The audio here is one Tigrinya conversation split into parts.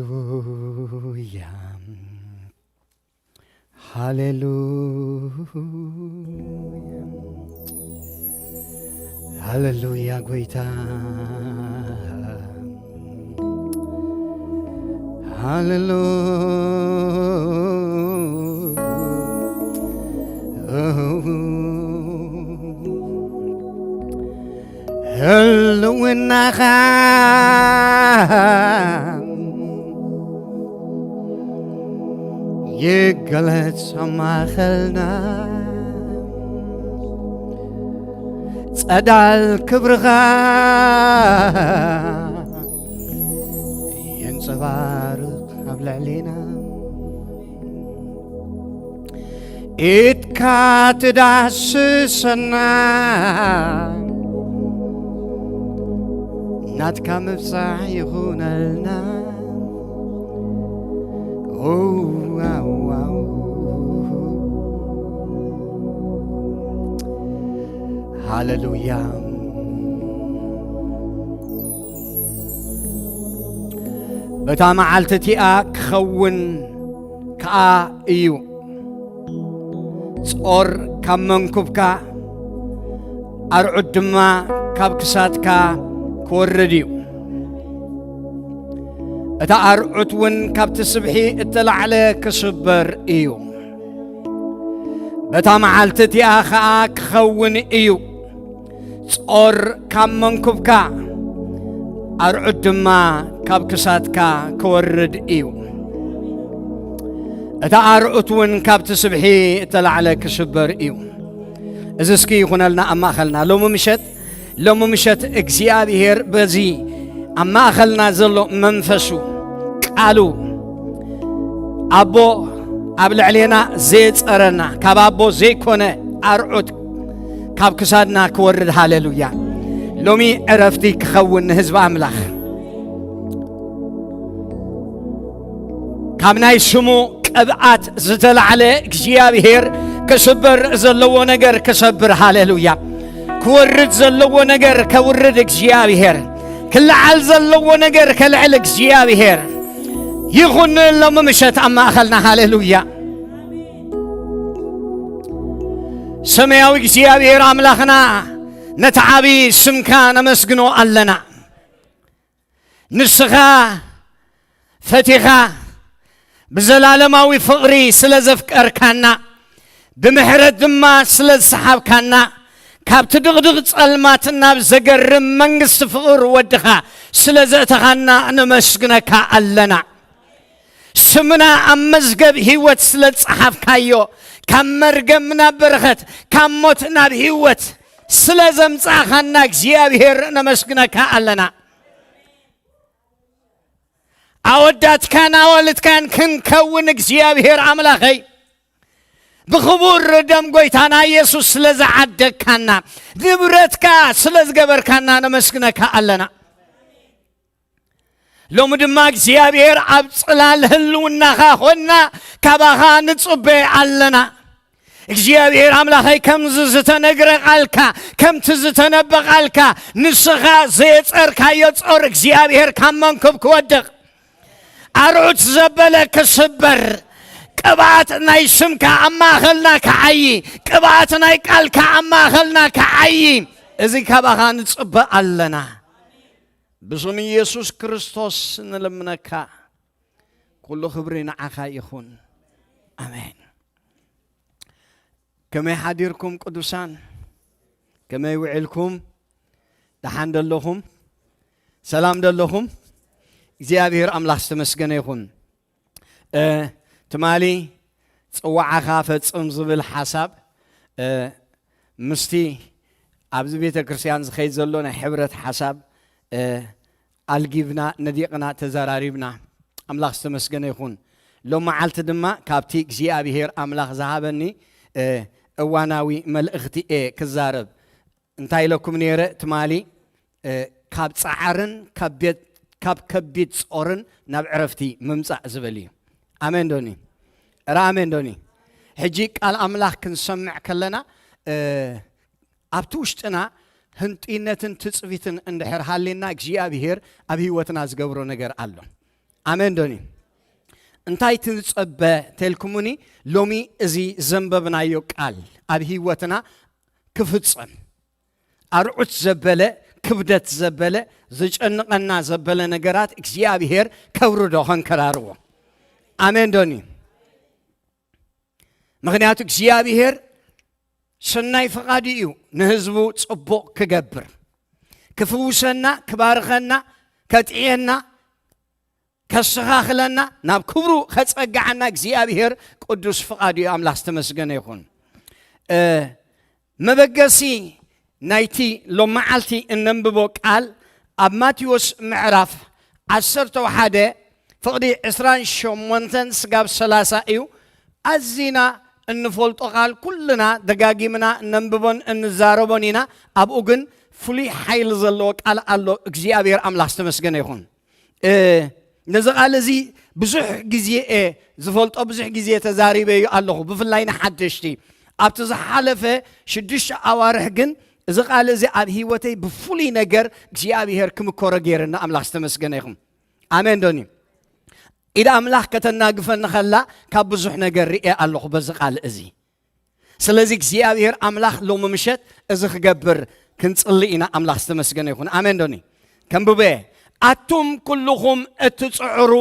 ሃሌሉያ፣ ሃሌሉያ፣ ሃሌሉያ ጎይታ፣ ሃሌሉያ። ህልውናኻ ይገለጽ ኣብ ማእኸልና፣ ጸዳል ክብርኻ የንጸባርቕ ኣብ ልዕሌና። ኢድካ ትዳስሰና፣ ናትካ ምብጻሕ ይኹነልና። ኦ፣ ዋው፣ ዋው። ሃሌሉያ። በታ መዓልቲ እቲኣ ክኸውን ከኣ እዩ። ጾር ካብ መንኩብካ፣ ኣርዑት ድማ ካብ ክሳድካ ክወርድ እዩ። እቲ ኣርዑት እውን ካብቲ ስብሒ እተላዕለ ክስበር እዩ። በታ መዓልቲ እቲኣ ኸኣ ክኸውን እዩ። ጾር ካብ መንኩብካ፣ ኣርዑት ድማ ካብ ክሳድካ ክወርድ እዩ። እቲ ኣርዑት እውን ካብቲ ስብሒ እተላዕለ ክስበር እዩ። እዚ እስኪ ይኹነልና ኣብ ማእኸልና። ሎሚ ምሸት፣ ሎሚ ምሸት እግዚኣብሔር በዚ ኣብ ማእኸልና ዘሎ መንፈሱ፣ ቃሉ፣ ኣቦ ኣብ ልዕሌና ዘየጸረና፣ ካብ ኣቦ ዘይኮነ ኣርዑት ካብ ክሳድና ክወርድ፣ ሃሌሉያ። ሎሚ ዕረፍቲ ክኸውን ንህዝቢ ኣምላኽ። ካብ ናይ ስሙ ቅብኣት ዝተላዕለ እግዚኣብሔር ክስበር ዘለዎ ነገር ክሰብር፣ ሃሌሉያ። ክወርድ ዘለዎ ነገር ከውርድ እግዚኣብሔር፣ ክለዓል ዘለዎ ነገር ከልዕል እግዚኣብሔር ይኹን። ሎሚ ምሸት ኣብ ማእኸልና፣ ሃሌሉያ። ሰማያዊ እግዚኣብሔር ኣምላኽና፣ ነቲ ዓቢ ስምካ ነመስግኖ ኣለና። ንስኻ ፈቲኻ ብዘላለማዊ ፍቕሪ ስለ ዘፍቀርካና፣ ብምሕረት ድማ ስለ ዝሰሓብካና፣ ካብቲ ድቕድቕ ጸልማት ናብ ዘገርም መንግስቲ ፍቕሪ ወድኻ ስለ ዘእተኻና ነመስግነካ ኣለና። ስምና ኣብ መዝገብ ህይወት ስለ ዝጸሓፍካዮ፣ ካብ መርገም ናብ በረኸት፣ ካብ ሞት ናብ ህይወት ስለ ዘምጻእኻና እግዚኣብሔር ነመስግነካ ኣለና። ኣወዳትካን ኣዋልድካን ክንከውን እግዚኣብሔር ኣምላኸይ፣ ብኽቡር ደም ጎይታና ኢየሱስ ስለ ዝዓደግካና፣ ንብረትካ ስለ ዝገበርካና ነመስግነካ ኣለና። ሎሚ ድማ እግዚኣብሔር ኣብ ጽላል ህልውናኻ ኾንና ካባኻ ንጽበ ኣለና። እግዚኣብሔር ኣምላኸይ፣ ከምዚ ዝተነግረ ቃልካ፣ ከምቲ ዝተነበ ቃልካ፣ ንስኻ ዘየጸርካዮ ጾር እግዚኣብሔር ካብ መንኩብ ክወድቕ፣ ኣርዑት ዘበለ ክስበር፣ ቅብኣት ናይ ስምካ ኣብ ማእኸልና ክዓዪ፣ ቅብኣት ናይ ቃልካ ኣብ ማእኸልና ክዓዪ፣ እዚ ካባኻ ንጽበ ኣለና። ብስም ኢየሱስ ክርስቶስ ንልምነካ። ኩሉ ክብሪ ንዓኻ ይኹን። ኣሜን። ከመይ ሓዲርኩም ቅዱሳን? ከመይ ውዒልኩም? ደሓን ደለኹም? ሰላም ደለኹም? እግዚኣብሔር ኣምላኽ ዝተመስገነ ይኹን። እ፣ ትማሊ ጽዋዓኻ ፈጽም ዝብል ሓሳብ፣ እ፣ ምስቲ ኣብዚ ቤተ ክርስቲያን ዝኸይድ ዘሎ ናይ ሕብረት ሓሳብ፣ እ፣ ኣልጊብና፣ ነዲቕና፣ ተዘራሪብና። ኣምላኽ ዝተመስገነ ይኹን። ሎም መዓልቲ ድማ ካብቲ እግዚኣብሔር ኣምላኽ ዝሃበኒ፣ እ፣ እዋናዊ መልእኽቲ እየ ክዛረብ። እንታይ ኢለኩም ነይረ ትማሊ? እ፣ ካብ ጻዕርን ካብ ቤት-፣ ካብ ከቢድ ጾርን ናብ ዕረፍቲ ምምጻእ ዝብል እዩ። ኣሜን ዶኒ? እረ ኣሜን ዶኒ? ሕጂ ቃል ኣምላኽ ክንሰምዕ ከለና፣ እ፣ ኣብቲ ውሽጥና ህንጡይነትን ትጽቢትን እንድሕር ሃልዩና እግዚኣብሔር ኣብ ህይወትና ዝገብሮ ነገር ኣሎ። ኣሜን ዶኒ? እንታይ ትጸበ ተልኩሙኒ? ሎሚ እዚ ዘንበብናዮ ቃል ኣብ ህይወትና ክፍጸም፣ ኣርዑት ዘበለ፣ ክብደት ዘበለ፣ ዘጨንቐና ዘበለ ነገራት እግዚኣብሔር ከብርዶ፣ ከንከራርዎ። ኣሜን ዶኒ? ምኽንያቱ እግዚኣብሔር ሰናይ ፍቓዱ እዩ ንህዝቡ ጽቡቕ ክገብር፣ ክፍውሰና፣ ክባርኸና፣ ከጥዕየና፣ ከስተኻኽለና፣ ናብ ክብሩ ከጸግዓና እግዚኣብሔር ቅዱስ ፍቓዱ እዩ። ኣምላኽ ዝተመስገነ ይኹን። እ፣ መበገሲ ናይቲ ሎመዓልቲ እነንብቦ ቃል ኣብ ማቴዎስ ምዕራፍ ዓሰርተ ሓደ ፍቕዲ ዕስራን ሸሞንተን ስጋብ ሰላሳ እዩ። ኣዚና እንፈልጦ ቃል፣ ኩልና ደጋጊምና እነንብቦን እንዛረቦን ኢና። ኣብኡ ግን ፍሉይ ሓይሊ ዘለዎ ቃል ኣሎ። እግዚኣብሔር ኣምላኽ ዝተመስገነ ይኹን። እ፣ ነዚ ቃል እዚ ብዙሕ ግዜ እየ ዝፈልጦ፣ ብዙሕ ግዜ ተዛሪበዮ ኣለኹ፣ ብፍላይ ንሓደሽቲ። ኣብቲ ዝሓለፈ ሽዱሽተ ኣዋርሕ ግን እዚ ቃል እዚ ኣብ ህይወተይ ብፍሉይ ነገር እግዚኣብሔር ክምኮሮ ገይርና። ኣምላኽ ዝተመስገነ ይኹን። ኣሜን ዶኒ? ኢድ ኣምላኽ ከተናግፈኒ ከላ ካብ ብዙሕ ነገር ርእየ ኣለኹ በዚ ቃል እዚ። ስለዚ እግዚኣብሔር ኣምላኽ ሎሚ ምሸት እዚ ክገብር ክንጽሊ ኢና። ኣምላኽ ዝተመስገነ ይኹን። ኣሜን ዶኒ? ከንብበ። ኣቱም ኩልኹም እትጽዕሩ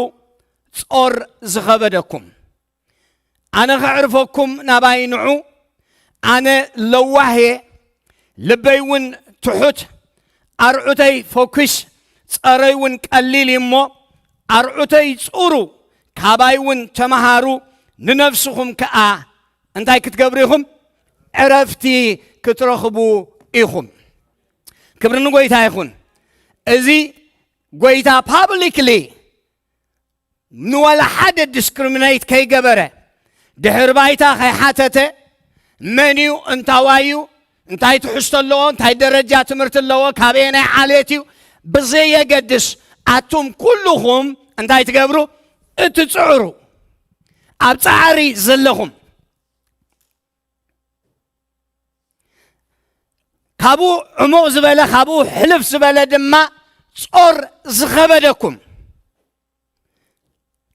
ጾር ዝኸበደኩም፣ ኣነ ከዕርፈኩም ናባይ ንዑ። ኣነ ለዋህ እየ፣ ልበይ እውን ትሑት፣ ኣርዑተይ ፈኲስ፣ ጸረይ እውን ቀሊል እዩ እሞ፣ ኣርዑተይ ጽሩ፣ ካባይ እውን ተመሃሩ፣ ንነፍስኹም ከኣ እንታይ ክትገብሩ ኢኹም? ዕረፍቲ ክትረኽቡ ኢኹም። ክብሪ ንጎይታ ይኹን። እዚ ጎይታ ፓብሊክሊ ንዋላ ሓደ ዲስክሪሚኔት ከይገበረ፣ ድሕር ባይታ ከይሓተተ፣ መን እዩ፣ እንታዋይ እዩ፣ እንታይ ትሕዝቶ ኣለዎ፣ እንታይ ደረጃ ትምህርቲ ኣለዎ፣ ካበየናይ ዓሌት እዩ፣ ብዘየገድስ፣ ኣቱም ኩልኹም እንታይ ትገብሩ? እትጽዕሩ፣ ኣብ ጻዕሪ ዘለኹም፣ ካብኡ ዕሙቕ ዝበለ፣ ካብኡ ሕልፍ ዝበለ ድማ ጾር ዝኸበደኩም፣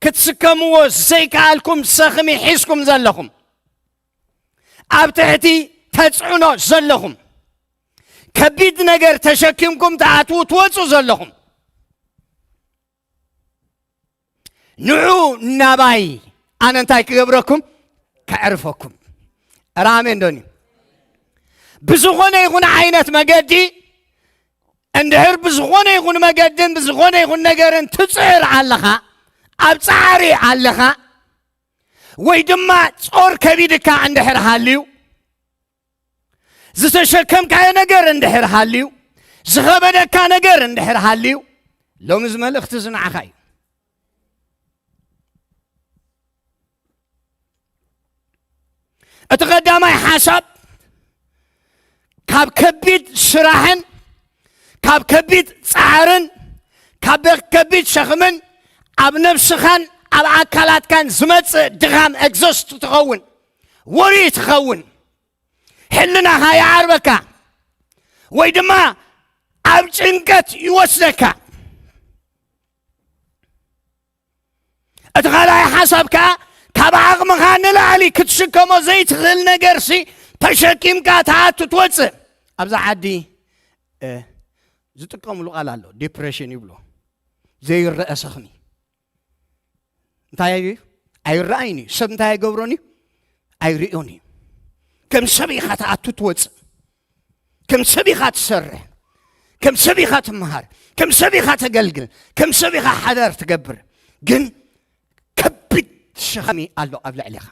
ክትስከምዎ ዘይከኣልኩም ሰኽሚ ሒዝኩም ዘለኹም፣ ኣብ ትሕቲ ተጽዕኖ ዘለኹም፣ ከቢድ ነገር ተሸኪምኩም ትኣትዉ ትወጹ ዘለኹም፣ ንዑ ናባይ፣ ኣነ እንታይ ክገብረኩም? ከዕርፈኩም። ኧረ ኣሜን ዶኒ? ብዝኾነ ይኹን ዓይነት መገዲ፣ እንድሕር ብዝኾነ ይኹን መገድን ብዝኾነ ይኹን ነገርን ትጽዕር ኣለኻ፣ ኣብ ጻዕሪ ኣለኻ፣ ወይ ድማ ጾር ከቢድካ እንድሕር ሃልዩ፣ ዝተሸከምካዮ ነገር እንድሕር ሃልዩ፣ ዝኸበደካ ነገር እንድሕር ሃልዩ፣ ሎሚ እዚ መልእኽቲ እዚ ንዓኻ እዩ። እቲ ቀዳማይ ሓሳብ፣ ካብ ከቢድ ስራሕን ካብ ከቢድ ጻዕርን ካብ ከቢድ ሸኽምን ኣብ ነብስኻን ኣብ ኣካላትካን ዝመጽእ ድኻም፣ ኤግዞስት ትኸውን፣ ወሪ ትኸውን፣ ሕልናኻ ይዓርበካ ወይ ድማ ኣብ ጭንቀት ይወስደካ። እቲ ካልኣይ ሓሳብ ከኣ፣ ካብ ዓቕምኻ ንላዕሊ ክትሽከሞ ዘይትኽእል ነገርሲ ተሸኪምካ ትኣቱ ትወጽእ። ኣብዛ ዓዲ፣ እ፣ ዝጥቀምሉ ቃል ኣሎ፣ ዲፕሬሽን ይብሎ። ዘይረአ ሰኽሚ። እንታይ እዩ? ኣይረኣይን እዩ። ሰብ እንታይ ኣይገብሮን እዩ? ኣይርእዮን እዩ። ከም ሰብ ኢኻ ትኣቱ ትወጽእ። ከም ሰብ ኢኻ ትሰርሕ። ከም ሰብ ኢኻ ትመሃር። ከም ሰብ ኢኻ ተገልግል። ከም ሰብ ኢኻ ሓዳር ትገብር። ግን ከቢድ ሸኽሚ ኣሎ ኣብ ልዕሊኻ።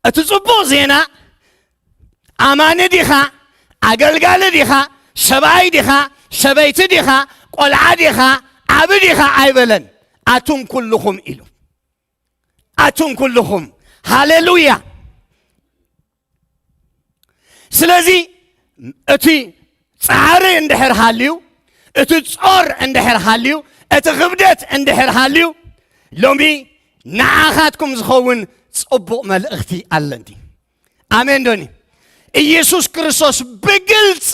እቲ ጽቡቕ ዜና፣ ኣማኒ ዲኻ፣ ኣገልጋሊ ዲኻ፣ ሰብኣይ ዲኻ፣ ሰበይቲ ዲኻ፣ ቆልዓ ዲኻ፣ ዓቢ ዲኻ ኣይበለን። ኣቱም ኩልኹም ኢሉ። ኣቱም ኩልኹም። ሃሌሉያ። ስለዚ እቲ ጻዕሪ እንድሕር ሃልዩ፣ እቲ ጾር እንድሕር ሃልዩ፣ እቲ ክብደት እንድሕር ሃልዩ፣ ሎሚ ንዓኻትኩም ዝኸውን ጽቡቕ መልእኽቲ ኣለኒ። ኣሜን ዶኒ? ኢየሱስ ክርስቶስ ብግልጺ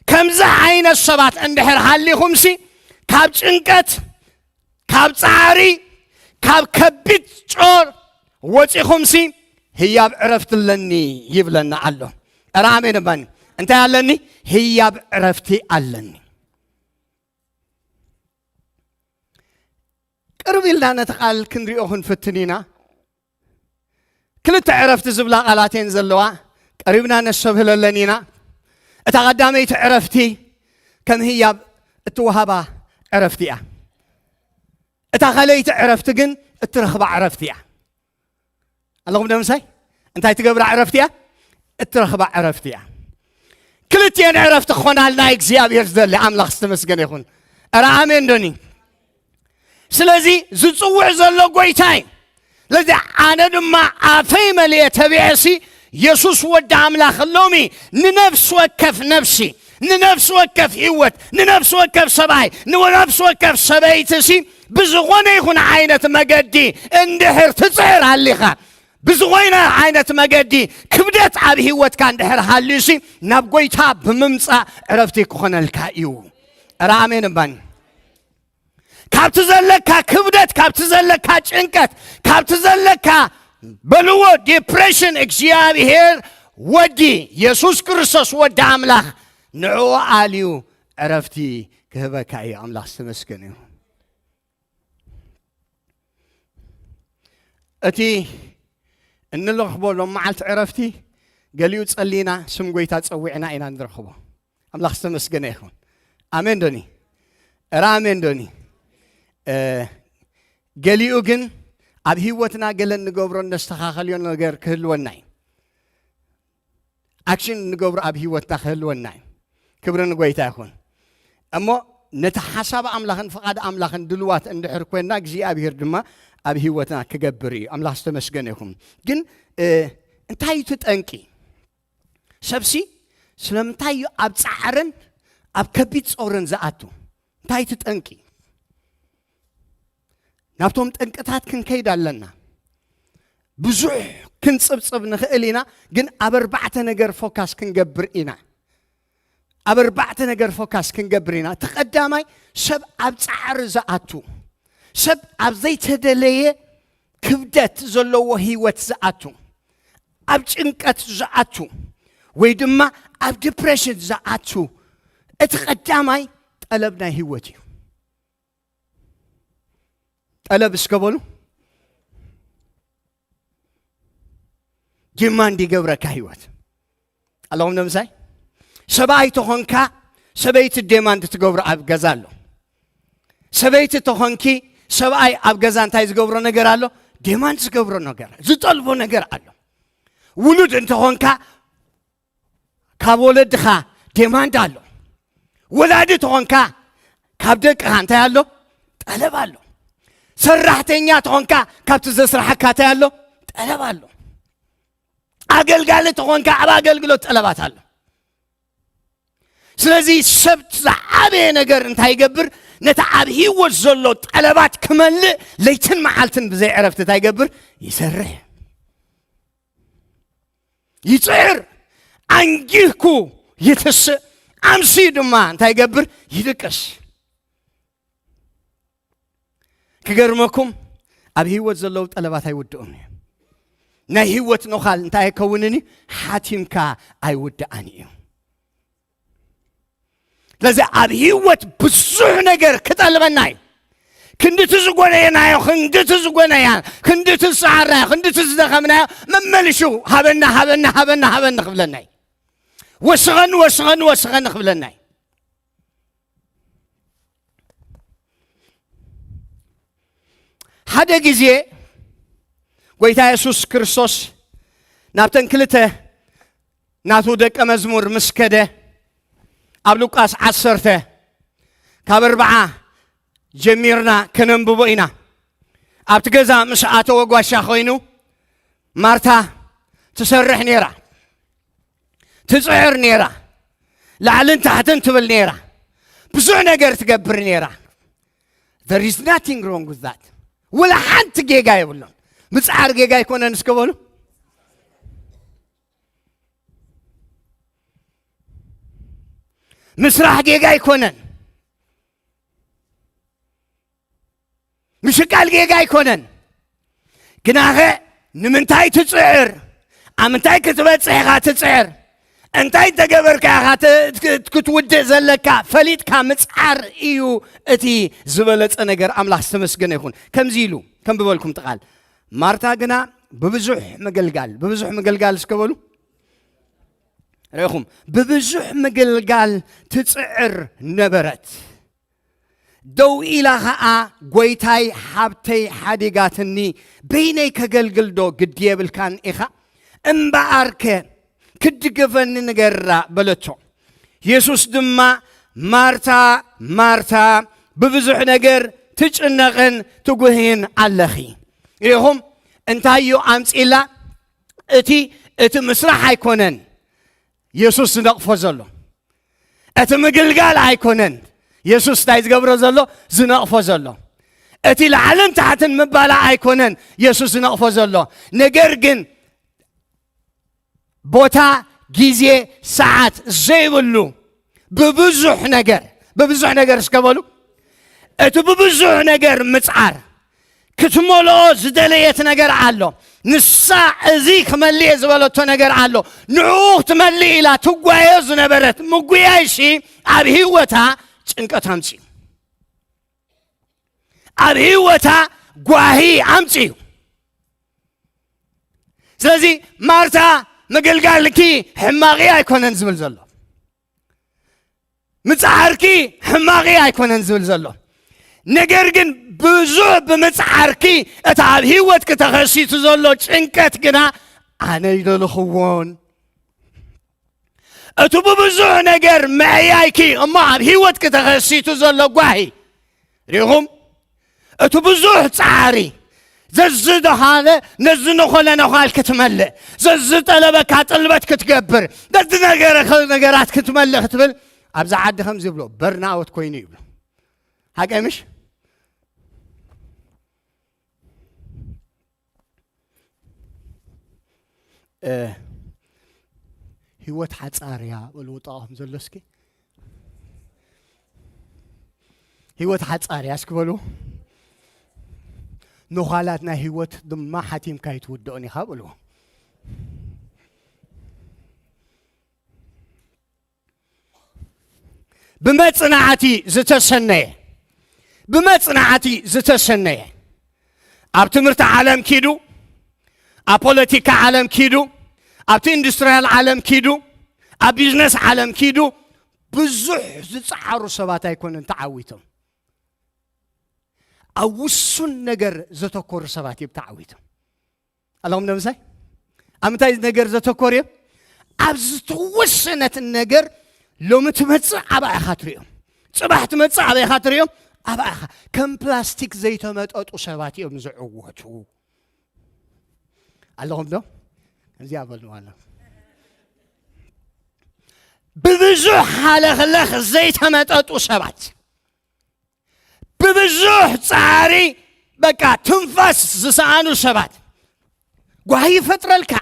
ከምዚ ዓይነት ሰባት እንድሕር ሃሊኹምሲ ካብ ጭንቀት፣ ካብ ጻዕሪ፣ ካብ ከቢድ ጾር ወጺኹምሲ ህያብ ዕረፍቲ ኣለኒ ይብለና ኣሎ። ኧረ ኣሜን እባኒ። እንታይ ኣለኒ? ህያብ ዕረፍቲ ኣለኒ። ቅርብ ኢልና ነቲ ቃል ክንሪኦ ክንፍትን ኢና። ክልተ ዕረፍቲ ዝብላ ቃላት እየን ዘለዋ። ቀሪብና ነስተብህለለን ኢና። እታ ቀዳመይቲ ዕረፍቲ ከም ህያብ እትወሃባ ዕረፍቲ እያ። እታ ካልኣይቲ ዕረፍቲ ግን እትረኽባ ዕረፍቲ እያ። ኣለኹም ዶ ምሳይ? እንታይ ትገብራ ዕረፍቲ እያ? እትረኽባ ዕረፍቲ እያ። ክልቲኤን ዕረፍቲ ክኾናልና እግዚኣብሔር ዝደሊ ኣምላኽ ዝተመስገነ ይኹን። ኧረ ኣሜን ዶኒ? ስለዚ ዝጽውዕ ዘሎ ጎይታ እዩ። ስለዚ ኣነ ድማ ኣፈይ መሊኤ ተቢዐሲ የሱስ ወዲ ኣምላኽ ሎሚ ንነፍሲ ወከፍ ነፍሲ፣ ንነፍሲ ወከፍ ህይወት፣ ንነፍሲ ወከፍ ሰብኣይ፣ ንነፍሲ ወከፍ ሰበይትሲ ብዝኾነ ይኹን ዓይነት መገዲ እንድሕር ትጽዕር ኣሊኻ፣ ብዝኾነ ዓይነት መገዲ ክብደት ኣብ ህይወትካ እንድሕር ሃልዩሲ ናብ ጎይታ ብምምጻእ ዕረፍቲ ክኾነልካ እዩ። ኧረ ኣሜን እባኒ። ካብቲ ዘለካ ክብደት፣ ካብቲ ዘለካ ጭንቀት፣ ካብቲ ዘለካ በልዎ ዲፕሬሽን እግዚኣብሔር ወዲ የሱስ ክርስቶስ ወዲ ኣምላኽ ንዕኡ ኣልዩ ዕረፍቲ ክህበካ እዩ። ኣምላኽ ዝተመስገነ እዩ። እቲ እንረኽቦ ሎም መዓልቲ ዕረፍቲ ገሊኡ ጸሊና ስም ጎይታ ጸዊዕና ኢና ንረኽቦ። ኣምላኽ ዝተመስገነ ይኹን። ኣሜን ዶኒ? እረ ኣሜን ዶኒ? እ፣ ገሊኡ ግን ኣብ ህይወትና ገለ እንገብሮ እነስተኻኸልዮ ነገር ክህልወና እዩ። ኣክሽን እንገብሮ ኣብ ህይወትና ክህልወና እዩ። ክብሪ ንጎይታ ይኹን። እሞ ነቲ ሓሳብ ኣምላኽን ፍቓድ ኣምላኽን ድልዋት እንድሕር ኮይንና እግዚኣብሔር ድማ ኣብ ህይወትና ክገብር እዩ። ኣምላኽ ዝተመስገነ ይኹን። ግን እ፣ እንታይ እዩ እቲ ጠንቂ? ሰብሲ ስለምንታይ እዩ ኣብ ጻዕርን ኣብ ከቢድ ጾርን ዝኣቱ? እንታይ እቲ ጠንቂ? ናብቶም ጠንቅታት ክንከይድ ኣለና። ብዙሕ ክንጽብጽብ ንኽእል ኢና፣ ግን ኣብ ኣርባዕተ ነገር ፎካስ ክንገብር ኢና። ኣብ ኣርባዕተ ነገር ፎካስ ክንገብር ኢና። እቲ ቀዳማይ ሰብ ኣብ ጻዕሪ ዝኣቱ፣ ሰብ ኣብ ዘይተደለየ ክብደት ዘለዎ ህይወት ዝኣቱ፣ ኣብ ጭንቀት ዝኣቱ ወይ ድማ ኣብ ዲፕሬሽን ዝኣቱ፣ እቲ ቀዳማይ ጠለብ ናይ ህይወት እዩ። ጠለብ እስከ በሉ። ዲማንድ ይገብረካ ህይወት ኣለኹም። ንምሳይ ሰብኣይ ተኾንካ ሰበይቲ ዴማንድ ትገብሮ ኣብ ገዛ ኣሎ። ሰበይቲ ተኾንኪ ሰብኣይ ኣብ ገዛ እንታይ ዝገብሮ ነገር ኣሎ? ዴማንድ ዝገብሮ ነገር፣ ዝጠልቦ ነገር ኣሎ። ውሉድ እንተኾንካ ካብ ወለድኻ ዴማንድ ኣሎ። ወላዲ ተኾንካ ካብ ደቅኻ እንታይ ኣሎ? ጠለብ ኣሎ። ሰራሕተኛ ተኾንካ ካብቲ ዘስራሓካ እንታይ ኣሎ? ጠለብ ኣሎ። ኣገልጋሊ ተኾንካ ኣብ ኣገልግሎት ጠለባት ኣሎ። ስለዚ ሰብ ዝዓበየ ነገር እንታይ ይገብር? ነቲ ኣብ ህይወት ዘሎ ጠለባት ክመልእ ለይትን መዓልትን ብዘይ ዕረፍቲ እንታይ ይገብር? ይሰርሕ፣ ይጽዕር፣ ኣንጊህኩ ይትስእ፣ ኣምስዩ ድማ እንታይ ይገብር? ይድቅስ። ክገርመኩም ኣብ ህይወት ዘለዉ ጠለባት ኣይውድኡን እዩ። ናይ ህይወት ኖኻል እንታይ ኣይከውንን እዩ? ሓቲምካ ኣይውድኣን እዩ። ስለዚ ኣብ ህይወት ብዙሕ ነገር ክጠልበና እዩ። ክንድቲ ዝጎነየናዮ፣ ክንድቲ ዝጎነያ፣ ክንድቲ ዝሰዓርናዮ፣ ክንድቲ ዝደኸምናዮ መመልሹ ሃበና፣ ሃበና፣ ሃበና፣ ሃበና ክብለና እዩ። ወስኸኒ፣ ወስኸኒ፣ ወስኸኒ ክብለና እዩ። ሓደ ግዜ ጎይታ የሱስ ክርስቶስ ናብተን ክልተ ናቱ ደቀ መዝሙር ምስ ከደ፣ ኣብ ሉቃስ ዓሰርተ ካብ ኣርብዓ ጀሚርና ከነንብቦ ኢና። ኣብቲ ገዛ ምስ ኣተወ ጓሻ ኮይኑ ማርታ ትሰርሕ ነይራ፣ ትጽዕር ነይራ፣ ላዕልን ታሕትን ትብል ነይራ፣ ብዙሕ ነገር ትገብር ነይራ። There is nothing wrong with that። ወላ ሓንቲ ጌጋ የብሉን። ምጽዓር ጌጋ ኣይኮነን እስከ በሉ። ምስራሕ ጌጋ ኣይኮነን። ምሽቃል ጌጋ ኣይኮነን። ግናኸ ንምንታይ ትጽዕር? ኣብ ምንታይ ክትበጽሕ ኢኻ ትጽዕር? እንታይ እንተገበርካ ኢኻ ት-፣ ት-፣ ክትውድእ ዘለካ? ፈሊጥካ ምጽዓር እዩ እቲ ዝበለጸ ነገር። ኣምላኽ ዝተመስገነ ይኹን። ከምዚ ኢሉ ከንብበልኩም ጥቓል። ማርታ ግና ብብዙሕ ምግልጋል፣ ብብዙሕ ምግልጋል እስከ በሉ። ርኢኹም፣ ብብዙሕ ምግልጋል ትጽዕር ነበረት። ደው ኢላ ኸኣ፣ "ጐይታይ፣ ሓብተይ ሓዲጋትኒ፣ በይነይ ከገልግል ዶ ግዲ የብልካን ኢኻ? እምበኣርከ ክትድግፈኒ ንገራ" በለቶ። የሱስ ድማ፣ "ማርታ፣ ማርታ፣ ብብዙሕ ነገር ትጭነቕን ትጉህይን ኣለኺ።" ርኢኹም፣ እንታይ እዩ ኣምጺላ? እቲ፣ እቲ ምስራሕ ኣይኮነን የሱስ ዝነቕፎ ዘሎ። እቲ ምግልጋል ኣይኮነን የሱስ እንታይ ዝገብሮ ዘሎ፣ ዝነቕፎ ዘሎ። እቲ ላዕልን ታሕትን ምባላ ኣይኮነን የሱስ ዝነቕፎ ዘሎ። ነገር ግን ቦታ፣ ግዜ፣ ሰዓት ዘይብሉ ብብዙሕ ነገር፣ ብብዙሕ ነገር እስከ በሉ፣ እቲ ብብዙሕ ነገር ምጽዓር፣ ክትመልኦ ዝደለየት ነገር ኣሎ። ንሳ እዚ ክመልእ እየ ዝበለቶ ነገር ኣሎ። ንዕኡ ክትመልእ ኢላ ትጓዮ ዝነበረት ምጉያይሺ ኣብ ህይወታ ጭንቀት ኣምጽኡ። ኣብ ህይወታ ጓሂ ኣምጽኡ። ስለዚ ማርታ፣ ምግልጋልኪ ሕማቂ ኣይኮነን ዝብል ዘሎ። ምጽዓርኪ ሕማቂ ኣይኮነን ዝብል ዘሎ። ነገር ግን ብዙሕ ብምጽዓርኪ፣ እቲ ኣብ ህይወትኪ ተኸሲቱ ዘሎ ጭንቀት ግና ኣነ ኣይደለኽዎን። እቲ ብብዙሕ ነገር ምዕያይኪ እሞ ኣብ ህይወትኪ ተኸሲቱ ዘሎ ጓሂ ርኢኹም። እቲ ብዙሕ ጻዕሪ፣ ዘዝደኻለ ነዚ ነኾለ ነዃል ክትመልእ፣ ዘዝጠለበካ ጥልበት ክትገብር፣ ዘዝነገረኸ ነገራት ክትመልእ ክትብል፣ ኣብዚ ዓዲ ከምዚ ይብሎ፣ በርናውት ኮይኑ ይብሎ። ሓቀይ ምሽ? እ፣ ህይወት ሓጻር እያ በልዎ ጥቓኹም ዘሎ እስኪ። ህይወት ሓጻር እያ እስኪ በልዎ። ነዃላት ናይ ህይወት ድማ ሓቲምካ ኣይትውድኦን ኢኻ በልዎ። ብመጽናዕቲ ዝተሰነየ፣ ብመጽናዕቲ ዝተሰነየ፣ ኣብ ትምህርቲ ዓለም ኪዱ፣ ኣብ ፖለቲካ ዓለም ኪዱ፣ ኣብቲ ኢንዱስትርያል ዓለም ኪዱ፣ ኣብ ቢዝነስ ዓለም ኪዱ፣ ብዙሕ ዝጸዓሩ ሰባት ኣይኮነን ተዓዊቶም። ኣብ ውሱን ነገር ዘተኮሩ ሰባት እዮም ተዓዊቶም። ኣለኹም ዶ ምሳይ? ኣብ ምንታይ ነገር ዘተኮሩ እዮም? ኣብ ዝተወሰነት ነገር ሎሚ ትመጽእ ኣባኣ ኢኻ ትሪኦም። ጽባሕ ትመጽእ ኣበይ ኢኻ ትሪኦም? ኣባኣ ኢኻ። ከም ፕላስቲክ ዘይተመጠጡ ሰባት እዮም ዝዕወቱ። ኣለኹም ዶ? ከምዚኣ በልዋ ኣሎ። ብብዙሕ ሃለኽለኽ ዘይተመጠጡ ሰባት፣ ብብዙሕ ጻዕሪ በቃ ትንፋስ ዝሰኣኑ ሰባት ጓሂ ይፈጥረልካ።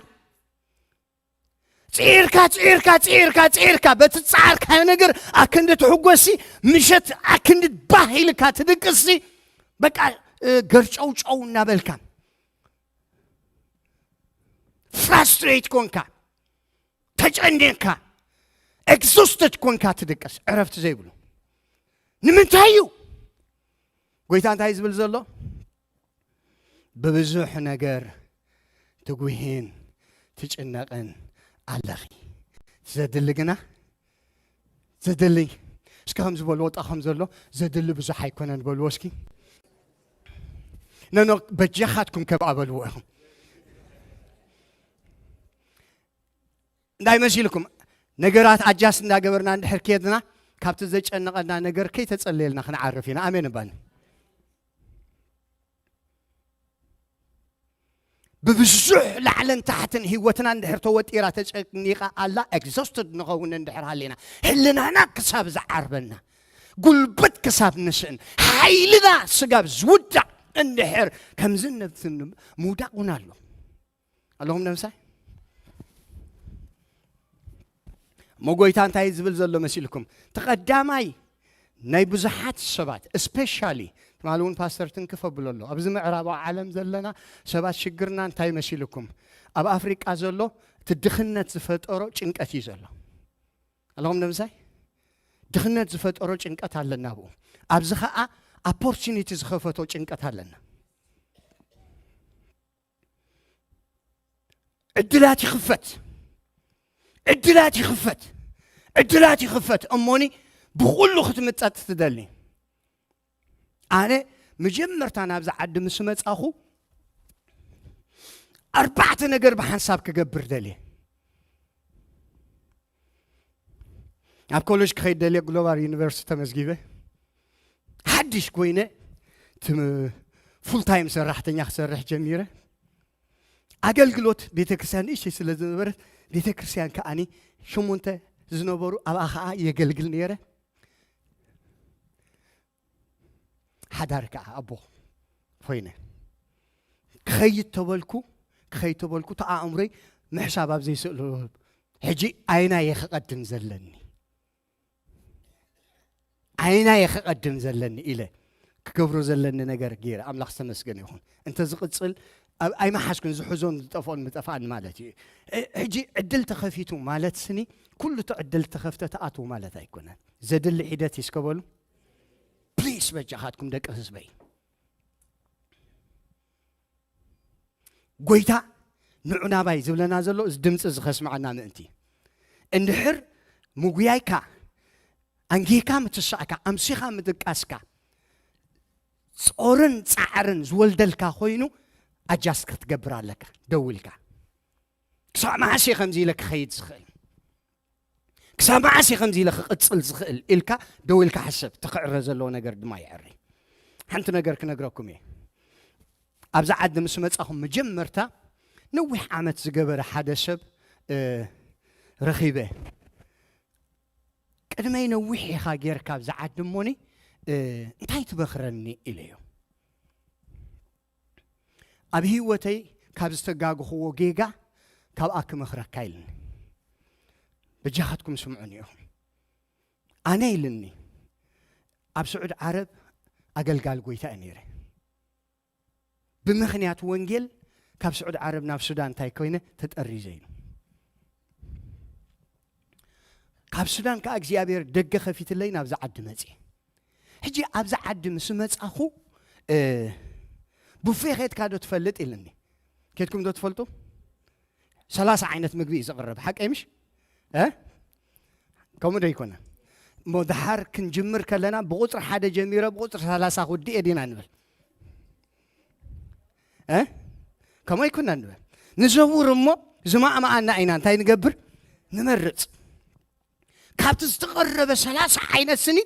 ጽዒርካ፣ ጽዒርካ፣ ጽዒርካ፣ ጽዒርካ፣ በቲ ጻዕርካዮ ነገር ኣክንዲ ትሕጎሲ፣ ምሸት ኣክንዲ ባህ ኢልካ ትድቅሲ፣ በቃ፣ እ፣ ገርጨውጨው እናበልካ፣ ፍራስትሬት ኮንካ፣ ተጨኒቕካ፣ ኤግዞስትድ ኮንካ ትድቅስ፣ ዕረፍቲ ዘይብሉ። ንምንታይ እዩ? ጎይታ እንታይ ዝብል ዘሎ? ብብዙሕ ነገር ትጉሂን ትጭነቕን ኣለኺ። ዘድሊ ግና፣ ዘድሊ፣ እስኪ ከም ዝበልዎ፣ ወጣ ከም ዘሎ፣ ዘድሊ ብዙሕ ኣይኮነን በልዎ እስኪ። ነኖ፣ በጃኻትኩም ከብኣ በልዎ ኢኹም። እንታይ መሲልኩም? ነገራት ኣጃስት እንዳገበርና እንድሕር ከድና፣ ካብቲ ዘጨነቐና ነገር ከይተጸለየልና ክንዓርፍ ኢና። ኣሜን እባል። ብብዙሕ ላዕልን ታሕትን ህይወትና እንድሕር ተወጢራ፣ ተጨኒቓ ኣላ፣ ኤግዞስትድ ንኸውን እንድሕር ሃሊና፣ ህልናና ክሳብ ዝዓርበና፣ ጉልበት ክሳብ ንስእን፣ ሓይልና ስጋብ ዝውዳእ እንድሕር፣ ከምዚ ነብትን ምውዳቕ እውን ኣሎ። ኣለኹም ነምሳይ? መጎይታ እንታይ ዝብል ዘሎ መሲልኩም? ተቐዳማይ ናይ ብዙሓት ሰባት፣ ስፔሻሊ ትማሊ እውን ፓስተር ትንክፍ ኣብሎ ኣሎ፣ ኣብዚ ምዕራባዊ ዓለም ዘለና ሰባት ሽግርና እንታይ መሲልኩም? ኣብ ኣፍሪቃ ዘሎ እቲ ድኽነት ዝፈጠሮ ጭንቀት እዩ ዘሎ። ኣለኹም ንምሳይ? ድኽነት ዝፈጠሮ ጭንቀት ኣለና ብኡ። ኣብዚ ኸዓ ኣፖርቹኒቲ ዝኸፈቶ ጭንቀት ኣለና። ዕድላት ይኽፈት፣ ዕድላት ይኽፈት፣ ዕድላት ይኽፈት። እሞኒ ብኹሉ ክትምጠጥ ትደሊ። ኣነ መጀመርታ ናብዚ ዓዲ ምስ መጻኹ ኣርባዕተ ነገር ብሓንሳብ ክገብር ደልየ። ኣብ ኮሌጅ ክኸይድ ደልየ፣ ግሎባል ዩኒቨርሲቲ ተመዝጊበ። ሓድሽ ኮይነ ትም-፣ ፉል ታይም ሰራሕተኛ ክሰርሕ ጀሚረ። ኣገልግሎት ቤተ ክርስቲያን ንእሽተይ ስለ ዝነበረት፣ ቤተ ክርስቲያን ከኣኒ ሸሞንተ ዝነበሩ ኣብኣ ኸኣ የገልግል ነይረ። ሓዳር ከኣ ኣቦ ኮይነ። ክኸይድ ተበልኩ፣ ክኸይድ ተበልኩ፣ እቲ ኣእምሮይ ምሕሳብ ኣብ ዘይስእሎ፣ ሕጂ ኣይናየ ክቐድም ዘለኒ? ኣይናየ ክቐድም ዘለኒ ኢለ ክገብሮ ዘለኒ ነገር ገይረ። ኣምላኽ ዝተመስገነ ይኹን። እንተ ዝቕጽል፣ ኣብ-፣ ኣይመሓዝኩን፣ ዝሕዞን ዝጠፍኦን ምጠፍኣን ማለት እዩ። እ-፣ ሕጂ ዕድል ተኸፊቱ ማለት ስኒ፣ ኩሉ እቲ ዕድል ተኸፍተ ትኣትዉ ማለት ኣይኮነን። ዘድሊ ሒደት እዩ እስከ በሉ። ፕሊስ፣ በጃኻትኩም ደቂ ህዝበይ። ጎይታ ንዑ ናባይ ዝብለና ዘሎ እዚ ድምፂ እዚ ከስምዐና ምእንቲ። እንድሕር ምጉያይካ፣ ኣንጊህካ ምትሳእካ፣ ኣምሲኻ ምድቃስካ፣ ጾርን ጻዕርን ዝወልደልካ ኮይኑ፣ ኣጃስት ክትገብር ኣለካ። ደው ኢልካ፣ ክሳዕ መዓስ እየ ከምዚ ኢለ ክኸይድ ዝኽእል? ክሳብ መዓስ እየ ከምዚ ኢለ ክቕጽል ዝኽእል? ኢልካ ደው ኢልካ ሕሰብ። እቲ ክዕረ ዘለዎ ነገር ድማ ይዕረ። ሓንቲ ነገር ክነግረኩም እየ። ኣብዚ ዓዲ ምስ መጻኹም መጀመርታ ነዊሕ ዓመት ዝገበረ ሓደ ሰብ፣ እ፣ ረኺበ። "ቅድመይ ነዊሕ ኢኻ ጌርካ ኣብዚ ዓዲ እሞኒ፣ እ፣ እንታይ ትመኽረኒ?" ኢለዮ። ኣብ ህይወተይ ካብ ዝተጋግኽዎ ጌጋ ካብኣ ክመኽረካ ኢልኒ። በጃኻትኩም ስምዑኒ ኢኹም። ኣነ ኢልኒ፣ ኣብ ስዑድ ዓረብ ኣገልጋሊ ጎይታ እየ ነይረ። ብምኽንያት ወንጌል ካብ ስዑድ ዓረብ ናብ ሱዳን እንታይ ኮይነ ተጠሪዘ ኢሉ። ካብ ሱዳን ከኣ እግዚኣብሔር ደገ ከፊትለይ ናብዚ ዓዲ መጽየ። ሕጂ ኣብዚ ዓዲ ምስ መጻኹ፣ እ፣ ቡፌ ኬድካ ዶ ትፈልጥ ኢልኒ። ኬድኩም ዶ ትፈልጡ? ሰላሳ ዓይነት ምግቢ እዩ ዝቕረብ። ሓቀይ ምሽ? እ? ከምኡ ዶ ይኮነ? እሞ ደሓር ክንጅምር ከለና ብቁፅሪ ሓደ ጀሚረ ብቁፅሪ ሰላሳ ክውድእ እየ ዲና ንብል? እ? ከምኡ ኣይኮና ንብል። ንዘውር እሞ ዝማእማኣና ኢና እንታይ ንገብር? ንመርጽ። ካብቲ ዝተቐረበ ሰላሳ ዓይነት ስኒ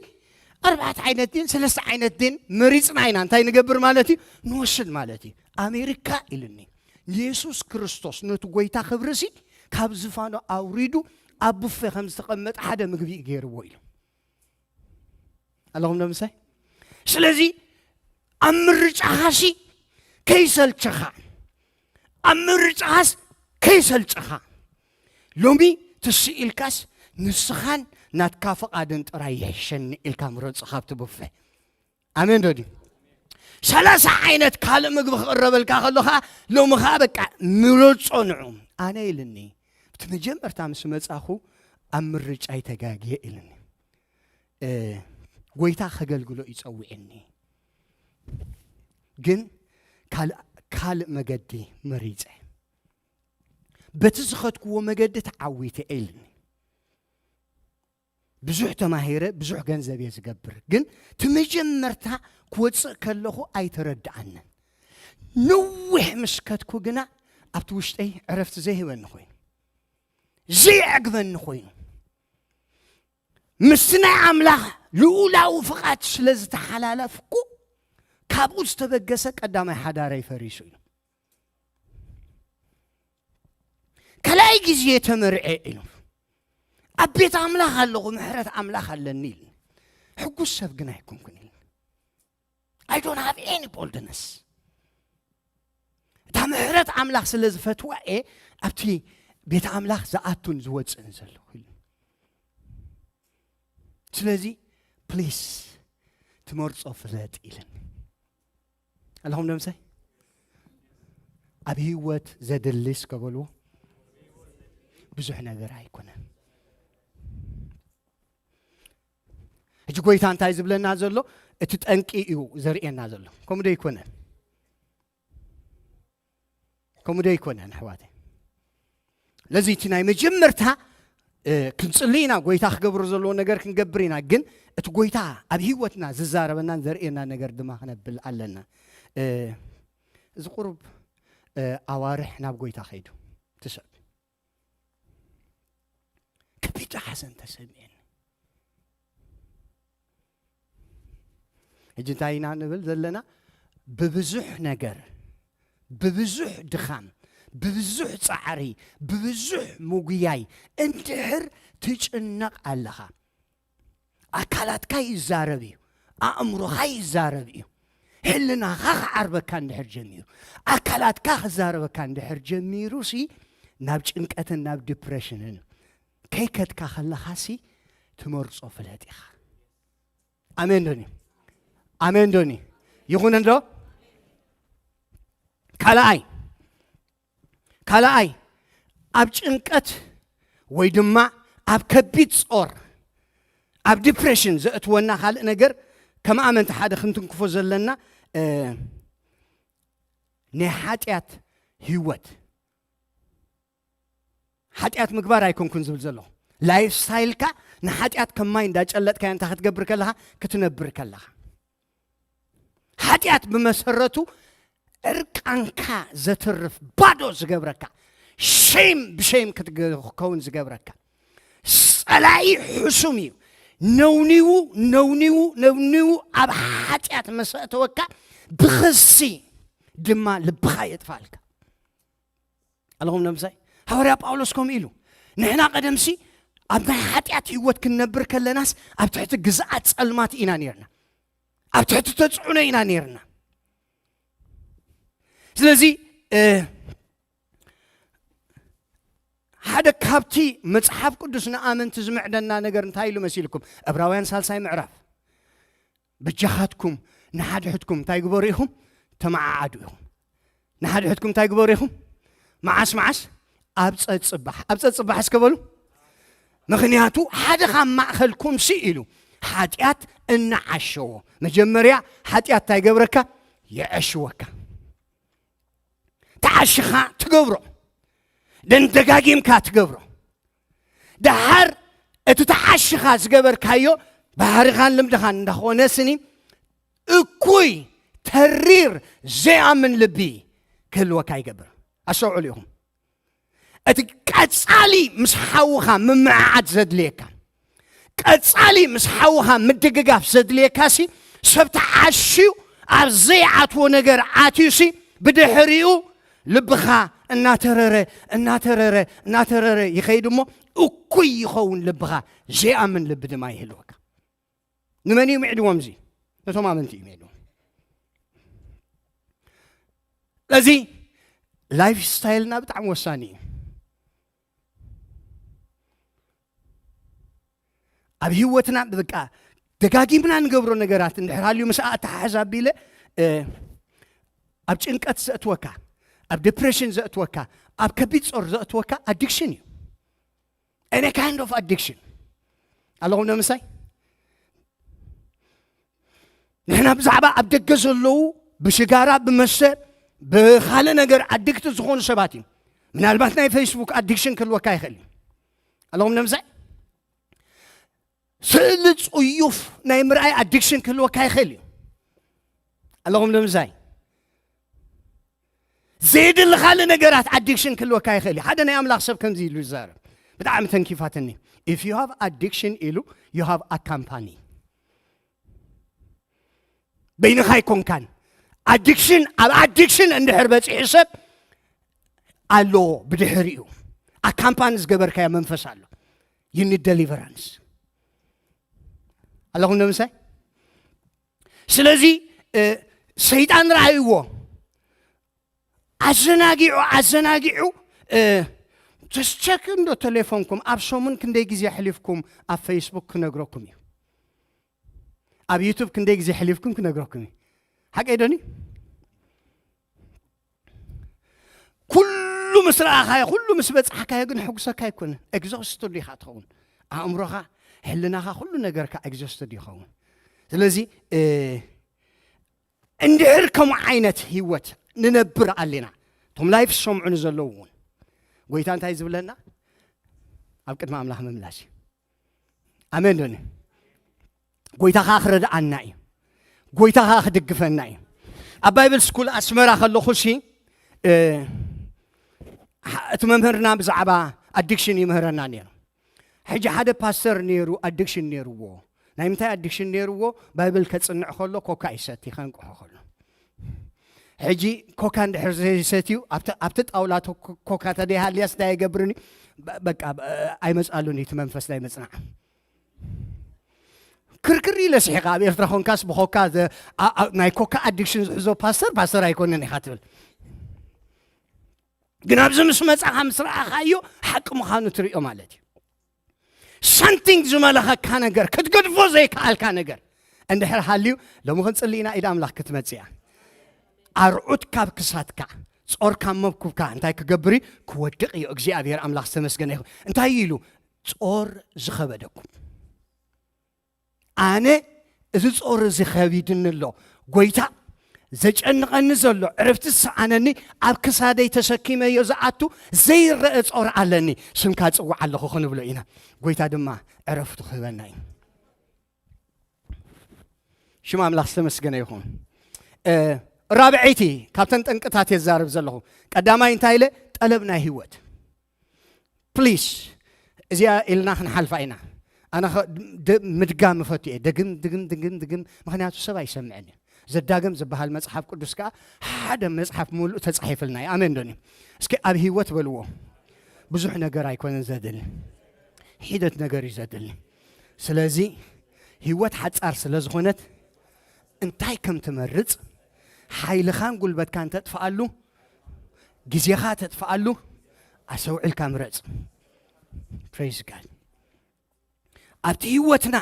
ኣርባዕተ ዓይነት ድን ሰለስተ ዓይነት ድን መሪጽና ኢና እንታይ ንገብር ማለት እዩ? ንወስድ ማለት እዩ። ኣሜሪካ ኢልኒ፣ የሱስ ክርስቶስ ነቲ ጎይታ ክብሪ ሲ ካብ ዝፋኑ ኣውሪዱ ኣብ ቡፌ ከም ዝተቐመጠ ሓደ ምግቢ እዩ ገይርዎ ኢሉ። ኣለኹም ዶ ምሳይ? ስለዚ ኣብ ምርጫኻ ሲ ከይሰልችኻ፣ ኣብ ምርጫኻስ ከይሰልችኻ፣ ሎሚ ትስእ ኢልካስ ንስኻን ናትካ ፍቓድን ጥራይ ይሕሸኒ ኢልካ ምረጽ ካብቲ ቡፌ። ኣሜን ዶ ድዩ? ሰላሳ ዓይነት ካልእ ምግቢ ክቕረበልካ ከሎ ኸዓ ሎሚ ኸዓ በቃ ምረጾ ንዑ። ኣነ ኢልኒ፣ እቲ መጀመርታ ምስ መጻኹ ኣብ ምርጫይ ተጋግየ ኢልኒ። እ፣ ጎይታ ከገልግሎ እዩ ጸዊዕኒ። ግን ካልእ፣ ካልእ መገዲ መሪጸ። በቲ ዝኸድክዎ መገዲ ተዓዊተ ኢልኒ። ብዙሕ ተማሂረ፣ ብዙሕ ገንዘብ እየ ዝገብር። ግን እቲ መጀመርታ ክወጽእ ከለኹ ኣይተረድኣንን። ነዊሕ ምስ ከድኩ ግና ኣብቲ ውሽጠይ ዕረፍቲ ዘይህበኒ ኮይኑ፣ ዘየዕግበኒ ኮይኑ፣ ምስቲ ናይ ኣምላኽ ልኡላዊ ፍቓድ ስለ ዝተሓላለፍኩ፣ ካብኡ ዝተበገሰ ቀዳማይ ሓዳረይ ፈሪሱ እዩ። ካልኣይ ግዜ ተመርዐ ኢሉ፣ ኣብ ቤት ኣምላኽ ኣለኹ፣ ምሕረት ኣምላኽ ኣለኒ ኢሉ። ሕጉስ ሰብ ግን ኣይኮንኩን ኢሉ። I don't have any boldness። እታ ምሕረት ኣምላኽ ስለ ዝፈትዋ እየ ኣብቲ ቤት ኣምላኽ ዝኣቱን ዝወፅእን ዘለኹ ኢሉ። ስለዚ ፕሊስ ትመርጾ ፍለጥ ኢለን ኣለኹም ደምሳይ ኣብ ህይወት ዘድሊ እስከ በልዎ ብዙሕ ነገር ኣይኮነን። ሕጂ ጎይታ እንታይ ዝብለና ዘሎ? እቲ ጠንቂ እዩ ዘርእየና ዘሎ። ከምኡ ዶ ይኮነን? ከምኡ ዶ ይኮነን ኣሕዋተይ? ለዚ እቲ ናይ መጀመርታ ክንጽሊ ኢና፣ ጎይታ ክገብሮ ዘለዎ ነገር ክንገብር ኢና። ግን እቲ ጎይታ ኣብ ህይወትና ዝዛረበናን ዘርእየና ነገር ድማ ክነብል ኣለና። እዚ ቁሩብ ኣዋርሕ ናብ ጎይታ ከይዱ ትስዕብ ከቢድ ሓዘን ተሰሚዐኒ። ሕጂ እንታይ ኢና ንብል ዘለና? ብብዙሕ ነገር፣ ብብዙሕ ድኻም፣ ብብዙሕ ጻዕሪ፣ ብብዙሕ ምጉያይ እንድሕር ትጭነቕ ኣለኻ፣ ኣካላትካ ይዛረብ እዩ፣ ኣእምሮኻ ይዛረብ እዩ። ሕልናኻ ክዓርበካ እንድሕር ጀሚሩ፣ ኣካላትካ ክዛረበካ እንድሕር ጀሚሩ ሲ ናብ ጭንቀትን ናብ ዲፕሬሽንን ከይከድካ ከለኻ ሲ ትመርጾ ፍለጥ ኢኻ። ኣሜን ዶኒ? ኣሜን ዶኒ? ይኹን እንዶ? ካልኣይ፣ ካልኣይ ኣብ ጭንቀት ወይ ድማ ኣብ ከቢድ ጾር ኣብ ዲፕሬሽን ዘእትወና ካልእ ነገር ከም ኣመንቲ ሓደ ክንትንክፎ ዘለና ናይ ሓጢኣት ህይወት። ሓጢኣት ምግባር ኣይኮንኩን ዝብል ዘለኹ፣ ላይፍ ስታይልካ ንሓጢኣት ከም ማይ እንዳጨለጥካዮ እንታይ ክትገብር ከለኻ? ክትነብር ከለኻ። ሓጢኣት ብመሰረቱ ዕርቃንካ ዘትርፍ፣ ባዶ ዝገብረካ፣ ሸይም ብሸይም ክትከውን ዝገብረካ። ጸላኢ ሕሱም እዩ። ነውኒዉ ነውኒዉ ነውኒዉ ኣብ ሓጢኣት መሰእተወካ፣ ብኽሲ ድማ ልብኻ የጥፋልካ። ኣለኹም ነምሳይ? ሃዋርያ ጳውሎስ ከምኡ ኢሉ፣ ንሕና ቀደምሲ ኣብ ናይ ሓጢኣት ህይወት ክንነብር ከለናስ ኣብ ትሕቲ ግዝኣት ጸልማት ኢና ነርና፣ ኣብ ትሕቲ ተጽዕኖ ኢና ነርና። ስለዚ ሓደ ካብቲ መጽሓፍ ቅዱስ ንኣመንቲ ዝምዕደና ነገር እንታይ ኢሉ መሲልኩም? ዕብራውያን ሳልሳይ ምዕራፍ፣ በጃኻትኩም ንሓድሕድኩም እንታይ ግበሩ ኢኹም? ተመዓዓዱ ኢኹም። ንሓድሕድኩም እንታይ ግበሩ ኢኹም? መዓስ መዓስ? ኣብ ጸጽባሕ። ኣብ ጸጽባሕ እስከ በሉ። ምኽንያቱ ሓደ ካብ ማእኸልኩም ሲ ኢሉ ሓጢኣት እናዓሸዎ። መጀመርያ ሓጢኣት እንታይ ገብረካ? የዐሽወካ። ተዓሽኻ ትገብሮ፣ ደን ደጋጊምካ ትገብሮ። ደሓር እቲ ተዓሽኻ ዝገበርካዮ ባህርኻን ልምድኻን እንዳኾነ ስኒ እኩይ ተሪር ዘይኣምን ልቢ ክህልወካ ይገብር። ኣስተውዕሉ ኢኹም። እቲ ቀጻሊ ምስ ሓውኻ ምምዕዓድ ዘድልየካ፣ ቀጻሊ ምስ ሓውኻ ምድግጋፍ ዘድልየካሲ፣ ሰብ ተዓሽዩ ኣብ ዘይኣትዎ ነገር ኣትዩሲ፣ ብድሕሪኡ ልብኻ እናተረረ እናተረረ እናተረረ ይኸይድ እሞ፣ እኩይ ይኸውን ልብኻ፣ ዘይኣምን ልቢ ድማ ይህልወካ። ንመን እዩ ምዕድዎም? እዚ ነቶም ኣመንቲ እዩ ምዕድዎም። ስለዚ ላይፍ ስታይልና ብጣዕሚ ወሳኒ እዩ። ኣብ ህይወትና በቃ ደጋጊምና ንገብሮ ነገራት እንድሕር ሃልዩ ምስ ኣተሓሕዛ ኣቢለ ኣብ ጭንቀት ዘእትወካ፣ ኣብ ዲፕሬሽን ዘእትወካ፣ ኣብ ከቢድ ጾር ዘእትወካ ኣዲክሽን እዩ። Any kind of addiction ኣለኹም ንምሳይ? ንሕና ብዛዕባ ኣብ ደገ ዘለዉ ብሽጋራ ብመሰ ብኻልእ ነገር ኣዲክት ዝኾኑ ሰባት እዩ። ምናልባት ናይ ፌስቡክ ኣዲክሽን ክህልወካ ይኽእል እዩ። ኣለኹም ንምሳይ? ስእሊ ጽዩፍ ናይ ምርኣይ ኣዲክሽን ክህልወካ ይኽእል እዩ። ኣለኹም ንምሳይ? ዘይድሊ ካልእ ነገራት ኣዲክሽን ክህልወካ ይኽእል እዩ። ሓደ ናይ ኣምላኽ ሰብ ከምዚ ኢሉ ይዛረብ፣ ብጣዕሚ ተንኪፋትኒ። If you have addiction ኢሉ፣ you have a company። በይንኻ ኣይኮንካን። ኣዲክሽን ኣብ ኣዲክሽን እንድሕር በፂሑ ሰብ ኣሎ ብድሕሪኡ ኣካምፓኒ ዝገበርካዮ መንፈስ ኣሎ። You need deliverance ኣለኹም ንምሳይ? ስለዚ ሰይጣን ረኣይዎ ኣዘናጊዑ ኣዘናጊዑ ተስቸክ እንዶ ቴሌፎንኩም ኣብ ሰሙን ክንደይ ግዜ ኣሕሊፍኩም ኣብ ፌስቡክ ክነግረኩም እዩ። ኣብ ዩቱብ ክንደይ ግዜ ሕሊፍኩም ክነግረኩም እዩ። ሓቀይ ዶኒ? ኩሉ ምስ ረኣኻዮ፣ ኩሉ ምስ በጻሕካዮ ግን ሕጉሰካ ኣይኮነን። ኤግዞስትድ ኢኻ ትኸውን። ኣእምሮኻ፣ ሕልናኻ፣ ኩሉ ነገርካ ኤግዞስትድ ይኸውን። ስለዚ እንድሕር ከምኡ ዓይነት ህይወት ንነብር ኣለና፣ እቶም ላይፍ ዝሰምዑ ንዘለዉ እውን ጎይታ እንታይ ዝብለና? ኣብ ቅድሚ ኣምላኽ ምምላስ እዩ። ኣሜን ዶኒ? ጎይታ ኸዓ ክረድኣና እዩ። ጎይታ ኸዓ ክድግፈና እዩ። ኣብ ባይብል ስኩል ኣስመራ ከለኹ ሲ እቲ መምህርና ብዛዕባ ኣዲክሽን ይምህረና ነይሩ። ሕጂ ሓደ ፓስተር ነይሩ፣ ኣዲክሽን ነይርዎ። ናይ ምንታይ ኣዲክሽን ነይርዎ? ባይብል ከጽንዕ ከሎ ኮካ ይሰቲ ከንቅሖ ከሎ። ሕጂ ኮካ እንድሕር ዘይሰትዩ ኣብቲ ጣውላ ኮካ ተደይሃልያስ እንታይ ኣይገብርን እዩ። በቃ ኣይመጽኣሉን እቲ መንፈስ ናይ መጽናዕ። ክርክር ኢለ ስሒኻ ኣብ ኤርትራ ኮንካስ ብኮካ ናይ ኮካ ኣዲክሽን ዝሕዞ ፓስተር ፓስተር ኣይኮነን ኢኻ ትብል። ግን ኣብዚ ምስ መጻኻ ምስ ረኣኻዮ ሓቂ ምዃኑ ትርእዮ ማለት እዩ። ሳንቲንግ ዝመለኸካ ነገር ክትገድፎ ዘይከኣልካ ነገር እንድሕር ሃልዩ ሎሚ ክንጽሊ ኢና ኢድ ኣምላኽ ክትመጽእ እያ። ኣርዑት ካብ ክሳድካ ጾር ካብ መብኩብካ እንታይ ክገብር እዩ? ክወድቕ እዩ። እግዚኣብሔር ኣምላኽ ዝተመስገነ ይኹን። እንታይ ኢሉ? ጾር ዝኸበደኩም ኣነ እዚ ጾር እዚ ኸቢድኒ ኣሎ። ጎይታ ዘጨንቐኒ ዘሎ ዕረፍቲ ዝሰኣነኒ ኣብ ክሳደይ ተሰኪመዮ ዝኣቱ ዘይረአ ጾር ኣለኒ። ስምካ ጽዋዕ ኣለኹ ክንብሎ ኢና። ጎይታ ድማ ዕረፍቱ ክህበና እዩ። ሽም ኣምላኽ ዝተመስገነ ይኹን። ራብዐይቲ ካብተን ጠንቅታት የዛርብ ዘለኹ ቀዳማይ እንታይ ኢለ? ጠለብ ናይ ህይወት ፕሊስ እዚኣ ኢልና ክንሓልፋ ኢና። ኣነ ምድጋም እፈቱ እየ። ደግም ድግም ድግም ድግም፣ ምክንያቱ ሰብ ኣይሰምዕን እዩ። ዘዳግም ዝበሃል መፅሓፍ ቅዱስ ከዓ ሓደ መፅሓፍ ሙሉእ ተፃሒፍልና እዩ። ኣሜን ዶኒ? እስኪ ኣብ ህይወት በልዎ። ብዙሕ ነገር ኣይኮነን ዘድሊ፣ ሒደት ነገር እዩ ዘድሊ። ስለዚ ህይወት ሓፃር ስለ ዝኾነት እንታይ ከም ትመርፅ፣ ሓይልኻን ጉልበትካን ተጥፍኣሉ፣ ግዜኻ ተጥፍኣሉ ኣሰውዒልካ ምረፅ። ፕሬዝ ጋድ። ኣብቲ ህይወትና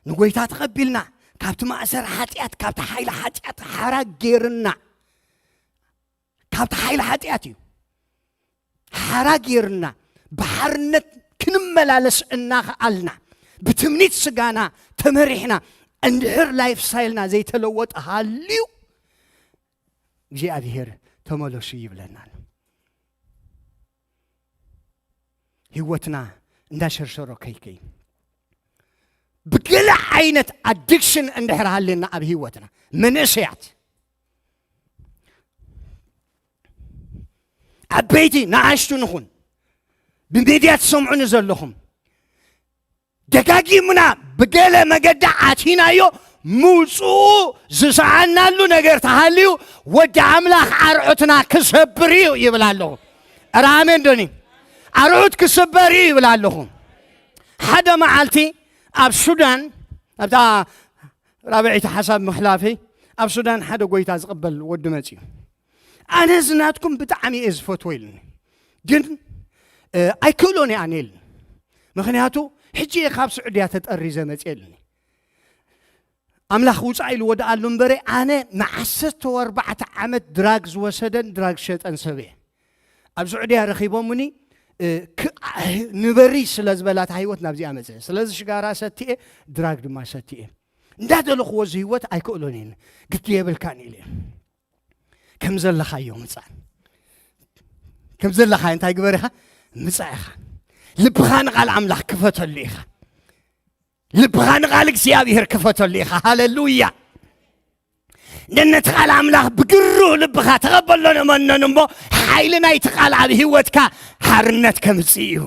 ንጎይታ ተቐቢልና ካብቲ ማእሰር ሓጢኣት ካብቲ ሓይሊ ሓጢኣት ሓራ ጌርና፣ ካብቲ ሓይሊ ሓጢኣት እዩ ሓራ ጌርና ብሓርነት ክንመላለስ እናኸኣልና ብትምኒት ስጋና ተመሪሕና እንድሕር ላይፍ ስታይልና ዘይተለወጠ ሃልዩ እግዚኣብሔር ተመለሱ ይብለና ኣሎ። ህይወትና እንዳሸርሸሮ ከይከይ ብገለ ዓይነት ኣዲክሽን እንድሕር ሃልየና ኣብ ህይወትና መንእሰያት ዓበይቲ ንኣሽቱ ንኹን ብሜድያ ትሰምዑኒ ዘለኹም ደጋጊምና ብገለ መገዲ ዓቲናዮ ምውፅኡ ዝሰኣናሉ ነገር ተሃልዩ ወዲ ኣምላኽ ኣርዑትና ክሰብር እዩ ይብል ኣለኹ። ኧረ ኣሜን ዶኒ? ኣርዑት ክስበር እዩ ይብል ኣለኹ። ሓደ መዓልቲ ኣብ ሱዳን ኣብታ ራብዐይቲ ሓሳብ ምሕላፈይ ኣብ ሱዳን ሓደ ጎይታ ዝቕበል ወዲ መፅዩ ኣነ ዝናትኩም ብጣዕሚ እየ ዝፈትዎ ኢልኒ። ግን ኣይክእሎን እየ ኣነ ኢልኒ። ምክንያቱ ሕጂ እየ ካብ ስዑድያ ተጠሪዘ መፅየ ኢልኒ። ኣምላኽ ውፃእ ኢልዎ ደኣ ኣሎ እምበረ ኣነ ንዓሰርተ ኣርባዕተ ዓመት ድራግ ዝወሰደን ድራግ ዝሸጠን ሰብ እየ። ኣብ ስዑድያ ረኺቦምኒ ንበሪ ስለ ዝበላታ ህይወት ናብዚኣ መፅአ። ስለዚ ሽጋራ ሰትኤ ድራግ ድማ ሰትኤ እንዳደለኽዎ እዚ ህይወት ኣይክእሎን እየ። ግዲ የብልካን ኢለ ከም ዘለኻዮ ምፃእ ከም ዘለኻዮ እንታይ ግበር ኢኻ ምፃእ ኢኻ። ልብኻ ንቓል ኣምላኽ ክፈተሉ ኢኻ። ልብኻ ንቓል እግዚኣብሔር ክፈተሉ ኢኻ። ሃለሉያ። ነነቲ ቃል ኣምላኽ ብግሩህ ልብኻ ተቐበሎ ንመነን እሞ ሓይሊ ናይቲ ቃል ኣብ ህይወትካ ሓርነት ከምፅእ እዩ።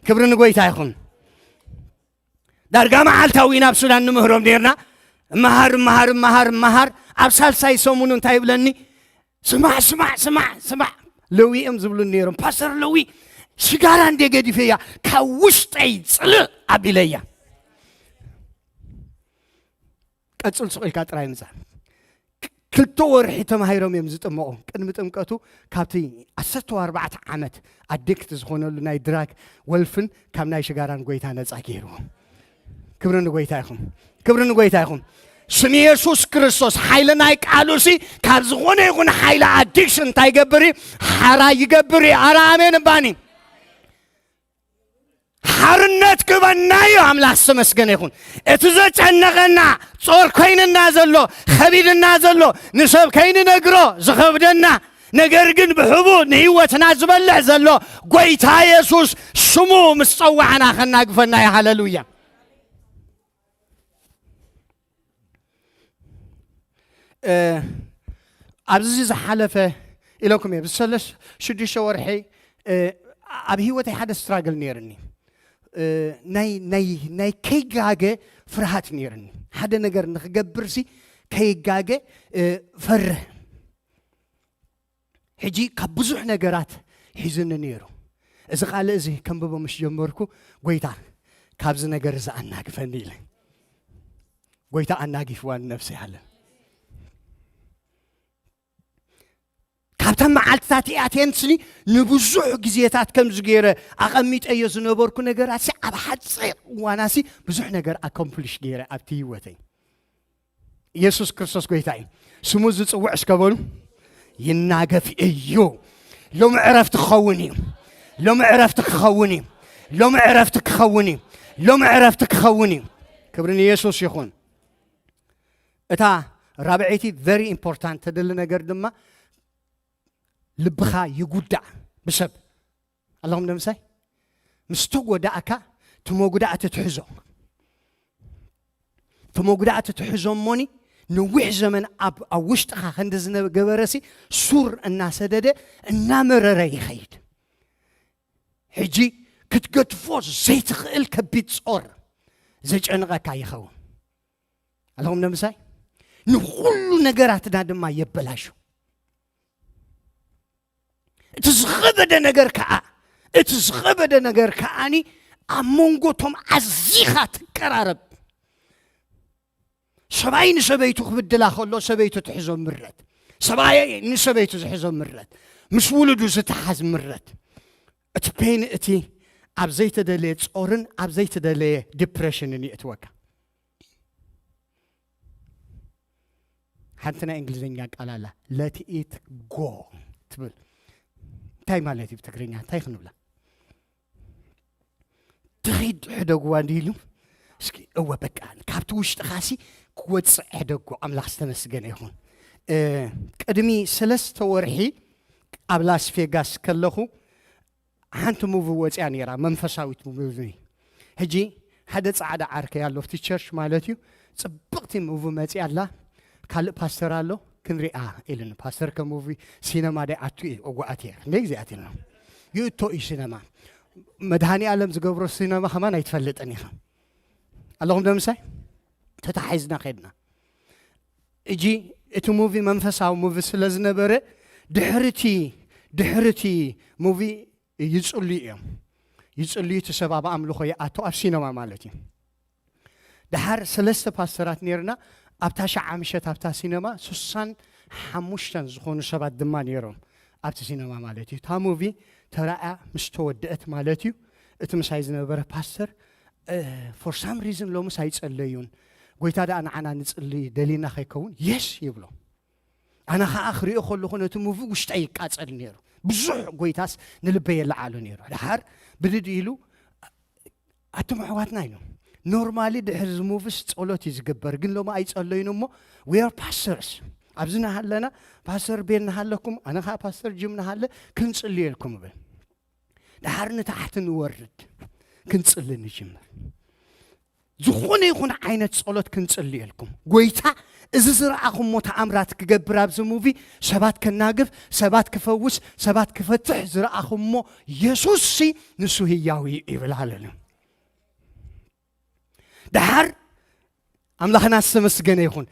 ክብሪ ንጎይታ ይኹን። ዳርጋ መዓልታዊ ናብ ሱዳን ንምህሮም ነርና። መሃር መሃር መሃር መሃር ኣብ ሳልሳይ ሰሙኑ እንታይ ይብለኒ? ስማዕ ስማዕ ስማዕ ስማዕ። ለዊ እዮም ዝብሉ ነይሮም። ፓስተር ለዊ ሽጋራ እንደ ገዲፈያ ካብ ውሽጠይ ፅልእ ኣቢለያ። ቀፅል ስቕ ኢልካ ጥራይ ምፃ። ክልተ ወርሒ ተማሂሮም እዮም ዝጥመቑ። ቅድሚ ጥምቀቱ ካብቲ ዓሰርተ ኣርባዕተ ዓመት ኣዲክት ዝኾነሉ ናይ ድራግ ወልፍን ካብ ናይ ሽጋራን ጎይታ ነፃ ገይርዎም። ክብሪ ንጎይታ ይኹን። ክብሪ ንጎይታ ይኹን። ስም የሱስ ክርስቶስ ሓይሊ ናይ ቃሉ ሲ ካብ ዝኾነ ይኹን ሓይሊ ኣዲክሽን እንታይ ይገብር እዩ? ሓራ ይገብር እዩ። ኣረ ኣሜን እባኒ። ሓርነት ክበና እዩ። ኣምላኽ ዝተመስገነ ይኹን። እቲ ዘጨነቐና ጾር ኮይንና ዘሎ፣ ከቢድና ዘሎ፣ ንሰብ ከይንነግሮ ዝኸብደና፣ ነገር ግን ብሕቡ ንህይወትና ዝበልዕ ዘሎ ጎይታ የሱስ ስሙ ምስ ጸዋዕና ከናግፈና እዩ። ሃለሉያ። ኣብዚ ዝሓለፈ ኢለኩም እየ ብሰለስ ሽዱሽተ ወርሒ ኣብ ህይወተይ ሓደ ስትራግል ነይርኒ። ናይ ከይጋገ ፍርሃት ነይርኒ። ሓደ ነገር ንክገብርሲ ከይጋገ ፈርህ። ሕጂ ካብ ብዙሕ ነገራት ሒዝኒ ነይሩ። እዚ ቃል እዚ ከንብቦ ምስ ጀመርኩ፣ ጎይታ ካብዚ ነገር እዚ ኣናግፈኒ ኢለ። ጎይታ ኣናጊፍዋ ንነፍሲ ሃለ። ካብተን መዓልትታት እያተን ስኒ ንብዙሕ ግዜታት ከምዚ ገይረ ኣቐሚጠዮ ዝነበርኩ ነገራት ሲ ኣብ ሓፂር እዋናሲ ብዙሕ ነገር ኣኮምፕሊሽ ገይረ ኣብቲ ህይወተይ። ኢየሱስ ክርስቶስ ጎይታ እዩ። ስሙ ዝጽውዕ እስከ በሉ። ይናገፍ እዩ። ሎሚ ዕረፍቲ ክኸውን እዩ። ሎሚ ዕረፍቲ ክኸውን እዩ። ሎሚ ዕረፍቲ ክኸውን እዩ። ሎሚ ዕረፍቲ ክኸውን እዩ። ክብሪ ንየሱስ ይኹን። እታ ራብዐይቲ ቨሪ ኢምፖርታንት ተደሊ ነገር ድማ ልብኻ ይጉዳእ ብሰብ ኣለኹም ንምሳይ ምስ ተጎዳእካ እቲ መጉዳእቲ ትሕዞ እቲ መጉዳእቲ ትሕዞ እሞኒ ነዊሕ ዘመን ኣብ ኣብ ውሽጥኻ ክንዲ ዝገበረሲ ሱር እናሰደደ እናመረረ ይኸይድ። ሕጂ ክትገድፎ ዘይትኽእል ከቢድ ጾር ዘጨንቐካ ይኸውን። ኣለኹም ንምሳይ ንኹሉ ነገራትና ድማ የበላሹ። እቲ ዝኸበደ ነገር ከዓ እቲ ዝኸበደ ነገር ከዓኒ ኣብ መንጎ ቶም ኣዚኻ ትቀራረብ ሰብኣይ ንሰበይቱ ክብድላ ከሎ ሰበይቱ ትሕዞ ምረት ሰብኣይ ንሰበይቱ ዝሕዞ ምረት ምስ ውሉዱ ዝተሓዝ ምረት እቲ ፔን እቲ ኣብ ዘይተደለየ ጾርን ኣብ ዘይተደለየ ዲፕሬሽንን ይእትወካ ሓንቲ ናይ እንግሊዝኛ ቃል ኣላ let it go ትብል እንታይ ማለት እዩ ብትግርኛ እንታይ ክንብላ ትኺድ ሕደግዋ እንዲ ኢሉ እስኪ እወ በቃ ካብቲ ውሽጥኻሲ ክወፅእ ሕደጎ ኣምላኽ ዝተመስገነ ይኹን ቅድሚ ሰለስተ ወርሒ ኣብ ላስ ቬጋስ ከለኹ ሓንቲ ሙቪ ወፅያ ነይራ መንፈሳዊት ሙቪ ሕጂ ሓደ ፃዕዳ ዓርከይ ኣሎ ኣብቲ ቸርች ማለት እዩ ፅብቕቲ ሙቪ መፅያ ኣላ ካልእ ፓስተር ኣሎ ክንሪኣ ኢሉኒ ፓስተር ከሙቪ ሲነማ ዳይ ኣቱ እዩ እጓኣት እየ ክንደይ ግዜ ኣትልና ይእቶ እዩ ሲነማ መድሃኒ ኣለም ዝገብሮ ሲነማ ከማን ኣይትፈልጥን ኢኻ ኣለኹም ደምሳይ ተታሓይዝና ከድና እጂ እቲ ሙቪ መንፈሳዊ ሙቪ ስለ ዝነበረ ድሕርቲ ድሕርቲ ሙቪ ይጽልዩ እዮም። ይጽልዩ እቲ ሰብ ኣብ ኣምልኾ ይኣቱ ኣብ ሲነማ ማለት እዩ። ድሓር ሰለስተ ፓስተራት ነርና ኣብታ ሸዓ ምሸት ኣብታ ሲነማ ሱሳን ሓሙሽተን ዝኾኑ ሰባት ድማ ነይሮም ኣብቲ ሲነማ ማለት እዩ። እታ ሙቪ ተራእያ ምስ ተወደአት ማለት እዩ እቲ ምሳይ ዝነበረ ፓስተር for some reason ሎምስ ኣይጸለዩን ጎይታ ደኣ ንዓና ንጽሊ ደሊና ከይከውን የስ ይብሎ። ኣነ ኸዓ ክሪኦ ከለኹ ነቲ ሙቪ ውሽጠይ ይቃጸል ነይሩ። ብዙሕ ጎይታስ ንልበይ የለዓሎ ነይሩ። ድሓር ብድድ ኢሉ ኣቶም ኣሕዋትና ኢሎም ኖርማሊ ድሕሪ ዝሙቭስ ጸሎት እዩ ዝግበር ግን ሎማ ኣይጸለዩን እሞ we are pastors ኣብዚ ናሃለና ፓስተር ቤን ናሃለኩም ኣነ ከዓ ፓስተር ጅም ናሃለ ክንጽልየልኩም እብል ድሓር ንታሕቲ ንወርድ ክንጽሊ ንጅምር ዝኾነ ይኹን ዓይነት ጸሎት ክንጽልየልኩም ጎይታ እዚ ዝረኣኹሞ ተኣምራት ክገብር ኣብዚ ሙቪ ሰባት ከናግፍ ሰባት ክፈውስ ሰባት ክፈትሕ ዝረኣኹሞ የሱስ ሲ ንሱ ህያው እዩ ይብል ሃለሉ ድሓር ኣምላኽና ዝተመስገነ ይኹን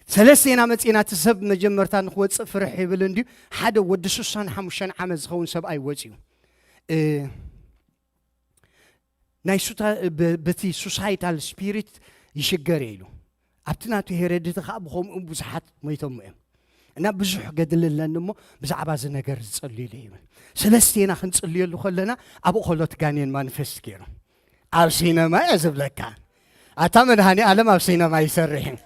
ሰለስቴና መፂና እቲ ሰብ መጀመርታ ንክወፅእ ፍርሕ ይብል እንድዩ ሓደ ወዲ ሱሳን ሓሙሽተን ዓመት ዝኸውን ሰብኣይ ወፂኡ ናይ በቲ ሱሳይታል ስፒሪት ይሽገር ኢሉ ኣብቲ ናቱ ሄረድቲ ከዓ ብኸምኡ ብዙሓት ሞይቶም እዮም እና ብዙሕ ገድል ኣለኒ እሞ ብዛዕባ እዚ ነገር ዝጸልዩሉ ይብል ሰለስቴና ክንጽልየሉ ከለና ኣብኡ ከሎ ትጋንየን ማኒፌስት ገይሩ ኣብ ሲነማ እየ ዝብለካ ኣታ መድሃኒ ኣለም ኣብ ሲነማ ይሰርሕ እዩ።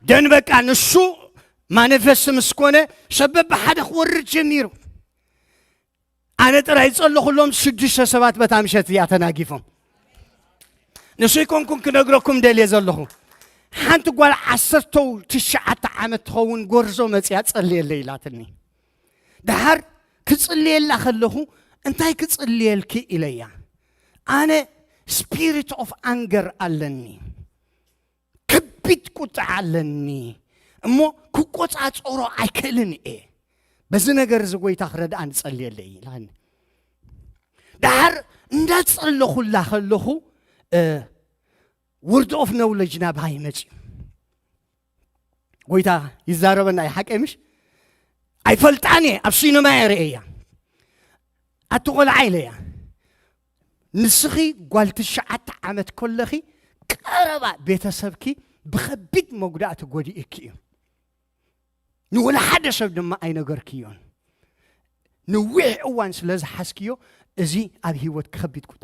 ደን በቃ ንሱ ማኒፌስት ምስ ኮነ፣ ሸበብ ብሓደ ክወርድ ጀሚሩ። ኣነ ጥራይ ዝጸለኹሎም ሽዱሽተ ሰባት በታ ምሸት እዚኣ ተናጊፎም። ንሱ ይኮንኩን ክነግረኩም ደልየ ዘለኹ። ሓንቲ ጓል ዓሰርተ ትሽዓተ ዓመት ትኸውን ጎርዞ መጽያ ጸልየለይ ኢላትኒ። ደሓር ክጽልየላ ከለኹ፣ እንታይ ክጽልየልኪ ኢለያ። ኣነ ስፒሪት ኦፍ ኣንገር ኣለኒ፣ ከቢድ ቁጥዓ ኣለኒ፣ እሞ ክቆጻጸሮ ኣይክእልን እየ። በዚ ነገር እዚ ጎይታ ክረድኣኒ ጸልየለይ ኢላኒ። ደሓር እንዳጸለኹላ ከለኹ፣ እ፣ ወርድ ኦፍ ኖውለጅ ናባይ መጽዩ። ጎይታ ይዛረበና እዩ፣ ሓቀይ ምሽ? ኣይፈልጣን እየ፣ ኣብ ሲነማ እየ ርእየያ። ኣቲ ቆልዓ ኢለያ፣ ንስኺ ጓል ትሽዓተ ዓመት ከለኺ ቀረባ ቤተሰብኪ ብኸቢድ መጉዳእቲ ጎዲእኪ እዩ። ንወላ ሓደ ሰብ ድማ ኣይነገርክዮን። ነዊሕ እዋን ስለ ዝሓዝክዮ፣ እዚ ኣብ ህይወት ክኸቢድ ቁጣ፣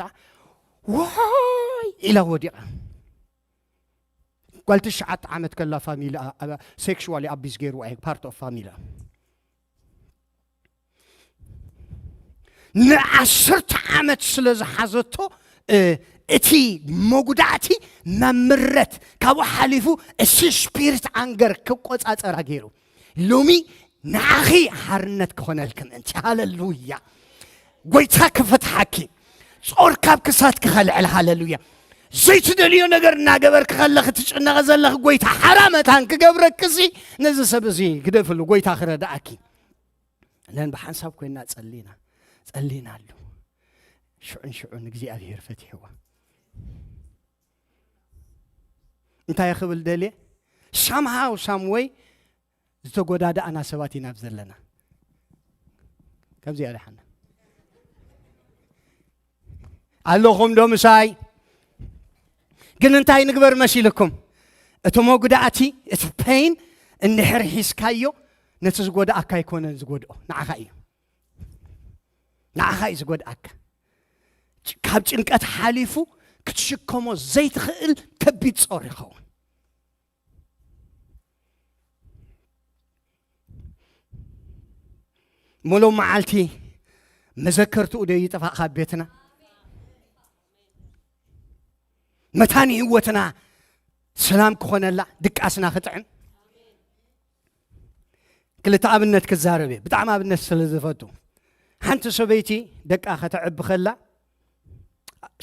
ዋይ ኢላ ወዲቓ። ጓል ትሽዓተ ዓመት ከላ ፋሚሊ ሴክሹዋሊ ኣቢዝ ገይርዋ እዩ፣ ፓርት ኦፍ ፋሚሊ። ንዓሰርተ ዓመት ስለ ዝሓዘቶ፣ እ፣ እቲ መጉዳእቲ ናብ ምረት፣ ካብኡ ሓሊፉ እቲ ስፒሪት ኣንገር ክቆጻጸራ ገይሩ። ሎሚ ንዓኺ ሓርነት ክኾነልኪ ምእንቲ። ሃለሉያ። ጎይታ ክፈትሓኪ። ጾር ካብ ክሳድኪ ከልዕል። ሃለሉያ። ዘይትደልዮ ነገር እናገበርኪ ከለኺ ትጭነቒ ዘለኺ፣ ጎይታ ሓራ መታን ክገብረኪ፣ እዚ ነዚ ሰብ እዚ ግደፍሉ፣ ጎይታ ክረድኣኪ። ነን ብሓንሳብ ኮይና ጸሊና፣ ጸሊናሉ። ሽዑን ሽዑን እግዚኣብሔር ፈቲሕዋ። እንታይ ክብል ደልየ? ሳምሃው ሳምወይ ዝተጎዳዳእና ሰባት ኢና ኣብ ዘለና። ከምዚ ያለ ሓና ኣለኹም ዶ ምሳይ? ግን እንታይ ንግበር መሲልኩም? እቲ መጉዳእቲ፣ እቲ ፔን እንድሕር ሒዝካዮ፣ ነቲ ዝጎድኣካ ኣይኮነን ዝጎድኦ፣ ንዓኻ እዩ። ንዓኻ እዩ ዝጎድኣካ። ጭ-፣ ካብ ጭንቀት ሓሊፉ ክትሽከሞ ዘይትኽእል ከቢድ ጾር ይኸውን። ሙሉእ መዓልቲ መዘከርትኡ ዶ ይጥፋእ ካብ ቤትና? መታን ህይወትና ሰላም ክኾነላ፣ ድቃስና ክጥዕም? ክልተ ኣብነት ክዛረብ እየ፣ ብጣዕሚ ኣብነት ስለ ዝፈቱ። ሓንቲ ሰበይቲ ደቃ ከተዕቢ ከላ፣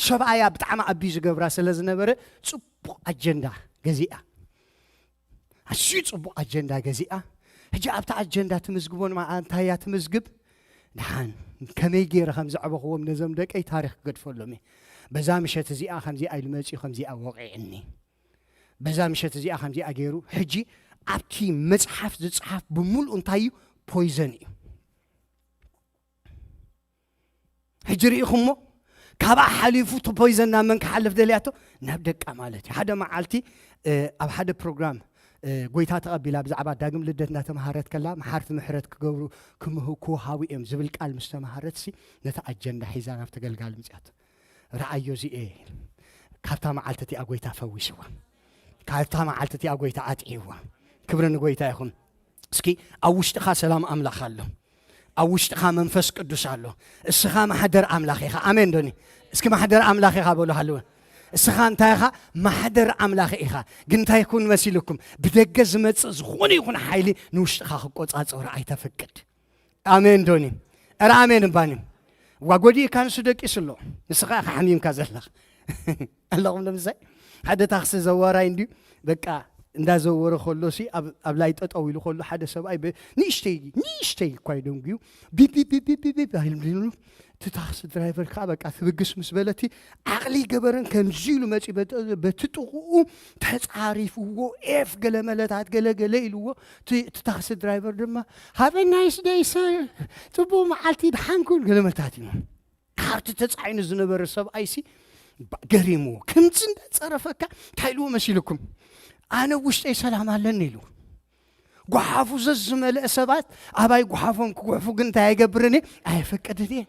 ሰብኣያ ብጣዕሚ ኣቢዩ ዝገብራ ስለ ዝነበረ፣ ጽቡቕ ኣጀንዳ ገዚኣ። ኣዝዩ ጽቡቕ ኣጀንዳ ገዚኣ። ሕጂ ኣብታ ኣጀንዳ ትምዝግቦ ንማ-፣ እንታይ እያ ትምዝግብ? ደሓን፣ ከመይ ገይረ ከም ዘዕበኽዎም ነዞም ደቀይ ታሪኽ ክገድፈሎም እየ። በዛ ምሸት እዚኣ ከምዚኣ ኢሉ መጺኡ፣ ከምዚኣ ወቒዕኒ። በዛ ምሸት እዚኣ ከምዚኣ ገይሩ። ሕጂ ኣብቲ መጽሓፍ ዝጽሓፍ ብምሉኡ እንታይ እዩ? ፖይዘን እዩ። ሕጂ ርኢኹሞ፣ ካብኣ ሓሊፉ እቲ ፖይዘን ናብ መን ክሓልፍ ደልያቶ? ናብ ደቃ ማለት እዩ። ሓደ መዓልቲ፣ እ፣ ኣብ ሓደ ፕሮግራም፣ እ፣ ጎይታ ተቐቢላ ብዛዕባ ዳግም ልደት እናተምሃረት ከላ፣ መሓርቲ ምሕረት ክገብሩ፣ ክምህው፣ ክወሃቡ እዮም ዝብል ቃል ምስ ተምሃረትሲ፣ ነቲ ኣጀንዳ ሒዛ ናብ ተገልጋሊ ምጽኣት። ረኣዮ እዚኤ፣ ካብታ መዓልቲ እቲኣ ጎይታ ፈዊስዋ። ካብታ መዓልቲ እቲኣ ጎይታ ኣጥዒዋ። ክብሪ ንጎይታ ይኹን። እስኪ ኣብ ውሽጥኻ ሰላም ኣምላኽ ኣሎ። ኣብ ውሽጥኻ መንፈስ ቅዱስ ኣሎ። እስኻ ማሕደር ኣምላኽ ኢኻ። ኣሜን ዶኒ? እስኪ ማሕደር ኣምላኽ ኢኻ በሉ ሃለወ። እስኻ እንታይ ኢኻ? ማሕደር ኣምላኽ ኢኻ። ግን እንታይ ይኩን መሲልኩም? ብደገ ዝመጽእ ዝኾነ ይኹን ሓይሊ ንውሽጥኻ ክቆጻጸሮ ኣይተፍቅድ። ኣሜን ዶኒ? ኧረ ኣሜን እባኒ። ዋ ጎዲእካ ንሱ ደቂሱ ኣሎ። ንስኻ ኢኻ ሓሚምካ ዘለኻ። ኣለኹም ንምሳይ? ሓደ ታክሲ ዘዋራይ እንድዩ፣ በቃ እንዳዘወረ ከሎ ሲ ኣብ፣ ኣብ ላይ ጠጠው ኢሉ ከሎ ሓደ ሰብኣይ ብ-፣ ንእሽተይ፣ ንእሽተይ እኳ እዩ ደንጉዩ። ቢፕ፣ ቢፕ፣ ቢፕ፣ ቢፕ፣ ቢፕ፣ ቢፕ፣ ኣይልም ድኑ። እቲ ታክሲ ድራይቨር ከዓ በቃ ትብግስ ምስ በለቲ ዓቕሊ ገበረን ከምዚ ኢሉ መፂ በ-፣ በቲ ጥቕኡ ተፃሪፍዎ ኤፍ ገለ መለታት ገለ ገለ ኢልዎ። እቲ፣ እቲ ታክሲ ድራይቨር ድማ ሃበ ናይስ ደይ ሰር፣ ፅቡቅ መዓልቲ ድሓንኩን ገለ መለታት እዩ። ካብቲ ተጻዒኑ ዝነበረ ሰብኣይሲ ባ-፣ ገሪምዎ። ከምዚ እንዳጸረፈካ እንታይ ኢልዎ መሲልኩም? ኣነ ውሽጠይ ሰላም ኣለኒ ኢሉ። ጓሓፉ ዘዝመልአ ሰባት ኣባይ ጓሓፎም ክጉሕፉ ግን እንታይ ኣይገብርን እየ? ኣየፈቅድን እየ።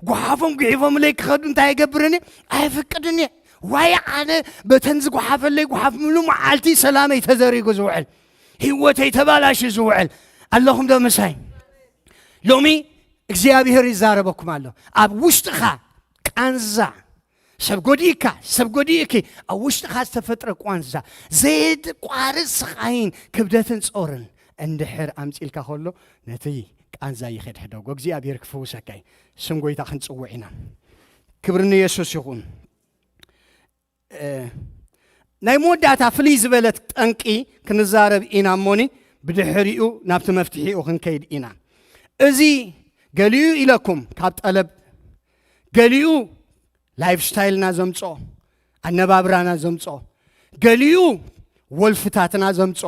ጓሓፎም ጉሒፎምለይ ክኸዱ እንታይ ይገብርን እየ? ኣይፍቅድን እየ። ዋይ ኣነ በተን ዝጓሓፈለይ ጓሓፍ ሙሉ መዓልቲ ሰላመይ ተዘሪጉ ዝውዕል፣ ህይወተይ ተባላሽ ዝውዕል። ኣለኹም ዶ ምሳይ? ሎሚ እግዚኣብሔር ይዛረበኩም ኣሎ። ኣብ ውሽጥኻ ቃንዛ፣ ሰብ ጎዲእካ፣ ሰብ ጎዲእኪ፣ ኣብ ውሽጥኻ ዝተፈጥረ ቋንዛ፣ ዘየቋርጽ ስቓይን ክብደትን ጾርን እንድሕር ኣምጺልካ ከሎ፣ ነቲ ቃንዛ ይኸድሕዶ። ጎ እግዚኣብሔር ክፍውሰካ እዩ። ስም ጎይታ ክንጽውዕ ኢና። ክብሪ ንየሱስ ይኹን። እ፣ ናይ መወዳእታ ፍልይ ዝበለት ጠንቂ ክንዛረብ ኢና እሞኒ፣ ብድሕሪኡ ናብቲ መፍትሒኡ ክንከይድ ኢና። እዚ ገሊኡ ኢለኩም ካብ ጠለብ፣ ገሊኡ ላይፍ ስታይልና ዘምጾ፣ ኣነባብራና ዘምጾ፣ ገሊኡ ወልፍታትና ዘምጾ፣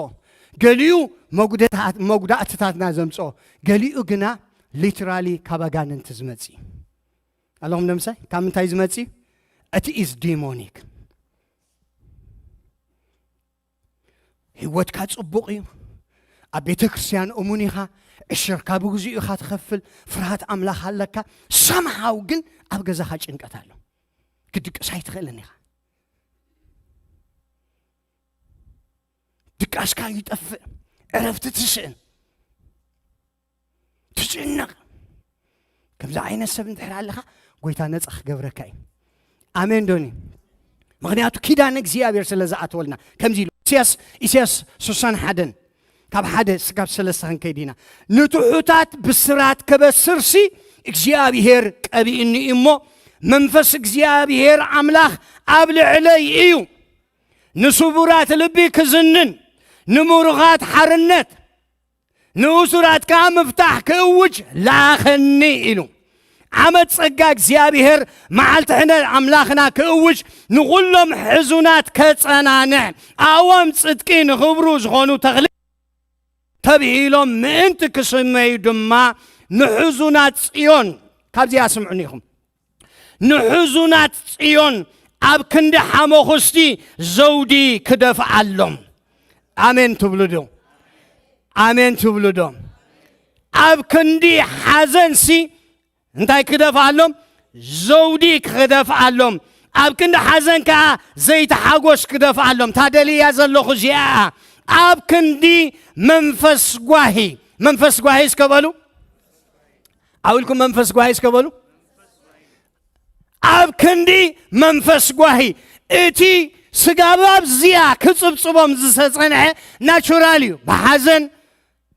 ገሊኡ መጉደታት-፣ መጉዳእትታትና ዘምጾ፣ ገሊኡ ግና ሊትራሊ ካብ ኣጋንንቲ ዝመጽእ። ኣለኹም ዶ ምሳይ? ካብ ምንታይ ዝመጽእ? እቲ ኢዝ ዲሞኒክ። ህይወትካ ጽቡቕ እዩ። ኣብ ቤተ ክርስቲያን እሙን ኢኻ። ዕሽርካ ብግዚኡ ኢኻ ትኸፍል። ፍርሃት ኣምላኽ ኣለካ። ሰምሃው ግን ኣብ ገዛኻ ጭንቀት ኣሎ። ክድቅስ ኣይትኽእልን ኢኻ። ድቃስካ ይጠፍእ። ዕረፍቲ ትስእን። ትጭነቕ። ከምዚ ዓይነት ሰብ እንድሕር ኣለኻ፣ ጎይታ ነጻ ክገብረካ እዩ። ኣሜን ዶኒ? ምኽንያቱ ኪዳን እግዚኣብሔር ስለ ዝኣተወልና። ከምዚ ኢሉ ኢሳያስ፣ ኢሳያስ ስሳን ሓደን ካብ ሓደ ስጋብ ሰለስተ ክንከይድ ኢና። "ንትሑታት ብስራት ከበስርሲ እግዚኣብሔር ቀቢእኒ እዩ እሞ፣ መንፈስ እግዚኣብሔር ኣምላኽ ኣብ ልዕለይ እዩ። ንስቡራት ልቢ ክዝንን፣ ንምሩኻት ሓርነት፣ ንእሱራት ከኣ ምፍታሕ ክእውጅ ለኣኸኒ" ኢሉ። ዓመት ጸጋ እግዚኣብሔር፣ መዓልቲ ሕነ ኣምላኽና ክእውጅ፣ ንኹሎም ሕዙናት ከጸናንዕ፣ ኣእዋም ጽድቂ ንኽብሩ ዝኾኑ ተኽሊ ተብሂሎም ምእንቲ ክስመዩ ድማ ንሕዙናት ጽዮን፣ ካብዚኣ ስምዑኒ ኢኹም፣ ንሕዙናት ጽዮን ኣብ ክንዲ ሓመኹስቲ ዘውዲ ክደፍኣሎም። ኣሜን ትብሉ ዶ? ኣሜን ትብሉ ዶ? ኣብ ክንዲ ሓዘንሲ እንታይ ክደፍኣሎም? ዘውዲ ክደፍኣሎም። ኣብ ክንዲ ሓዘን ከኣ ዘይቲ ሓጎስ ክደፍኣሎም። ታደልያ ዘለኹ እዚኣ እያ። ኣብ ክንዲ መንፈስ ጓሂ፣ መንፈስ ጓሂ እስከ በሉ። ዓው ኢልኩም መንፈስ ጓሂ እስከ በሉ። ኣብ ክንዲ መንፈስ ጓሂ፣ እቲ ስጋብ ኣብዚኣ ክጽብጽቦም ዝተጸንሐ ናቹራል እዩ። ብሓዘን፣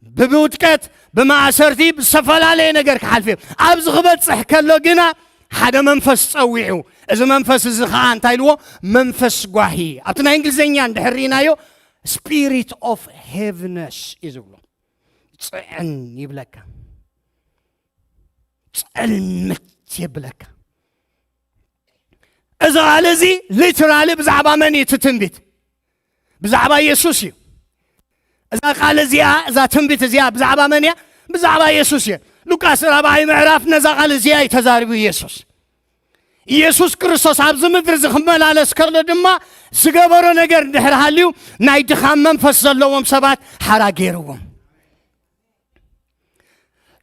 ብውድቀት፣ ብማእሰርቲ፣ ብዝተፈላለየ ነገር ክሓልፍ እዮም። ኣብዚ ክበጽሕ ከሎ ግና ሓደ መንፈስ ጸዊዑ። እዚ መንፈስ እዚ ኸኣ እንታይ ኢልዎ? መንፈስ ጓሂ። ኣብቲ ናይ እንግሊዝኛ እንድሕር ርኢናዮ፣ ስፒሪት ኦፍ ሄቭነስ እዩ ዝብሎ። ጽዕን ይብለካ። ጸልምት የብለካ። እዚ ቃል እዚ ሊትራሊ ብዛዕባ መን እዩ እቲ ትንቢት? ብዛዕባ ኢየሱስ እዩ። እዛ ቃል እዚኣ፣ እዛ ትንቢት እዚኣ ብዛዕባ መን እያ? ብዛዕባ ኢየሱስ እየ። ሉቃስ ራብዓይ ምዕራፍ ነዛ ቃል እዚኣ እዩ ተዛሪቡ ኢየሱስ። ኢየሱስ ክርስቶስ ኣብዚ ምድሪ እዚ ክመላለስ ከሎ ድማ ዝገበሮ ነገር እንድሕር ሃልዩ፣ ናይ ድኻም መንፈስ ዘለዎም ሰባት ሓራ ገይርዎም።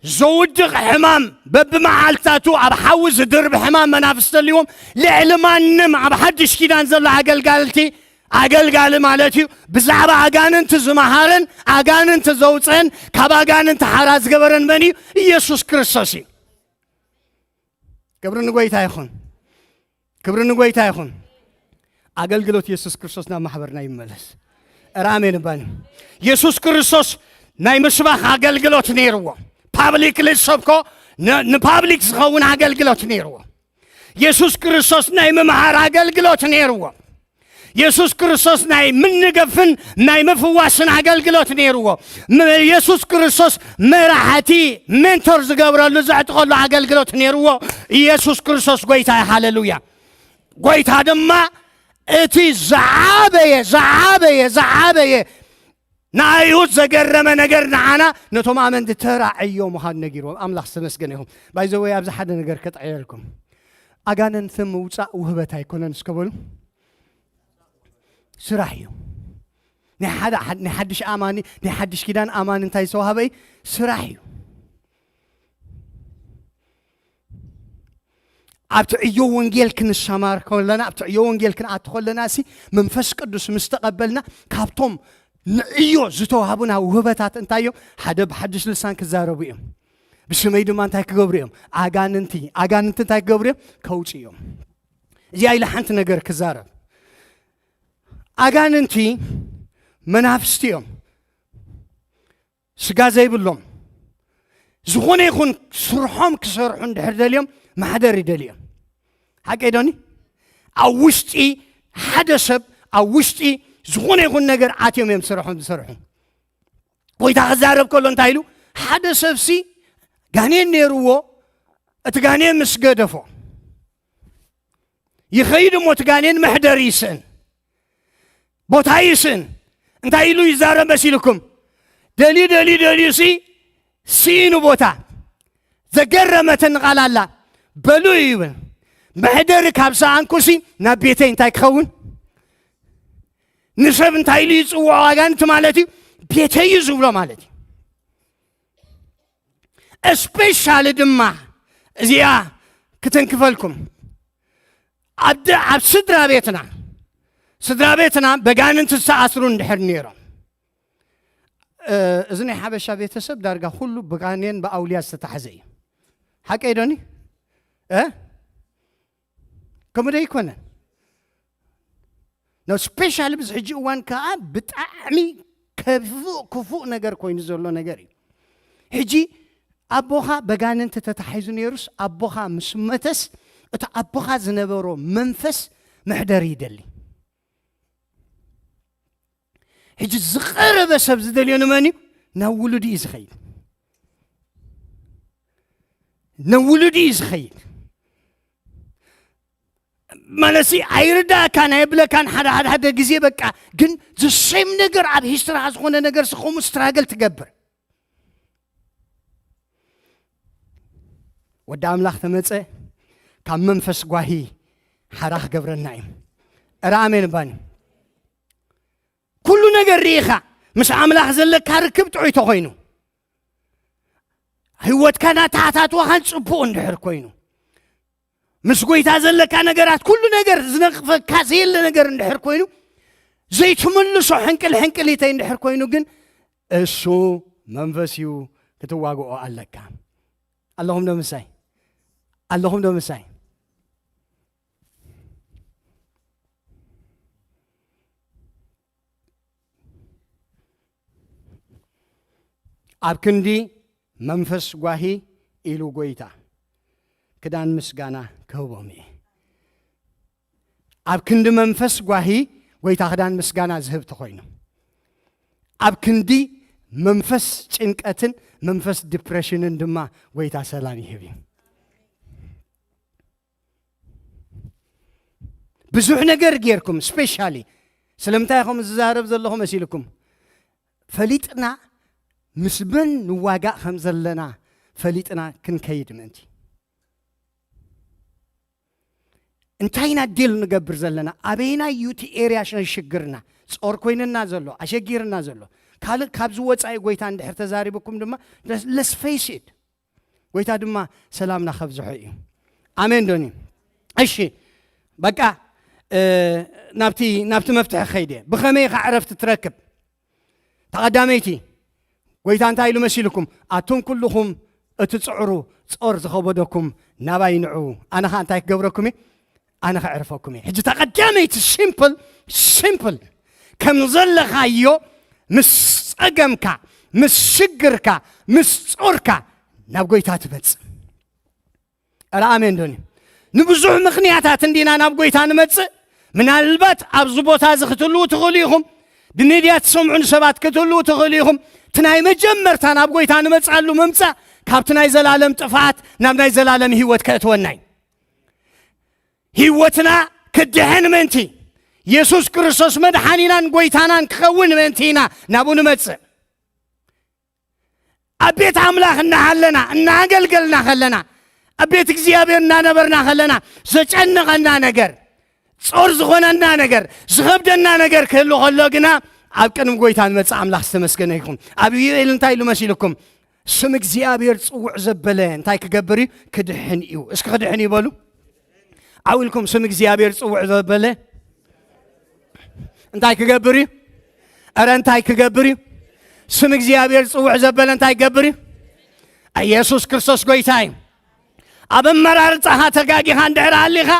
ዘውድቕ ሕማም፣ በብመዓልታቱ ኣብ ሓዊ ዝድርብ ሕማም መናፍስቲ ኣልዎም፣ ልዕሊ ማንም ኣብ ሓድሽ ኪዳን ዘሎ ኣገልጋልቲ፣ ኣገልጋሊ ማለት እዩ፣ ብዛዕባ ኣጋንንቲ ዝመሃረን ኣጋንንቲ ዘውፅአን ካብ ኣጋንንቲ ሓራ ዝገበረን መን እዩ? ኢየሱስ ክርስቶስ እዩ። ክብሪ ንጎይታ ይኹን። ክብሪ ንጎይታ ይኹን። ኣገልግሎት የሱስ ክርስቶስ ናብ ማሕበርና ይመለስ። እረ ኣሜን እባኒ። የሱስ ክርስቶስ ናይ ምስባኽ ኣገልግሎት ነይርዎ። ፓብሊክ ዝሰብኮ ን-፣ ንፓብሊክ ዝኸውን ኣገልግሎት ነይርዎ። የሱስ ክርስቶስ ናይ ምምሃር ኣገልግሎት ነይርዎ። የሱስ ክርስቶስ ናይ ምንገፍን ናይ ምፍዋስን ኣገልግሎት ነይርዎ። ም-፣ የሱስ ክርስቶስ መራሕቲ፣ ሜንቶር ዝገብረሉ፣ ዘዕጥቐሉ ኣገልግሎት ነይርዎ። ኢየሱስ ክርስቶስ ጎይታ እዩ። ሃሌሉያ። ጎይታ ድማ እቲ ዝዓበየ፣ ዝዓበየ፣ ዝዓበየ ንኣይሁድ ዘገረመ ነገር ንዓና ነቶም ኣመንቲ ተራ ዕዮ ምዃኑ ነጊርዎም። ኣምላኽ ዝተመስገነ ይኹን። ባይ ዘ ወይ ኣብዚ ሓደ ነገር ከጠዕየልኩም። ኣጋንንቲ ምውጻእ ውህበት ኣይኮነን እስከ በሉ። ስራሕ እዩ። ናይ ሓደ፣ ናይ ሓድሽ ኣማኒ፣ ናይ ሓድሽ ኪዳን ኣማኒ እንታይ ዝተዋህበ እዩ? ስራሕ እዩ። ኣብቲ ዕዮ ወንጌል ክንሰማር ከለና፣ ኣብቲ ዕዮ ወንጌል ክንኣቱ ከለና ሲ መንፈስ ቅዱስ ምስ ተቐበልና፣ ካብቶም ንዕዮ ዝተዋህቡና ውህበታት እንታይ እዮም? ሓደ ብሓድሽ ልሳን ክዛረቡ እዮም። ብስመይ ድማ እንታይ ክገብሩ እዮም? ኣጋንንቲ፣ ኣጋንንቲ እንታይ ክገብሩ እዮም? ከውጽኡ እዮም። እዚኣ ኢለ ሓንቲ ነገር ክዛረብ። ኣጋንንቲ መናፍስቲ እዮም። ስጋ ዘይብሎም፣ ዝኾነ ይኹን ስርሖም ክሰርሑ እንድሕር ደልዮም፣ ማሕደር ይደልዮም። ሓቀይ ዶኒ? ኣብ ውሽጢ ሓደ ሰብ፣ ኣብ ውሽጢ ዝኾነ ይኹን ነገር ኣትዮም እዮም ስርሖም ዝሰርሑ። ጎይታ ክዛረብ ከሎ እንታይ ኢሉ? ሓደ ሰብሲ ጋኔን ነይርዎ፣ እቲ ጋኔን ምስ ገደፎ ይኸይድ እሞ፣ እቲ ጋኔን መሕደሪ ይስእን፣ ቦታ ይስእን። እንታይ ኢሉ ይዛረብ መሲልኩም? ደልዩ፣ ደልዩ፣ ደልዩ ሲ ስኢኑ ቦታ። ዘገረመትን ቃል ኣላ። በሉ ይብል፣ መሕደሪ ካብ ሰኣንኩሲ ናብ ቤተይ እንታይ ክኸውን? ንሰብ እንታይ ኢሉ ይጽውዖ? ኣጋንንቲ ማለት እዩ፣ ቤተይ እዩ ዝብሎ ማለት እዩ። እስፔሻሊ ድማ እዚኣ ክትንክፈልኩም፣ ኣብ ደ-፣ ኣብ ስድራ ቤትና፣ ስድራ ቤትና በጋንንቲ ዝተኣስሩ እንድሕር ነይሮም፣ እ፣ እዚ ናይ ሓበሻ ቤተሰብ ዳርጋ ኩሉ ብጋኔን ብኣውልያ ዝተታሕዘ እዩ። ሓቀይ ዶኒ? እ? ከምኡ ዶ ኣይኮነን? ኖ፣ ስፔሻሊ ብዚ ሕጂ እዋን ከኣ ብጣዕሚ ክፉእ፣ ክፉእ ነገር ኮይኑ ዘሎ ነገር እዩ። ሕጂ ኣቦኻ በጋንንቲ ተታሒዙ ነይሩስ፣ ኣቦኻ ምስ መተስ፣ እቲ ኣቦኻ ዝነበሮ መንፈስ መሕደሪ ይደሊ። ሕጂ ዝቐረበ ሰብ ዝደልዮ ንመን እዩ? ናብ ውሉድ እዩ ዝኸይድ። ናብ ውሉድ እዩ ዝኸይድ። ማለትሲ ኣይርዳእካን፣ ኣየብለካን፣ ሓደ፣ ሓደ፣ ሓደ ግዜ በቃ፣ ግን ዘሴም ነገር ኣብ ሂስትሪኻ ዝኾነ ነገር ስኸሙ ስትራግል ትገብር። ወዲ ኣምላኽ ተመጸ፣ ካብ መንፈስ ጓሂ ሓራ ክገብረና እዩ። እረ ኣሜን ባኒ። ኩሉ ነገር ርኢኻ፣ ምስ ኣምላኽ ዘለካ ርክብ ጥዑይ ተኾይኑ፣ ህይወትካ ናተሓታትዋኻን ጽቡቕ እንድሕር ኮይኑ፣ ምስ ጎይታ ዘለካ ነገራት፣ ኩሉ ነገር ዝነቕፈካ ዘየለ ነገር እንድሕር ኮይኑ፣ ዘይትምልሶ ሕንቅል ሕንቅሊተይ እንድሕር ኮይኑ ግን፣ እሱ መንፈስ እዩ፣ ክትዋግኦ ኣለካ። ኣለኹም ዶ ምሳይ? ኣለኹም ዶ ምሳይ? ኣብ ክንዲ መንፈስ ጓሂ ኢሉ ጎይታ ክዳን ምስጋና ክህቦም እየ። ኣብ ክንዲ መንፈስ ጓሂ ጎይታ ክዳን ምስጋና ዝህብ ተኾይኑ፣ ኣብ ክንዲ መንፈስ ጭንቀትን መንፈስ ዲፕሬሽንን ድማ ጎይታ ሰላም ይህብ እዩ። ብዙሕ ነገር ጌርኩም፣ ስፔሻሊ ስለምንታይ ከም ዝዛረብ ዘለኹ መሲልኩም፣ ፈሊጥና ምስ መን ንዋጋእ ከም ዘለና ፈሊጥና ክንከይድ ምእንቲ። እንታይ ኢና ዲል ንገብር ዘለና? ኣበይናይ እዩ እቲ ኤርያ ሸ-፣ ሽግርና? ጾር ኮይንና ዘሎ፣ ኣሸጊርና ዘሎ። ካልእ ካብዚ ወጻኢ ጎይታ እንድሕር ተዛሪብኩም ድማ፣ let's face it፣ ጎይታ ድማ ሰላምና ከብዝሖ እዩ። ኣሜን ዶኒ? እሺ፣ በቃ፣ እ፣ ናብቲ፣ ናብቲ መፍትሒ ከይደ። ብኸመይ ኢኻ ዕረፍቲ ትረክብ? ተቐዳመይቲ፣ ጎይታ እንታይ ኢሉ መሲልኩም? ኣቱም ኩልኹም እትጽዕሩ፣ ጾር ዝኸበደኩም ናባይ ንዑ፣ ኣነ ኸኣ እንታይ ክገብረኩም እየ? ኣነ ኸዕርፈኩም እየ። ሕጂ ተቐዳመይቲ ሲምፕል፣ ሲምፕል፣ ከም ዘለኻዮ ምስ ጸገምካ፣ ምስ ሽግርካ፣ ምስ ጾርካ ናብ ጎይታ ትመጽእ። ኣረ ኣሜን ዶኒ? ንብዙሕ ምኽንያታት እንዲና ናብ ጎይታ ንመጽእ። ምናልባት ኣብዚ ቦታ እዚ ክትህልዉ ትኽእሉ ኢኹም። ብሚድያ ትሰምዑን ሰባት ክትህልዉ ትኽእሉ ኢኹም። እቲ ናይ መጀመርታ ናብ ጎይታ ንመጽኣሉ ምምጻእ ካብቲ ናይ ዘላለም ጥፍኣት ናብ ናይ ዘላለም ህይወት ከእትወና እዩ። ህይወትና ክድሕን ምእንቲ፣ የሱስ ክርስቶስ መድሓኒናን ጎይታናን ክኸውን ምእንቲ ኢና ናብኡ ንመጽእ። ኣብ ቤት ኣምላኽ እናሃለና፣ እናኣገልገልና ከለና፣ ኣብ ቤት እግዚኣብሔር እናነበርና ከለና፣ ዘጨንቐና ነገር፣ ጾር ዝኾነና ነገር፣ ዝኸብደና ነገር ክህሉ ከሎ ግና፣ ኣብ ቅድሚ ጎይታ ንመጽእ ኣምላኽ ዝተመስገነ ይኹን። ኣብ ዮኤል እንታይ ኢሉ መሲልኩም? ስም እግዚኣብሔር ጽውዕ ዘበለ እንታይ ክገብር እዩ? ክድሕን እዩ። እስኪ ክድሕን እዩ በሉ። ዓው ኢልኩም ስም እግዚኣብሔር ጽውዕ ዘበለ እንታይ ክገብር እዩ? እረ እንታይ ክገብር እዩ? ስም እግዚኣብሔር ጽውዕ ዘበለ እንታይ ክገብር እዩ? ኢየሱስ ክርስቶስ ጎይታ እዩ። ኣብ ኣመራርጻኻ ተጋጊኻ እንድሕር ሃሊኻ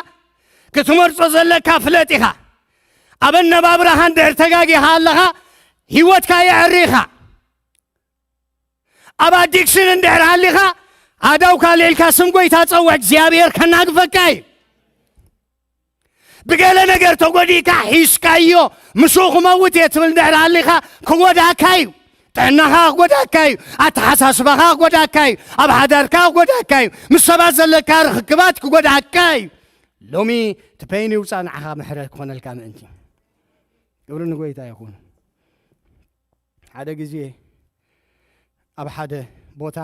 ክትመርጾ ዘለካ ፍለጥ ኢኻ። ኣብ ኣነባብራኻ እንድሕር ተጋጊኻ ኣለኻ ህይወትካ የዕሪ ኢኻ። ኣብ ኣዲክሽን እንድሕር ሃሊኻ ኣዳውካ ልዒልካ ስም ጎይታ ጸውዕ እግዚኣብሔር ከናግፈካ እዩ። ብገለ ነገር ተጎዲእካ ሒዝካዮ ምስኡ ክመውት እየ ትብል እንድሕር ሃሊኻ ክጎድኣካ እዩ። ጥዕናኻ ክጎድኣካ እዩ። ኣተሓሳስባኻ ክጎድኣካ እዩ። ኣብ ሓዳርካ ክጎድኣካ እዩ። ምስ ሰባት ዘለካ ርኽክባት ክጎድኣካ እዩ። ሎሚ ትፔይን ይውፃእ ንዓኻ ምሕረት ክኾነልካ ምእንቲ። ክብሪ ንጎይታ ይኹን። ሓደ ግዜ ኣብ ሓደ ቦታ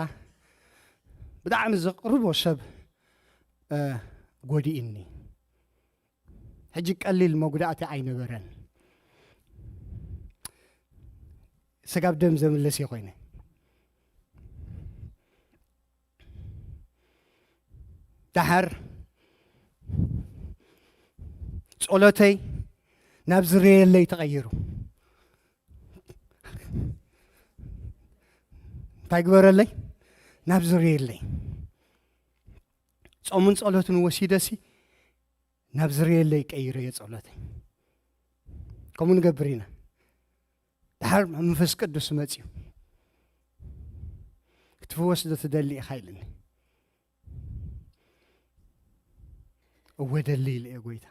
ብጣዕሚ ዘቕርቦ ሰብ ጎዲእኒ። ሕጂ ቀሊል መጉዳእቲ ኣይነበረን። ስጋብ ደም ዘምለስ እየ ኮይነ። ደሓር ጸሎተይ ናብ ዝረየለይ ተቐይሩ። እንታይ ግበረለይ? ናብ ዝረየለይ። ጾምን ጸሎትን ወሲደሲ ናብ ዝረየለይ ቀይረዮ ጸሎተይ። ከምኡ ንገብር ኢና። ደሓር መንፈስ ቅዱስ መጺኡ ክትፍወስ ዶ ትደሊ ኢኻ ኢልኒ። እወ ደሊ ኢለ እየ ጎይታ።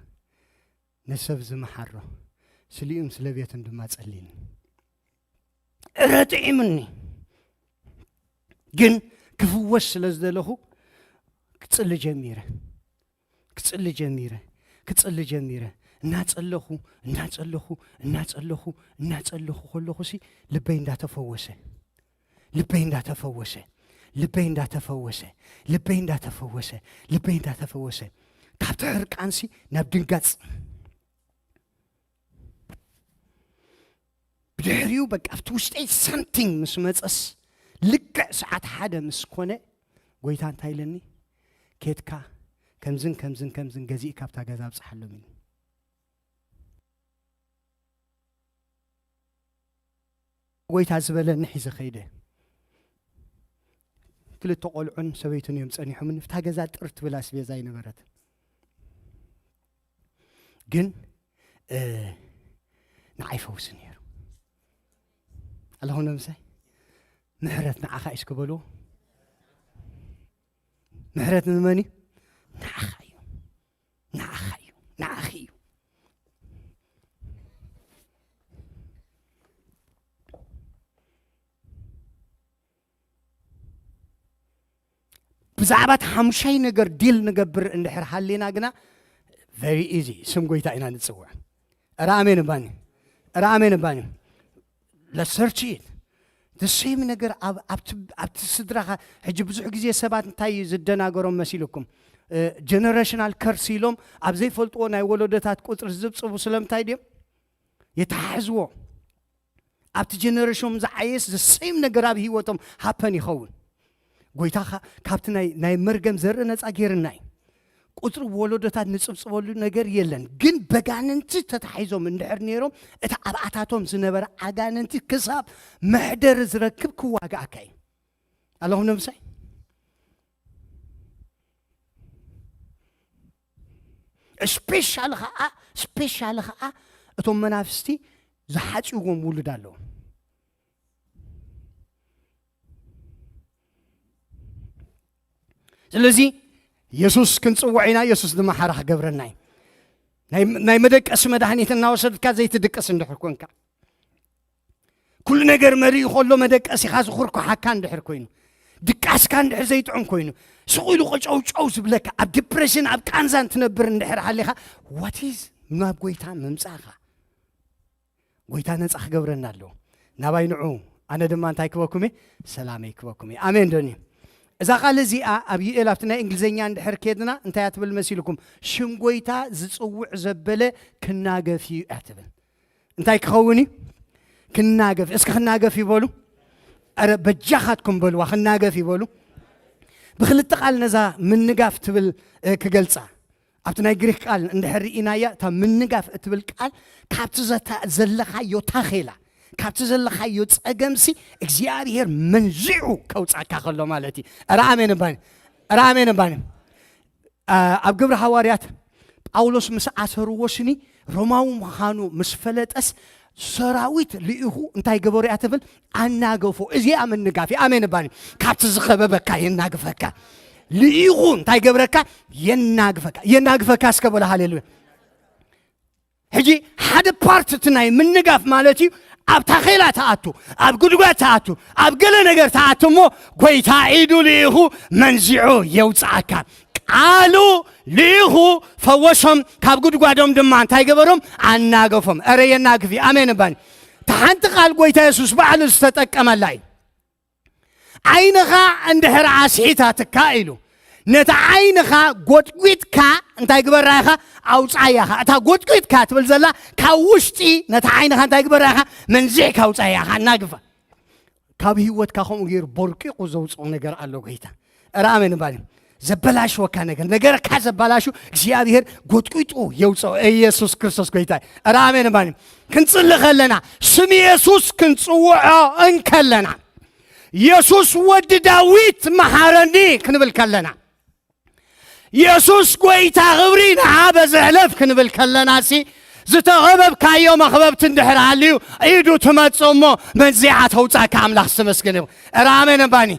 ነሰብ ዝመሓሮ ስሊኡን ስለ ቤቱን ድማ ጸሊኒ። እረ ጥዒምኒ። ግን ክፍወስ ስለ ዝደለኹ ክጽሊ ጀሚረ። ክጽሊ ጀሚረ። ክጽሊ ጀሚረ። እናጸለኹ እናጸለኹ እናጸለኹ እናጸለኹ ከለኹ ሲ ልበይ እንዳተፈወሰ ልበይ እንዳተፈወሰ ልበይ እንዳተፈወሰ ልበይ እንዳተፈወሰ ልበይ እንዳተፈወሰ ካብቲ ሕርቃንሲ ናብ ድንጋጽ ብድሕሪኡ በቃ ኣብቲ ውሽጠይ ሳምቲንግ ምስ መፀስ ልክዕ ሰዓት ሓደ ምስ ኮነ ጎይታ እንታይ ኢለኒ? ኬድካ ከምዝን ከምዝን ከምዝን ገዚእካ ኣብታ ገዛ ኣብፅሓሎም ኢሉ። ጎይታ ዝበለኒ ሒዘ ከይደ። ክልተ ቆልዑን ሰበይቱን እዮም ጸኒሖምኒ። እታ ገዛ ጥር ትብል ኣስቤዛ ኣይነበረትን። ግን ንዓይ ፈውሲ ነይሩ። ኣለኹም ነምሳይ ምሕረት ንዓኻ እዩ እስኪ በልዎ። ምሕረት ንመን እዩ? ንዓኻ እዩ። ንዓኻ እዩ። ንዓኺ እዩ። ብዛዕባ እቲ ሓሙሻይ ነገር ዲል ንገብር እንድሕር ሃሊና ግና very easy ስም ጎይታ ኢና ንጽውዕ። እረ ኣሜን እባኒ። እረ ኣሜን እባኒ። ለሰርች ኢት ሴም ነገር ኣብ- ኣብቲ ኣብቲ ስድራኻ። ሕጂ ብዙሕ ግዜ ሰባት እንታይ እዩ ዝደናገሮም መሲልኩም? ጀነሬሽናል ከርስ ኢሎም ኣብ ዘይፈልጥዎ ናይ ወለዶታት ቁፅሪ ዝብፅቡ ስለምንታይ ድዮም? የተሓሕዝዎ ኣብቲ ጀነሬሽኖም ዝዓየስ ዘሰይም ነገር ኣብ ህይወቶም ሃፐን ይኸውን። ጎይታ ኸ- ካብቲ ናይ ናይ መርገም ዘርኢ ነፃ ጌርና እዩ። ቁፅሪ ወለዶታት ንፅብፅበሉ ነገር የለን። ግን በጋንንቲ ተታሒዞም እንድሕር ነይሮም እቲ ኣብኣታቶም ዝነበረ ኣጋንንቲ ክሳብ መሕደሪ ዝረክብ ክዋጋእካ እዩ። ኣለኹም ነምሳይ ስፔሻሊ ከዓ ስፔሻሊ ከዓ እቶም መናፍስቲ ዝሓፅዎም ውሉድ ኣለዎም። ስለዚ የሱስ ክንፅውዕ ኢና። የሱስ ድማ ሓራ ክገብረና እዩ። ናይ- ናይ መደቀሲ መድሃኒት እናወሰድካ ዘይትድቅስ እንድሕር ኮንካ ኩሉ ነገር መሪኡ ከሎ መደቀሲኻ ዝኹርኩሓካ እንድሕር ኮይኑ ድቃስካ እንድሕር ዘይጥዑም ኮይኑ ስቕ ኢሉ ቆጨውጨው ዝብለካ ኣብ ዲፕሬሽን ኣብ ቃንዛን ትነብር እንድሕር ሃሊኻ what is ናብ ጎይታ ምምፃእኻ ጎይታ ነፃ ክገብረና ኣለዎ። ናባይ ንዑ ኣነ ድማ እንታይ ክበኩም እየ? ሰላመይ ክበኩም እየ። ኣሜን ዶኒ? እዛ ቃል እዚኣ ኣብ ዩኤል ኣብቲ ናይ እንግሊዝኛ እንድሕር ኬድና እንታይ እያ ትብል መሲልኩም? ሽም ጎይታ ዝፅውዕ ዘበለ ክናገፍ እዩ እያ ትብል። እንታይ ክኸውን እዩ? ክናገፍ። እስኪ ክናገፍ ይበሉ። ኧረ በጃኻትኩም በልዋ፣ ክናገፍ ይበሉ። ብክልተ ቃል ነዛ ምንጋፍ ትብል ክገልፃ ኣብቲ ናይ ግሪክ ቃል እንድሕር ርኢናያ፣ እታ ምንጋፍ እትብል ቃል ካብቲ ዘለኻዮ ታኼላ፣ ካብቲ ዘለኻዮ ጸገምሲ እግዚኣብሔር መንዚዑ ከውጻካ ከሎ ማለት እዩ። ራኣሜን ባኒ ራኣሜን ባኒ ኣብ ግብሪ ሃዋርያት ጳውሎስ ምስ ኣሰርዎ ስኒ ሮማዊ ምዃኑ ምስ ፈለጠስ፣ ሰራዊት ልኢኹ እንታይ ገበሩ እያ ትብል? ኣናገፎ። እዚኣ ምንጋፍ እያ። ኣሜን ባኒ። ካብቲ ዝኸበበካ የናግፈካ። ልኢኹ እንታይ ገብረካ? የናግፈካ። የናግፈካ እስከ በሎ። ሃሌሉያ። ሕጂ ሓደ ፓርት እቲ ናይ ምንጋፍ ማለት እዩ። ኣብ ታኼላ ተኣቱ፣ ኣብ ጉድጓድ ተኣቱ፣ ኣብ ገለ ነገር ተኣቱ እሞ ጎይታ ኢዱ ልኢኹ መንዚዑ የውፅኣካ። ቃሉ ልኢኹ ፈወሶም፣ ካብ ጉድጓዶም ድማ እንታይ ገበሮም? ኣናገፎም። እረ የናግፊ። ኣሜን እባኒ። እታ ሓንቲ ቃል ጎይታ የሱስ ባዕሉ ዝተጠቀመላ እዩ። ዓይንኻ እንድሕር ኣስሒታትካ ኢሉ፣ ነቲ ዓይንኻ ጎጥጒጥካ እንታይ ግበራ ኢኻ? ኣውጻያ ኢኻ። እታ ጎጥጒጥካ ትብል ዘላ ካብ ውሽጢ ነቲ ዓይንኻ እንታይ ግበራ ኢኻ? መንዚዕካ ኣውጻያ ኢኻ። እናግፋ ካብ ህይወትካ ከምኡ ገይሩ ቦርቂቑ ዘውፅኦ ነገር ኣሎ ጎይታ። እረ ኣሜን እባኒ። ዘበላሽወካ ነገር፣ ነገርካ ዘበላሹ እግዚኣብሔር ጎጥቂጡ የውፅኦ። ኢየሱስ ክርስቶስ ጎይታ እዩ። እረ ኣሜን እባኒ። ክንጽሊ ከለና፣ ስም ኢየሱስ ክንጽውዖ እንከለና፣ ኢየሱስ ወዲ ዳዊት መሓረኒ ክንብል ከለና፣ ኢየሱስ ጎይታ ክብሪ ንዓ በዚ ሕለፍ ክንብል ከለና ሲ ዝተኸበብካዮ መኽበብቲ እንድሕር ሃልዩ ኢዱ ትመጽእ እሞ መንዚዓ ተውጻካ ኣምላኽ ዝተመስገነ ይኹን። እረ ኣሜን እባኒ።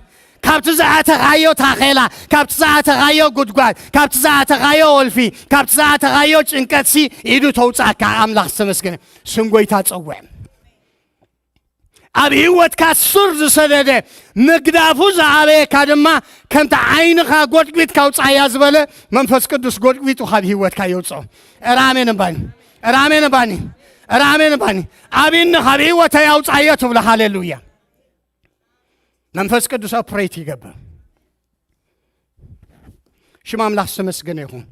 ካብቲ ዝኣተኻዮ ታኼላ፣ ካብቲ ዝኣተኻዮ ጉድጓድ፣ ካብቲ ዝኣተኻዮ ወልፊ፣ ካብቲ ዝኣተኻዮ ጭንቀትሲ ኢዱ ተውጻካ ኣምላኽ ዝተመስገነ። ስም ጎይታ ጸውዕ። ኣብ ህይወትካ ሱር ዝሰደደ ምግዳፉ ዝኣበየካ ድማ ከምቲ ዓይንኻ ጎጥጒጥካ ውጻያ ዝበለ መንፈስ ቅዱስ ጎጥጒጡ ካብ ህይወትካ የውጽኦ። እረ ኣሜን እባኒ። እረ ኣሜን እባኒ። እረ ኣሜን እባኒ። ኣብኒ ካብ ህይወተይ ኣውጻዮ ትብሎ። ሃሌሉያ። መንፈስ ቅዱስ ኦፕሬት ይገብር። ሽም ኣምላኽ ዝተመስገነ ይኹን።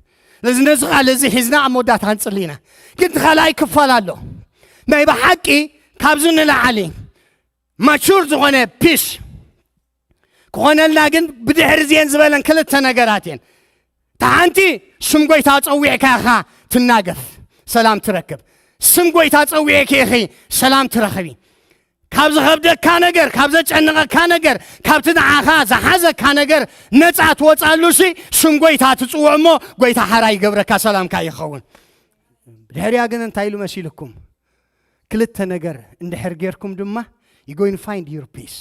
ስለዚ ነዚ ቃል እዚ ሒዝና ኣብ መወዳእታ ክንጽሊ ኢና። ግን እቲ ካልኣይ ክፋል ኣሎ። ናይ ብሓቂ ካብዚ ንላዕሊ ማቹር ዝኾነ ፒስ ክኾነልና ግን ብድሕሪ እዚአን ዝበለን ክልተ ነገራት እየን። እታ ሓንቲ ስም ጎይታ ጸዊዕካ ኢኻ ትናገፍ፣ ሰላም ትረክብ። ስም ጎይታ ጸዊዕኪ ኢኺ ሰላም ትረኽቢ። ካብ ዝኸብደካ ነገር፣ ካብ ዘጨንቐካ ነገር፣ ካብቲ ንዓኻ ዝሓዘካ ነገር ነጻ ትወጻሉ ሲ ስም ጎይታ ትጽውዕ እሞ ጎይታ ሓራ ይገብረካ፣ ሰላምካ ይኸውን። ድሕሪያ ግን እንታይ ኢሉ መሲልኩም? ክልተ ነገር እንድሕር ጌርኩም ድማ you going find your peace።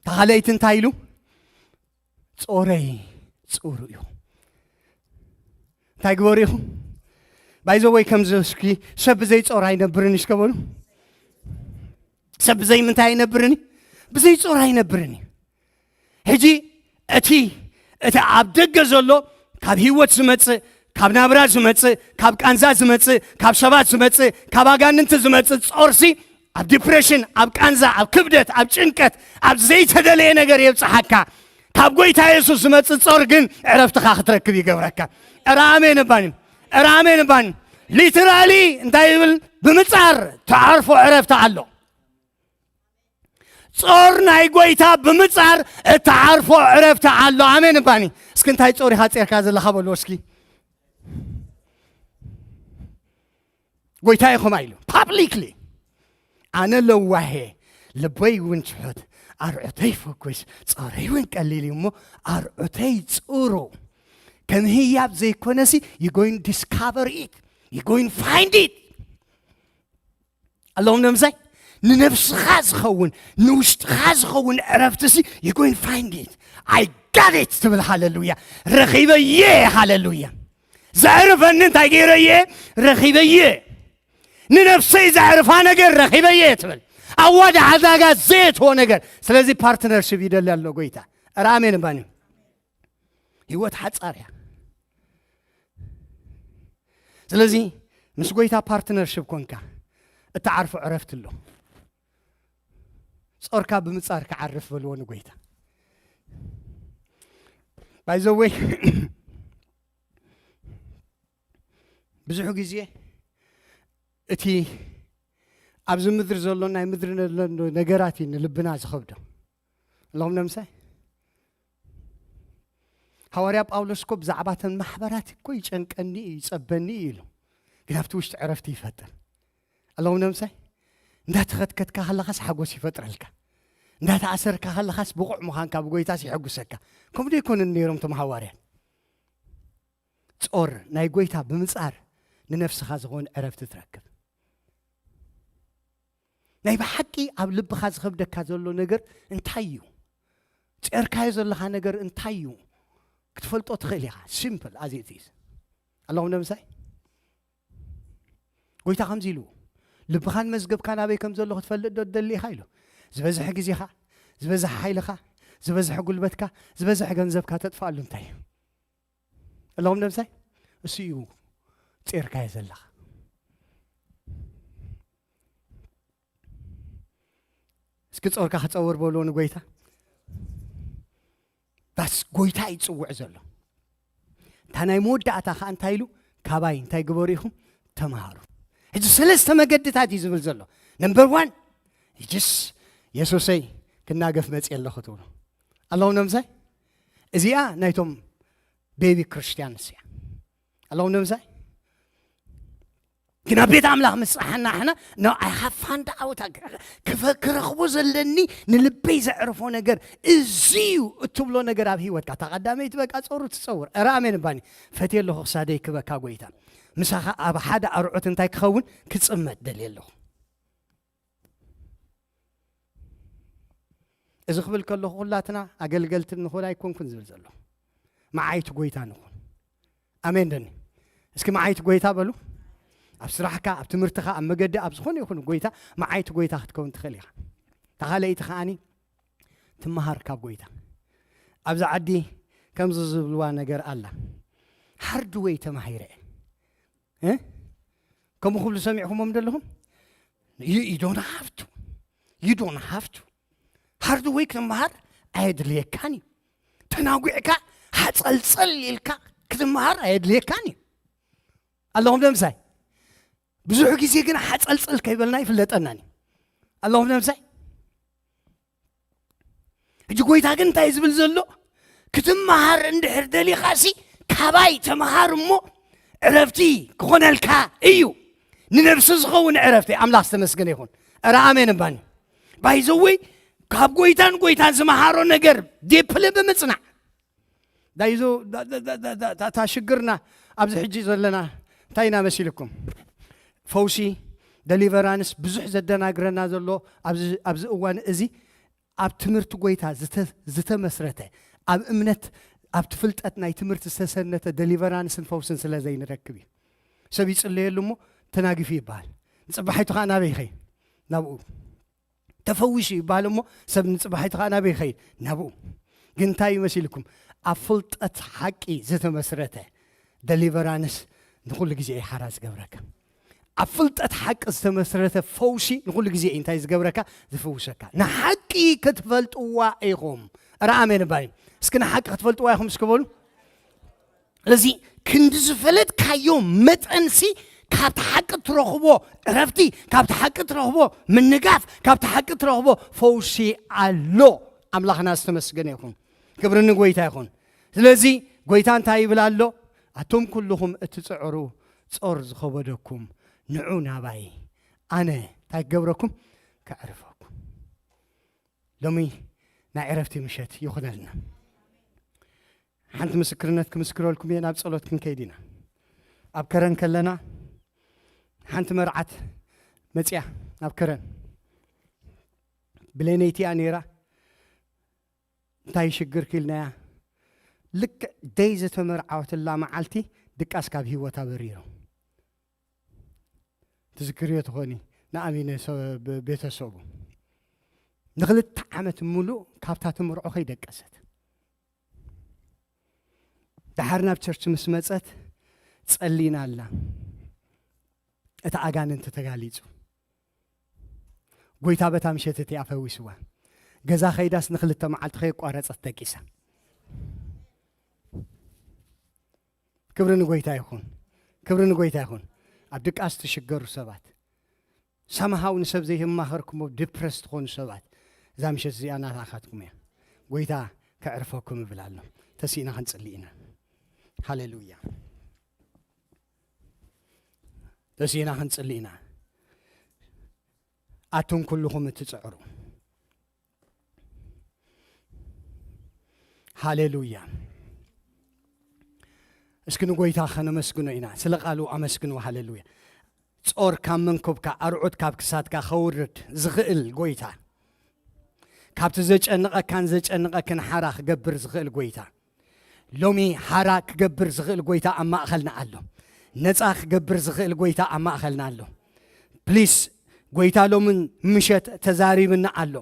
ተኻለይቲ እንታይ ኢሉ? ጾረይ ጽሩ እዩ። እንታይ ግበሩ ኢኹም? ባይዘወይ ከምዚ እስኪ ሰብ ብዘይ ጾር ኣይነብርን እዩ እስከ በሉ። ሰብ ብዘይ ምንታይ ኣይነብርን እዩ? ብዘይ ጾር ኣይነብርን እዩ። ሕጂ እቲ እቲ ኣብ ደገ ዘሎ ካብ ህይወት ዝመጽእ፣ ካብ ናብራ ዝመጽእ፣ ካብ ቃንዛ ዝመጽእ፣ ካብ ሰባት ዝመጽእ፣ ካብ ኣጋንንቲ ዝመጽእ ጾርሲ ኣብ ዲፕሬሽን፣ ኣብ ቃንዛ፣ ኣብ ክብደት፣ ኣብ ጭንቀት፣ ኣብ ዘይተደለየ ነገር የብጽሓካ። ካብ ጎይታ የሱስ ዝመጽእ ጾር ግን ዕረፍትኻ ክትረክብ ይገብረካ። እረ ኣሜን እባኒ። እረ ኣሜን እባኒ። ሊትራሊ እንታይ ይብል? ብምጻር ተዓርፎ ዕረፍቲ ኣሎ። ጾር ናይ ጎይታ ብምጻር እተዓርፎ ዕረፍቲ ኣሎ። ኣሜን እባኒ። እስኪ እንታይ ጾር ኢኻ ጼርካ ዘለኻ በልዎ እስኪ። ጎይታ ኢኹም ኣይሉ ፓብሊክሊ። ኣነ ለዋሄ፣ ልበይ እውን ትሑት፣ ኣርዑተይ ፈኩስ፣ ጾረይ እውን ቀሊል እዩ እሞ ኣርዑተይ ጽሩ። ከም ህያብ ዘይኮነሲ you going discover it, you going find it። ኣለዎም ነምሳይ ንነፍስኻ ዝኸውን ንውሽጥኻ ዝኸውን ዕረፍትሲ you going find it. I got it ትብል። ሃለሉያ። ረኺበየ። ሃለሉያ። ዘዕርፈኒ እንታይ ገይረየ? ረኺበየ። ንነፍሰይ ዘዕርፋ ነገር ረኺበየ ትብል። ኣዋዳ ሓዳጋ ዘየትዎ ነገር። ስለዚ ፓርትነርሽፕ ይደሊ ኣሎ ጎይታ። ኧረ ኣሜን እባኒ። ህይወት ሓጻር እያ። ስለዚ ምስ ጎይታ ፓርትነርሽፕ ኮንካ እትዓርፎ ዕረፍቲ ኣሎ። ጾርካ ብምጻር ክዓርፍ በልዎ ንጎይታ። ባይዘወይ ብዙሕ ግዜ እቲ ኣብዚ ምድሪ ዘሎ ናይ ምድሪ ዘሎ ነገራት እዩ ንልብና ዝኸብዶ። ኣለኹም ነምሳይ ሃዋርያ ጳውሎስ እኮ ብዛዕባ እተን ማሕበራት እኮ ይጨንቀኒ እዩ፣ ይጸበኒ እዩ ኢሉ። ግን ኣብቲ ውሽጢ ዕረፍቲ ይፈጥር። ኣለኹም ነምሳይ? እንዳተኸትከትካ ከለኻስ ሓጎስ ይፈጥረልካ። እንዳተኣሰርካ ከለኻስ ብቑዕ ምዃንካ ብጎይታስ ይሕጉሰካ። ከምኡ ዶ ኣይኮኑን ነይሮም እቶም ሃዋርያት? ጾር ናይ ጎይታ ብምጻር ንነፍስኻ ዝኾን ዕረፍቲ ትረክብ። ናይ ብሓቂ ኣብ ልብኻ ዝኸብደካ ዘሎ ነገር እንታይ እዩ? ጸርካዮ ዘለኻ ነገር እንታይ እዩ? ክትፈልጦ ትኽእል ኢኻ። ሲምፕል ኣዝ ኢት ኢዝ። ኣለኹም ነምሳይ? ጎይታ ከምዚ ኢሉ፣ ልብኻን መዝገብካን ኣበይ ከም ዘሎ ክትፈልጥ ዶ ትደሊ ኢኻ ኢሉ። ዝበዝሐ ግዜኻ፣ ዝበዝሐ ሓይልኻ፣ ዝበዝሐ ጉልበትካ፣ ዝበዝሐ ገንዘብካ ተጥፍኣሉ እንታይ እዩ? ኣለኹም ነምሳይ? እሱ እዩ ጸርካዮ ዘለኻ። እስኪ ጾርካ ክጸውር በልዎ ንጎይታ። ዳስ ጎይታ እዩ ዝጽውዕ ዘሎ። እታ ናይ መወዳእታ ከኣ እንታይ ኢሉ? ካባይ እንታይ ግበሩ ኢኹም? ተምሃሩ። ሕጂ ሰለስተ መገድታት እዩ ዝብል ዘሎ። ነምበር ዋን፣ ጅስ የሱሰይ ክናገፍ መጽእ ኣለኹ ትብሉ ኣለኹም ነምሳይ? እዚኣ ናይቶም ቤቢ ክርስቲያንስ እያ። ኣለኹም ነምሳይ? ግን ኣብ ቤት ኣምላኽ ምስ ጸሓና ሕና፣ no, I have found out፣ ክፈ-፣ ክረኽቦ ዘለኒ ንልበይ ዘዕርፎ ነገር እዚ እዩ እትብሎ ነገር ኣብ ህይወትካ። እታ ቀዳመይቲ በቃ ጸሩ ትጸውር። እረ ኣሜን እባኒ። ፈትየ ኣለኹ ክሳደይ ክበካ ጎይታ። ምሳኻ ኣብ ሓደ ኣርዑት እንታይ ክኸውን? ክጽመድ ደልየ ኣለኹ። እዚ ክብል ከለኹ ኩላትና ኣገልገልቲ ንኹን ኣይኮንኩን ዝብል ዘሎ። መዓይቲ ጎይታ ንኹን። ኣሜን ደኒ። እስኪ መዓይቲ ጎይታ በሉ። ኣብ ስራሕካ፣ ኣብ ትምህርትኻ፣ ኣብ መገዲ፣ ኣብ ዝኾነ ይኹን ጎይታ፣ መዓይቲ ጎይታ ክትከውን ትኽእል ኢኻ። እታ ካልኣይቲ ከኣኒ ትመሃር ካብ ጎይታ። ኣብዚ ዓዲ ከምዚ ዝብልዋ ነገር ኣላ። ሃርድ ወይ ተማሂረ። እ? ከምኡ ክብሉ ሰሚዕኩሞም ደለኹም? You, you don't have to. You don't have to. ሃርድ ወይ ክትመሃር ኣየድልየካን እዩ። ተናጒዕካ ሓጸልጸል ኢልካ ክትመሃር ኣየድልየካን እዩ። ኣለኹም ደምሳይ? ብዙሕ ግዜ ግን ሓጸልጸል ከይበልና ይፍለጠናን እዩ። ኣለኹም ደምሳይ? ሕጂ ጎይታ ግን እንታይ ዝብል ዘሎ? ክትመሃር እንድሕር ደሊኻሲ ካባይ ተመሃር እሞ ዕረፍቲ ክኾነልካ እዩ። ንነብሲ ዝኸውን ዕረፍቲ። ኣምላኽ ዝተመስገነ ይኹን። እረ ኣሜን እባኒ። ባይዘወይ ካብ ጎይታን ጎይታን ዝመሃሮ ነገር ዴፕሊ ብምጽናዕ ዳይዞ ዳ-፣ ዳ-፣ ዳ-፣ ዳ-፣ ዳ-፣ እታ ሽግርና ኣብዚ ሕጂ ዘለና እንታይ ኢና መሲልኩም? ፈውሲ፣ ደሊቨራንስ ብዙሕ ዘደናግረና ዘሎ ኣብዚ፣ ኣብዚ እዋን እዚ ኣብ ትምህርቲ ጎይታ ዝተ-፣ ዝተመስረተ፣ ኣብ እምነት፣ ኣብቲ ፍልጠት ናይ ትምህርቲ ዝተሰነተ ደሊቨራንስን ፈውስን ስለ ዘይንረክብ እዩ። ሰብ ይጽለየሉ እሞ ተናጊፉ ይበሃል። ንጽባሒቱ ኸዓ ናበይ ይኸይድ? ናብኡ። ተፈዊሱ ይበሃል እሞ ሰብ ንጽባሒቱ ኸዓ ናበይ ይኸይድ? ናብኡ። ግን እንታይ ይመሲልኩም? ኣብ ፍልጠት ሓቂ ዝተመስረተ ደሊቨራንስ ንኹሉ ግዜ እዩ ሓራ ዝገብረካ። ኣብ ፍልጠት ሓቂ ዝተመስረተ ፈውሲ ንኹሉ ግዜ እዩ እንታይ ዝገብረካ? ዝፍውሰካ። ንሓቂ ክትፈልጥዋ ኢኹም። እረ ኣሜን እባይ። እስኪ ንሓቂ ክትፈልጥዋ ኢኹም እስኪ በሉ። ስለዚ ክንዲ ዝፈለጥካዮ መጠንሲ ካብቲ ሓቂ ትረኽቦ ዕረፍቲ፣ ካብቲ ሓቂ ትረኽቦ ምንጋፍ፣ ካብቲ ሓቂ ትረኽቦ ፈውሲ ኣሎ። ኣምላኽና ዝተመስገነ ይኹን። ክብሪ ንጎይታ ይኹን። ስለዚ ጎይታ እንታይ ይብል ኣሎ? ኣቶም ኩልኹም እትጽዕሩ ጾር ዝኸበደኩም ንዑ ናባይ፣ ኣነ እንታይ ክገብረኩም? ከዕርፈኩም። ሎሚ ናይ ዕረፍቲ ምሸት ይኹነልና። ሓንቲ ምስክርነት ክምስክረልኩም እየ፣ ናብ ጸሎት ክንከይድ ኢና። ኣብ ከረን ከለና ሓንቲ መርዓት መጽያ ናብ ከረን ብለነይቲ እያ ነይራ። እንታይ ሽግር ክኢልናያ? ልክዕ ደይ ዝተመርዓወትላ መዓልቲ ድቃስ ካብ ህይወታ በሪሩ። ትዝክርዮ ትኾኒ ንኣሚነ ሰ-፣ ብ-፣ ቤተሰቡ ንክልተ ዓመት ሙሉእ ካብታ ትምርዖ ከይደቀሰት። ደሓር ናብ ቸርች ምስ መጸት ጸሊና ኣላ። እቲ ኣጋንንቲ ተጋሊጹ። ጎይታ በታ ምሸት እቲኣ ፈዊስዋ። ገዛ ከይዳስ ንክልተ መዓልቲ ከየቋረጸት ደቂሳ። ክብሪ ንጎይታ ይኹን። ክብሪ ንጎይታ ይኹን። ኣብ ድቃስ ትሽገሩ ሰባት፣ ሳምሃው ንሰብ ዘይማኸርኩሞ ዲፕረስ ትኾኑ ሰባት፣ እዛ ምሸት እዚኣ ናታኻትኩም እያ። ጎይታ ከዕርፈኩም እብል ኣሎ። ተሲእና ክንጽሊ ኢና። ሃሌሉያ። ተሲእና ክንጽሊ ኢና። ኣቱም ኩልኹም እትጽዕሩ። ሃሌሉያ። እስኪ ንጎይታ ከነመስግኖ ኢና። ስለ ቃሉ ኣመስግንዎ። ሃሌሉያ። ጾር ካብ መንኮብካ፣ ኣርዑት ካብ ክሳድካ ከውርድ ዝኽእል ጎይታ፣ ካብቲ ዘጨንቐካን ዘጨንቐክን ሓራ ክገብር ዝኽእል ጎይታ፣ ሎሚ ሓራ ክገብር ዝኽእል ጎይታ ኣብ ማእኸልና ኣሎ። ነፃ ክገብር ዝኽእል ጎይታ ኣብ ማእኸልና ኣሎ። ፕሊስ፣ ጎይታ ሎምን ምሸት ተዛሪብና ኣሎ።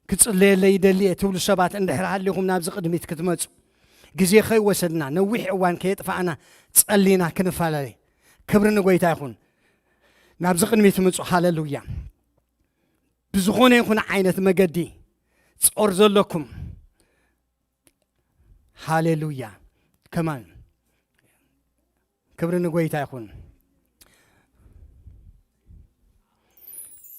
ክጽለየለይ ይደሊ እየ ትብሉ ሰባት እንድሕር ሃሊኹም ናብዚ ቅድሚት ክትመጹ፣ ግዜ ከይወሰድና፣ ነዊሕ እዋን ከየጥፋእና፣ ጸሊና ክንፈላለይ። ክብሪ ንጎይታ ይኹን። ናብዚ ቅድሚት ምጹ። ሃሌሉያ። ብዝኾነ ይኹን ዓይነት መገዲ ጾር ዘለኩም፣ ሃሌሉያ። ከማን ክብሪ ንጎይታ ይኹን።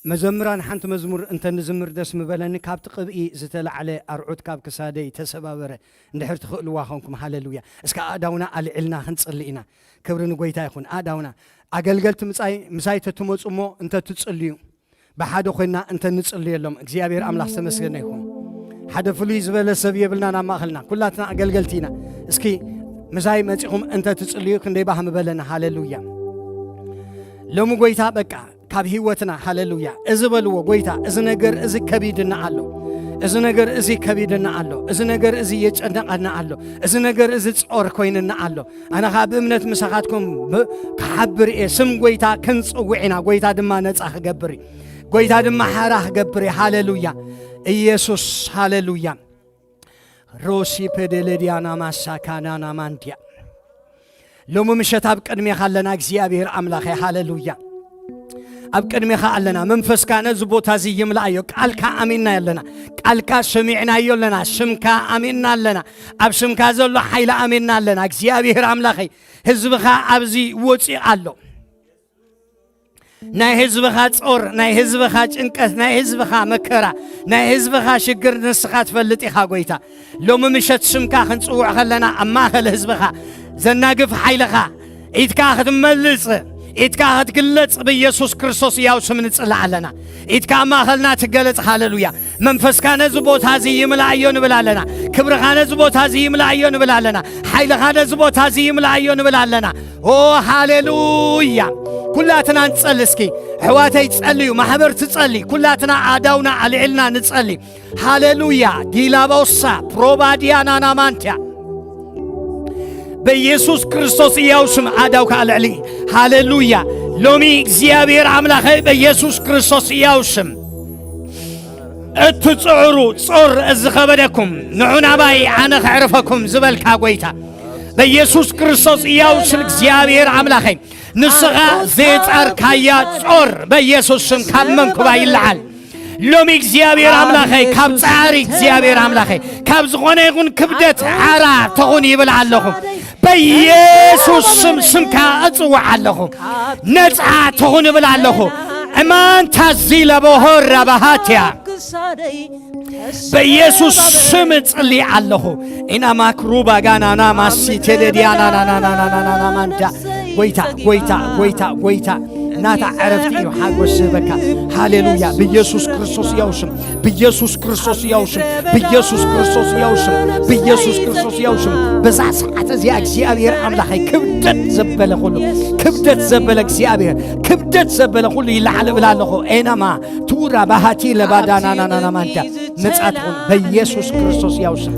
መዘምራን ሓንቲ መዝሙር እንተ ንዝምር ደስ ምበለኒ፣ ካብቲ ቅብኢ ዝተላዕለ ኣርዑት ካብ ክሳደይ ተሰባበረ። እንድሕር ትኽእልዋ ኾንኩም፣ ሃሌሉያ። እስከ ኣእዳውና ኣልዒልና ክንጽሊ ኢና። ክብሪ ንጎይታ ይኹን። ኣእዳውና፣ ኣገልገልቲ ምጻይ፣ ምሳይ ተትመጹ እሞ እንተ ትጽልዩ፣ ብሓደ ኮይና እንተ ንጽልየሎም፣ እግዚኣብሔር ኣምላኽ ዝተመስገነ ይኹን። ሓደ ፍሉይ ዝበለ ሰብ የብልናን ኣብ ማእኸልና፣ ኩላትና ኣገልገልቲ ኢና። እስኪ ምሳይ መጺኹም እንተ ትጽልዩ ክንደይ ባህ ምበለና። ሃሌሉያ። ሎሚ ጎይታ በቃ ካብ ህይወትና፣ ሃሌሉያ፣ እዚ በልዎ፣ ጎይታ፣ እዚ ነገር እዚ ከቢድና ኣሎ፣ እዚ ነገር እዚ ከቢድና ኣሎ፣ እዚ ነገር እዚ የጨነቐና ኣሎ፣ እዚ ነገር እዚ ጾር ኮይንና ኣሎ። ኣነ ኸኣ ብእምነት ምሳኻትኩም ብ-፣ ክሓብር እየ። ስም ጎይታ ክንጽውዕ ኢና። ጎይታ ድማ ነጻ ክገብር እዩ። ጎይታ ድማ ሓራ ክገብር እዩ። ሃሌሉያ። ኢየሱስ፣ ሃሌሉያ። ሮሲ ፔደለዲያና ማሳካናና ማንድያ። ሎሚ ምሸት ኣብ ቅድሜኻ ኣለና እግዚኣብሔር ኣምላኸ፣ ሃሌሉያ። ኣብ ቅድሜኻ ኣለና። መንፈስካ ነዚ ቦታ እዚ ይምላኣዮ። ቃልካ ኣሚንና ኣለና። ቃልካ ሰሚዕናዮ ኣለና። ስምካ ኣሚንና ኣለና። ኣብ ስምካ ዘሎ ሓይሊ ኣሚንና ኣለና። እግዚኣብሔር ኣምላኸይ፣ ህዝብኻ ኣብዚ ወፂኡ ኣሎ። ናይ ህዝብኻ ጾር፣ ናይ ህዝብኻ ጭንቀት፣ ናይ ህዝብኻ መከራ፣ ናይ ህዝብኻ ሽግር ንስኻ ትፈልጥ ኢኻ ጎይታ። ሎሚ ምሸት ስምካ ክንጽውዕ ከለና ኣብ ማእከል ህዝብኻ ዘናግፍ ሓይልኻ ኢድካ ክትመልጽ፣ ኢድካ ክትግለጽ ብኢየሱስ ክርስቶስ ያው ስም ንጽላእ ኣለና። ኢድካ ኣብ ማእከልና ትገለጽ። ሃሌሉያ። መንፈስካ ነዚ ቦታ እዚ ይምላእዮ ንብል ኣለና። ክብርኻ ነዚ ቦታ እዚ ይምላእዮ ንብል ኣለና። ሓይልኻ ነዚ ቦታ እዚ ይምላእዮ ንብል ኣለና። ኦ ሃሌሉያ። ኩላትና ንጸሊ እስኪ። ኣሕዋተይ ጸልዩ፣ ማሕበር ትጸሊ። ኩላትና ኣእዳውና ኣልዒልና ንጸሊ። ሃሌሉያ። ዲላቦሳ ፕሮባዲያ ናናማንቲያ። በኢየሱስ ክርስቶስ ሕያው ስም ኣእዳውካ ኣልዕሊ። ሃሌሉያ። ሎሚ እግዚኣብሔር ኣምላኸ በኢየሱስ ክርስቶስ ሕያው ስም እትጽዕሩ ጾር ዝኸበደኩም ንዑ ናባይ ኣነ ከዕርፈኩም ዝበልካ ጎይታ በኢየሱስ ክርስቶስ ሕያው ስም እግዚኣብሔር ኣምላኸይ ንስኻ ዘየጻርካያ ጾር በኢየሱስ ስም ካብ መንኩባ ይለዓል። ሎሚ እግዚኣብሔር ኣምላኸይ ካብ ጻዕሪ እግዚኣብሔር ኣምላኸይ ካብ ዝኾነ ይኹን ክብደት ሓራ ትኹን ይብል ኣለኹ። በኢየሱስ ስም ስምካ እጽውዕ ኣለኹ። ነጻ ትኹን እብል ኣለኹ። እማንታ ዚለበሆ ራባሃትያ በኢየሱስ ስም እጽሊ ኣለኹ። ኢና ማክሩባ ጋናና ማሲ ቴሌዲያናናናናናናናናማንዳ ጎይታ ጎይታ ጎይታ ጎይታ ናታ ዕረፍቲ እዩ ሓጎስ ዝህበካ። ሃሌሉያ። ብኢየሱስ ክርስቶስ ያው ስም፣ ብኢየሱስ ክርስቶስ ያው ስም፣ ብኢየሱስ ክርስቶስ ያው ስም፣ ብኢየሱስ ክርስቶስ ያው ስም። በዛ ሰዓት እዚኣ እግዚኣብሔር ኣምላኸይ ክብደት ዘበለ ኩሉ፣ ክብደት ዘበለ እግዚኣብሔር፣ ክብደት ዘበለ ኩሉ ይለዓል እብል ኣለኹ። ኤናማ ቱራ ባሃቲ ለባዳናናናናማንዳ ነጻ ትኹን በኢየሱስ ክርስቶስ ያው ስም።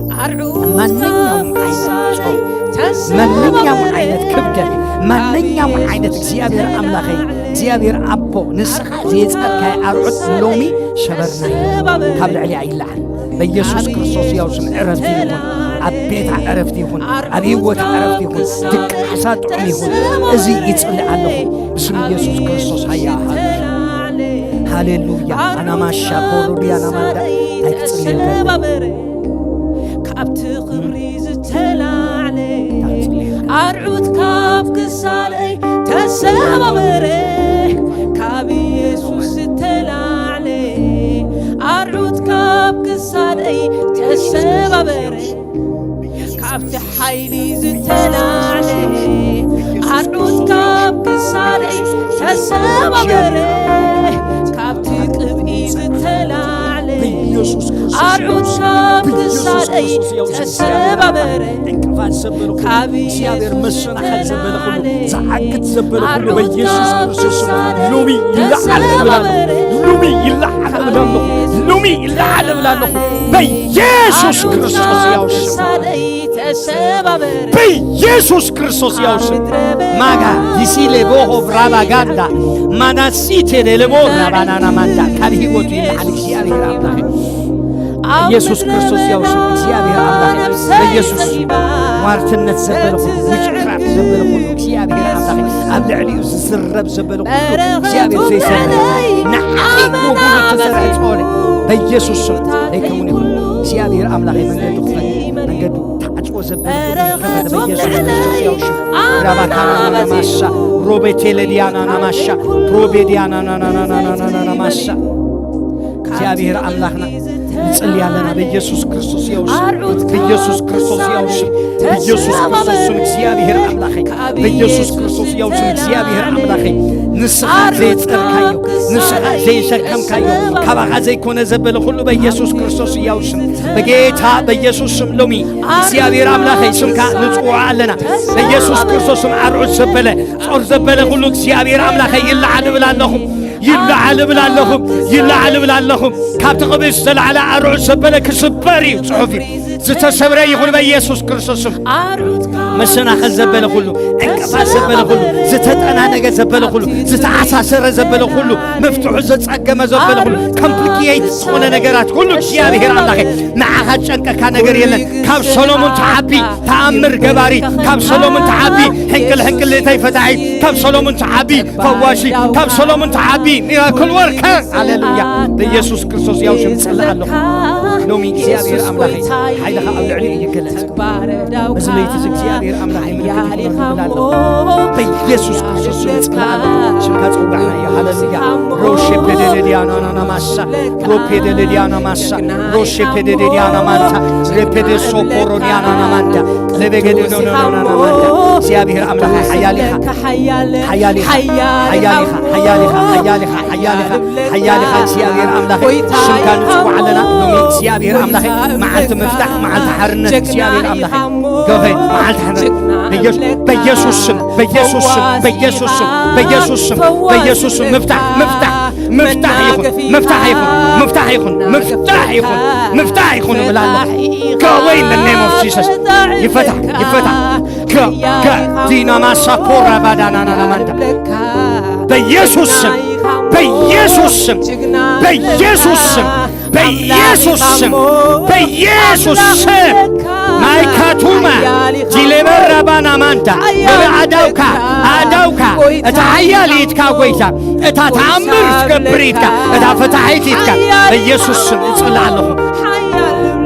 ማንኛውም ዓይነት ጾም፣ ማንኛውም ዓይነት ክብደት፣ ማንኛውም ዓይነት እግዚኣብሔር ኣምላኸይ፣ እግዚኣብሔር ኣቦ ንስኻ ዘየጻርካይ ኣርዑት ሎሚ ሸበርናዮ። ካብ ልዕሊኣ ይለዓል። በኢየሱስ ክርስቶስ ያው ስም ዕረፍቲ ይኹን። ኣብ ቤታ ዕረፍቲ ይኹን። ኣብ ህይወታ ዕረፍቲ ይኹን። ድቃሳ ጥዑም ይኹን። እዚ ይጽሊ ኣለኹ ብስም ኢየሱስ ክርስቶስ። ሃያ ሃሌሉያ። ኣናማሻ ኮሩዲ ኣናማንዳ ኣይትጽልየልካ። ካብቲ ክብሪ ዝተላዕለ ኣርዑት ካብ ክሳደይ ተሰባበረ። ካብ ኢየሱስ ዝተላዕለ ኣርዑት ካብ ክሳደይ ተሰባበረ። ካብቲ ሓይሊ ዝተላዕለ ኣርዑት ካብ ክሳደይ ተሰባበረ። ካብቲ ቅብኢ ዝተላዕለ ኣርዑት ካብ ክሳደይ ተሰባበረ። ካብ ኢየሱስ ዝተላዕለ ኣርዑት ካብ ክሳደይ ተሰባበረ። በኢየሱስ ክርስቶስ ሎሚ ይለዓል እብል ኣለኹ። ሎሚ ይለዓል እብል ኣለኹ። ሎሚ ይለዓል እብል ኣለኹ። በኢየሱስ ክርስቶስ ያው ሽም። በኢየሱስ ክርስቶስ ያው ሽም። ማጋ ዲሲሌ ቦሆ ብራባጋንዳ ማናሲቴ ሌሌቦ ራባናና ማንዳ ካብ ህይወቱ ይለዓል። እግዚኣብሔር ኣምላኽ ኢየሱስ ክርስቶስ ያው ሽም። እግዚኣብሔር ኣምላኽ በኢየሱስ ሟርትነት ዘበለ ኩሉ፣ ውሽክራፍ ዘበለ ኩሉ እግዚኣብሔር ኣምላኽ ኣብ ልዕሊኡ ዝዝረብ ዘበለ ኩሉ እግዚኣብሔር ዘይሰምዕ ንዓኺ ክወጉሉ ተሰርዐ ጾለ በኢየሱስ ስም ዘይከውን ይኹን። እግዚኣብሔር ኣምላኽ መንገዱ ክፈት መንገዱ ተዓጽዎ ዘበለ ኩሉ ይኸፈት በኢየሱስ ክርስቶስ ያው ሽም። ራባካናናማሻ ሮቤቴሌዲያናናማሻ ሮቤዲያናናናናማሻ እግዚኣብሔር ኣምላኽና ንጽሊ ኣለና በኢየሱስ ክርስቶስ ያው ሽም። በኢየሱስ ክርስቶስ ያው ሽም። በኢየሱስ ክርስቶስ ስም እግዚኣብሔር ኣምላኸይ በኢየሱስ ክርስቶስ ያው ሽም። እግዚኣብሔር ኣምላኸይ ንስኻ ዘይጸርካዮ ንስኻ ዘይሸከምካዮ ካባኻ ዘይኮነ ዘበለ ኩሉ በኢየሱስ ክርስቶስ ያው ሽም። በጌታ በኢየሱስ ስም ሎሚ እግዚኣብሔር ኣምላኸይ ስምካ ንጽውዖ ኣለና። በኢየሱስ ክርስቶስ ስም ኣርዑት ዘበለ ጾር ዘበለ ኩሉ እግዚኣብሔር ኣምላኸይ ይለዓል እብል ኣለኹ። ይለዓል እብል ኣለኹ። ይለዓል እብል ኣለኹ። ካብቲ ቅብኢ ዝተላዕለ ኣርዑት ዘበለ ክስበር እዩ ጽሑፍ እዩ። ዝተሰብረ ይኹን በኢየሱስ ክርስቶስ ስም። መሰናኸል ዘበለ ኩሉ ዕንቅፋት ዘበለ ኩሉ ዝተጠናነገ ዘበለ ኩሉ ዝተኣሳሰረ ዘበለ ኩሉ መፍትሑ ዘጸገመ ዘበለ ኩሉ ኮምፕሊኬት ዝኾነ ነገራት ኩሉ እግዚኣብሔር ኣምላኸ ንዓኻ ጨንቀካ ነገር የለን። ካብ ሰሎሞን ተዓቢ ተኣምር ገባሪ ካብ ሰሎሞን ተዓቢ ሕንቅል ሕንቅል ለታይ ፈታሒ ካብ ሰሎሞን ተዓቢ ፈዋሺ ካብ ሰሎሞን ተዓቢ ሚራክል ወርከር ሃሌሉያ በኢየሱስ ክርስቶስ ያው ሽም ጽላእ ኣለኹ። ሎሚ እግዚኣብሔር ኣምላኸይ ሓይልኻ ኣብ ልዕሊ ይገለጽ። እዚ ለይቲ እዚ እግዚኣብሔር ኣምላኸይ ምልክት ይኹን እብል ኣለኹ። በኢየሱስ ክርስቶስ ስም ጽላእ ኣለኹ። ሽምካ ጸዋዕና እዩ። ሃሌሉያ ሮሼ ፔደለዲያና ናናማሳ ሮፔደለዲያና ማሳ ሮሼ ፔደለዲያና ማንታ ሬፔደ ሶፖሮዲያና ናማንታ ለበገደ ኖኖኖኖኖ ማንታ እግዚኣብሔር ኣምላኸ ሓያል ኢኻ። ሓያል ኢኻ። ሓያል ኢኻ። ሓያል ኢኻ። ሓያል ኢኻ። ሓያል ኢኻ። ሓያል ኢኻ። ሓያል ኢኻ እግዚኣብሔር ኣምላኸ ሽምካ ንጽዋዕ ኣለና። ሎሚ እግዚኣብሔር ኣምላኸ መዓልቲ ምፍታሕ መዓልቲ ሓርነት እግዚኣብሔር ኣምላኸ ገኸ መዓልቲ ሓርነት በኢየሱስ በኢየሱስ ስም በኢየሱስ ስም በኢየሱስ ስም በኢየሱስ ስም በኢየሱስ ስም ምፍታሕ ምፍታሕ ምፍታሕ ይኹን ምፍታሕ ይኹን ምፍታሕ ይኹን ምፍታሕ ይኹን ምፍታሕ ይኹን እብል ኣለኹ። Go away in the name of Jesus። ይፈታሕ ይፈታሕ ከ ከ ዲናማሳ ኮራ ባዳናናናማንዳ በኢየሱስ ስም በኢየሱስ ስም በኢየሱስ ስም በኢየሱስ ስም በኢየሱስ ስም ማይካቱማ ጂሌበራባናማንዳ በበኣዳውካ ኣዳውካ እታ ሓያል ኢትካ ጎይታ እታ ተኣምር ትገብር ኢትካ እታ ፈታሒት ኢትካ በኢየሱስ ስም እጽልእ ኣለኹ።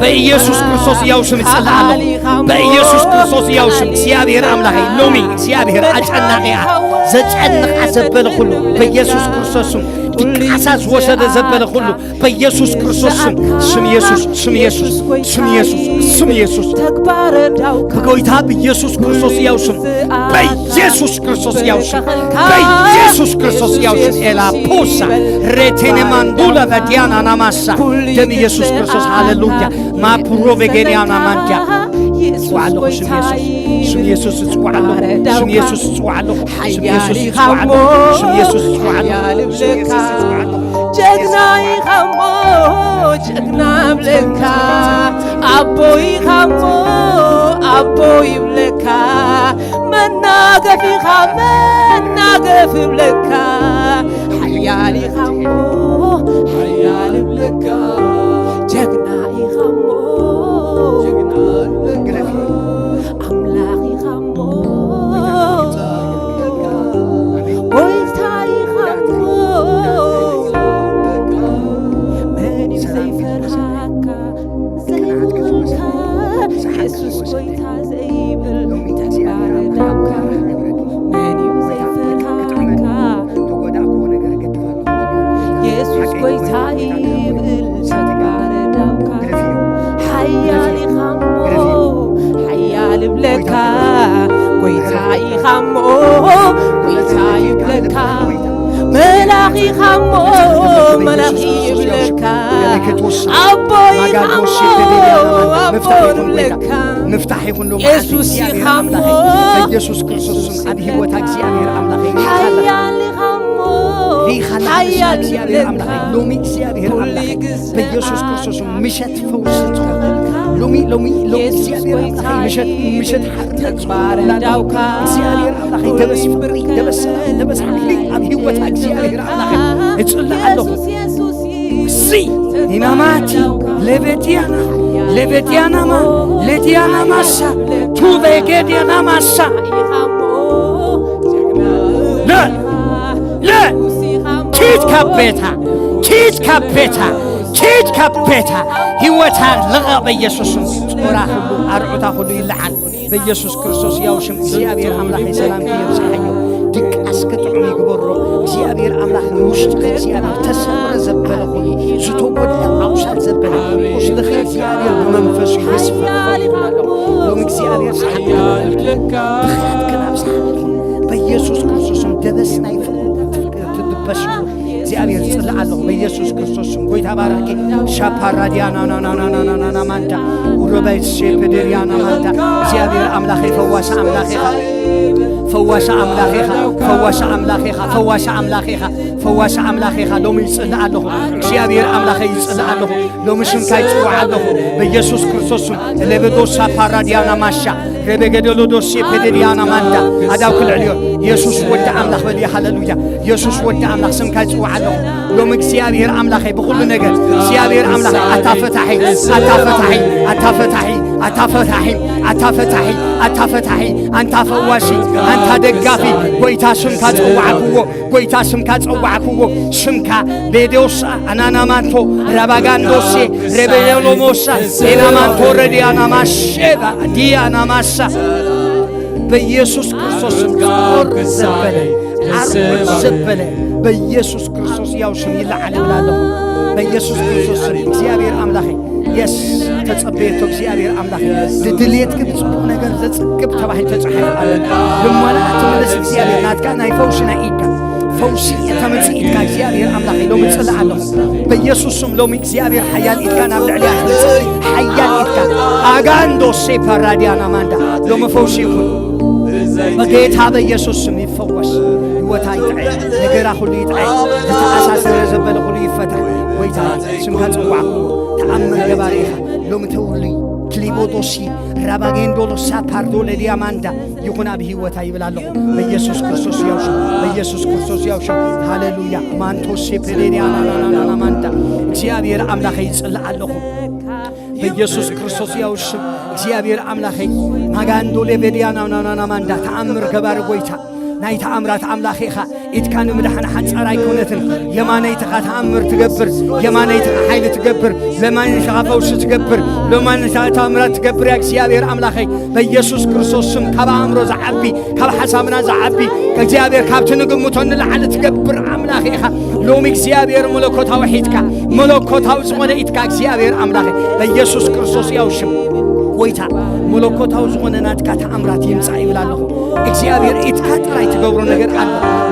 በኢየሱስ ክርስቶስ ያው ስም እጽልእ ኣለኹ። በኢየሱስ ክርስቶስ ያው ስም እግዚኣብሔር ኣምላኸይ ሎሚ እግዚኣብሔር ኣጨናቒያ ዘጨንቓ ዘበለ ኩሉ በኢየሱስ ክርስቶስ ስም ድቃሳ ዝወሰደ ዘበለ ኩሉ በኢየሱስ ክርስቶስ ስም ስም ኢየሱስ ስም ኢየሱስ ስም ኢየሱስ ስም ኢየሱስ ተግባረ ዳውካ በጎይታ በኢየሱስ ክርስቶስ ያው ስም በኢየሱስ ክርስቶስ ያው ስም በኢየሱስ ክርስቶስ ያው ስም ኤላ ፖሳ ሬቴኔ ማንዱላ ቫዲያና ናማሳ ደም ኢየሱስ ክርስቶስ ሃሌሉያ ማፕሮ ቬጌኒያና ማንዲያ ጽዋዕ ኣለኹ ስም ኢየሱስ ስም ኢየሱስ ጽዋዕ ኣለኹ ስም ኢየሱስ ጽዋዕ ኣለኹ ስም ኢየሱስ ጽዋዕ ኣለኹ ስም ኢየሱስ ጽዋዕ ኣለኹ ስም ኢየሱስ ጽዋዕ ኣለኹ ጀግና ኢኻ እሞ ጀግና እብለካ ኣቦ ኢኻ እሞ ኣቦ ይብለካ መናገፍ ኢኻ መናገፍ እብለካ ሓያል ኢኻ እሞ ሓያል እብለካ ጀግና ኢኻ እሞ ጀግና እብለካ ኣምላኽ ኢኻ እሞ ጎይታ ኢኻ እሞ መን እዩ ዘይፈርሃካ ዘይብልካ የሱስ ጎይታ ዘይብል ተግባረ ዳውካ መን እዩ ዘይፈርሃካ የሱስ ጎይታ ይብል ተግባረ ዳውካ ሓያል ኢኻ እሞ እሞ ጎይታ ይብለካ፣ መላኺ ኻሞ መላኺ ይብለካ፣ ኣቦይ ኻሞ ኣቦ ይብለካ። ምፍታሕ ይኹን ሎሚ መዓልቲ የሱስ እግዚኣብሔር ይኻሞ ኣምላኸይ፣ በኢየሱስ ክርስቶስ ስም ኣብ ህይወታ እግዚኣብሔር ኣምላኸይ ሓያል ይኻሞ ሪኢኻላ ሓያል እግዚኣብሔር ይብለካ። ኣምላኸይ ሎሚ እግዚኣብሔር ኩሉ ኣምላኸይ ግዜ በኢየሱስ ክርስቶስ ስም ምሸት ፈውሲ ትኹን። ሎሚ ሎሚ ሎሚ የሱስ እግዚኣብሔር ጎይታ ኣምላኸይ ምሸት ምሸት ሓርነት ተግባር እንዳውካ እግዚኣብሔር ኣምላኸይ ደበስ ፍቕሪ ደበስ ሰላም ደበስ ሓይሊ ኣብ ህይወታ እግዚኣብሔር ኣምላኸይ እጽልእ ኣለኹ። የሱስ የሱስ እዚ ኒናማቲ ሌቬቲያና ሌቬቲያናማ ሌቲያናማሳ ቱቬጌዲያናማሳ ለ ለ ኪድ ካብ ቤታ ኪድ ካብ ቤታ ኪድ ካብ ቤታ ህይወታ ልቐቕ በኢየሱስም። ጾራ ኩሉ ኣርዑታ ኩሉ ይለዓል በኢየሱስ ክርስቶስ ያው ሽም እግዚኣብሔር ኣምላኸይ ሰላም ይብዝሓዮ። ድቃስ ክጥዑም ይግበሮ እግዚኣብሔር ኣምላኽ ንውሽጢ እግዚኣብሔር ተሰውረ ዘበለ ኩሉ ዝተጎድለ ኣውሳድ ዘበለ ቁስልኺ እግዚኣብሔር ብመንፈሱ ይስፈ። ሎሚ እግዚኣብሔር ሰዓት ብኽያት ክናብ ሰዓት ይኹን በኢየሱስ ክርስቶስም ደበስ ናይ ፍቕሩ ትድበስ እግዚኣብሔር ጽላእ ኣለኹ በኢየሱስ ክርስቶስ ስም። ጎይታ ባረኪ ሻፓራዲያ ናናናናናናና ማንታ ኡረባይ ሼፕደሪያ ናማንታ እግዚኣብሔር ኣምላኸይ ፈዋሲ ኣምላኽ ኢኻ። ፈዋሲ ኣምላኽ ኢኻ። ፈዋሲ ኣምላኽ ኢኻ። ፈዋሲ ኣምላኽ ኢኻ። ፈዋሲ ኣምላኽ ኢኻ። ሎሚ ይጽላእ ኣለኹ እግዚኣብሔር ኣምላኸይ ይጽላእ ኣለኹ። ሎሚ ሽምካ ይጽዋዕ ኣለኹ በኢየሱስ ክርስቶስ ስም። ሌበዶሳ ፓራዲያና ማሻ ሬቤገደሎ ዶሴ ፔደዲያና ማንዳ ኣዳው ክልዕልዮ የሱስ ወዲ ኣምላኽ በል። ሃሌሉያ የሱስ ወዲ ኣምላኽ ስምካ ይጽዋዕ ኣለኹ። ሎም እግዚኣብሔር ኣምላኸይ ብኹሉ ነገር እግዚኣብሔር ኣምላኽ ኣታ ፈታሒ ኣታ ፈታሒ ኣታ ፈታሒ ኣታ ፈታሒ ኣታ ፈታሒ ኣታ ፈታሒ ኣንታ ፈዋሲ ኣንታ ደጋፊ ጎይታ ስምካ ጸዋዕክዎ። ጎይታ ስምካ ጸዋዕክዎ። ስምካ ቤዶሳ ኣናናማንቶ ራባጋንዶሴ ሬቤሎሞሳ ኤናማንቶ ረዲያናማሼባ ዲያናማሳ በኢየሱስ ክርስቶስ ስም ጾር ዘበለ ዓርቦት ዘበለ በኢየሱስ ክርስቶስ ያው ስም ይለዓል እብል ኣለኹ። በኢየሱስ ክርስቶስ ስም እግዚኣብሔር ኣምላኸይ የስ ተጸበየቶ እግዚኣብሔር ኣምላኸይ ድድልየትኪ ብጽቡቕ ነገር ዘጽግብ ተባሂሉ ተጻሒፉ ኣሎ። ልመና ትምልስ እግዚኣብሔር ናትካ ናይ ፈውሲ ናይ ኢድካ ፈውሲ እተምጽእ ኢድካ እግዚኣብሔር ኣምላኸይ ሎሚ ጽላእ ኣለኹ በኢየሱስ ስም። ሎሚ እግዚኣብሔር ሓያል ኢድካ ናብ ልዕሊያ ትምጽእ ሓያል ኢድካ ኣጋንዶ ሴፓራዲያና ማንዳ ሎሚ ፈውሲ ይኹን በጌታ በኢየሱስ ስም ይፈወስ። ህይወታ ይጥዐ ነገራ ኩሉ ይጥዐ ዝተኣሳሰረ ዘበለ ኩሉ ይፈታ። ጎይታ ስምካ ጽዋዕክዎ ተኣምር ገባሪ ኢኻ። ሎሚ ተውሉይ ክሊቦዶሲ ራባጌንዶሎሳ ፓርዶ ለዲያማንዳ ይኹን ኣብ ህይወታ ይብል ኣለኹ በኢየሱስ ክርስቶስ ያውሹ በኢየሱስ ክርስቶስ ያውሹ። ሃሌሉያ ማንቶሴ ፔሌንያናናናናማንዳ እግዚኣብሔር ኣምላኸ ይጽልእ ኣለኹ በኢየሱስ ክርስቶስ ያውሽም። እግዚኣብሔር ኣምላኸይ ማጋንዶ ሌቤድያናናናማንዳ ተኣምር ገባሪ ጎይታ ናይ ተኣምራት ኣምላኽ ኢኻ። ኢድካ ንምድሓን ሓጻር ኣይኮነትን። የማነይትኻ ተኣምር ትገብር፣ የማነይትኻ ሓይሊ ትገብር፣ ለማነይትኻ ፈውሲ ትገብር፣ ለማነይትኻ ተኣምራት ትገብር እያ እግዚኣብሔር ኣምላኸይ። በኢየሱስ ክርስቶስ ስም ካብ ኣእምሮ ዝዓቢ፣ ካብ ሓሳብና ዝዓቢ፣ እግዚኣብሔር ካብቲ ንግምቶ ንላዕሊ ትገብር ኣምላኽ ኢኻ። ሎሚ እግዚኣብሔር መለኮታዊ ሒትካ፣ መለኮታዊ ዝኾነ ኢትካ እግዚኣብሔር ኣምላኸይ በኢየሱስ ክርስቶስ ያው ሽም ጎይታ መለኮታዊ ዝኾነ ናትካ ተኣምራት ይምጻእ ይብል ኣለኹ። እግዚኣብሔር ኢትካ ጥራይ ትገብሮ ነገር ኣሎ።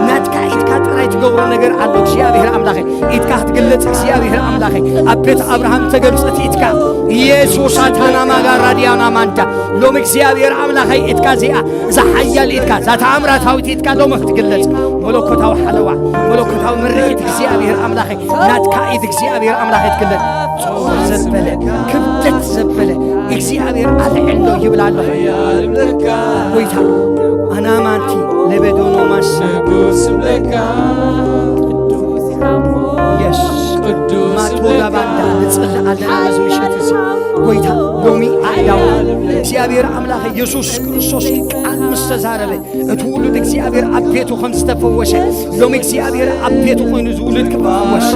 ናትካ ኢትካ ጥራይ ትገብሮ ነገር ኣሎ። እግዚኣብሔር ኣምላኸይ ኢትካ ክትግለጽ እግዚኣብሔር ኣምላኸይ ኣብ ቤት ኣብርሃም ተገልጸት ኢትካ ኢየሱስ ኣታና ማጋራድያና ማንታ ሎም እግዚኣብሔር ኣምላኸይ ኢትካ እዚኣ እዛ ሓያል ኢትካ እዛ ተኣምራታዊት ኢትካ ሎም ክትግለጽ መለኮታዊ ሓለዋ መለኮታዊ ምርኢት እግዚኣብሔር ኣምላኸይ ናትካ ኢድ እግዚኣብሔር ኣምላኸይ ትግለጽ ጾር ዘበለ ክብደት ዘበለ እግዚኣብሔር ኣልዕሎ ይብል ኣሎ። ጎይታ ኣናማንቲ ለበዶኖ ማሳ የስ ማቶላ ባንዳ ንጽልእ ኣለና በዚ ምሸት እዚ ጎይታ ሎሚ ኣእዳው እግዚኣብሔር ኣምላኸ የሱስ ክርስቶስ ቃል ምስ ተዛረበ እቲ ውሉድ እግዚኣብሔር ኣብ ቤቱ ከም ዝተፈወሰ ሎም እግዚኣብሔር ኣብ ቤቱ ኮይኑ ዝውሉድ ክፈወስ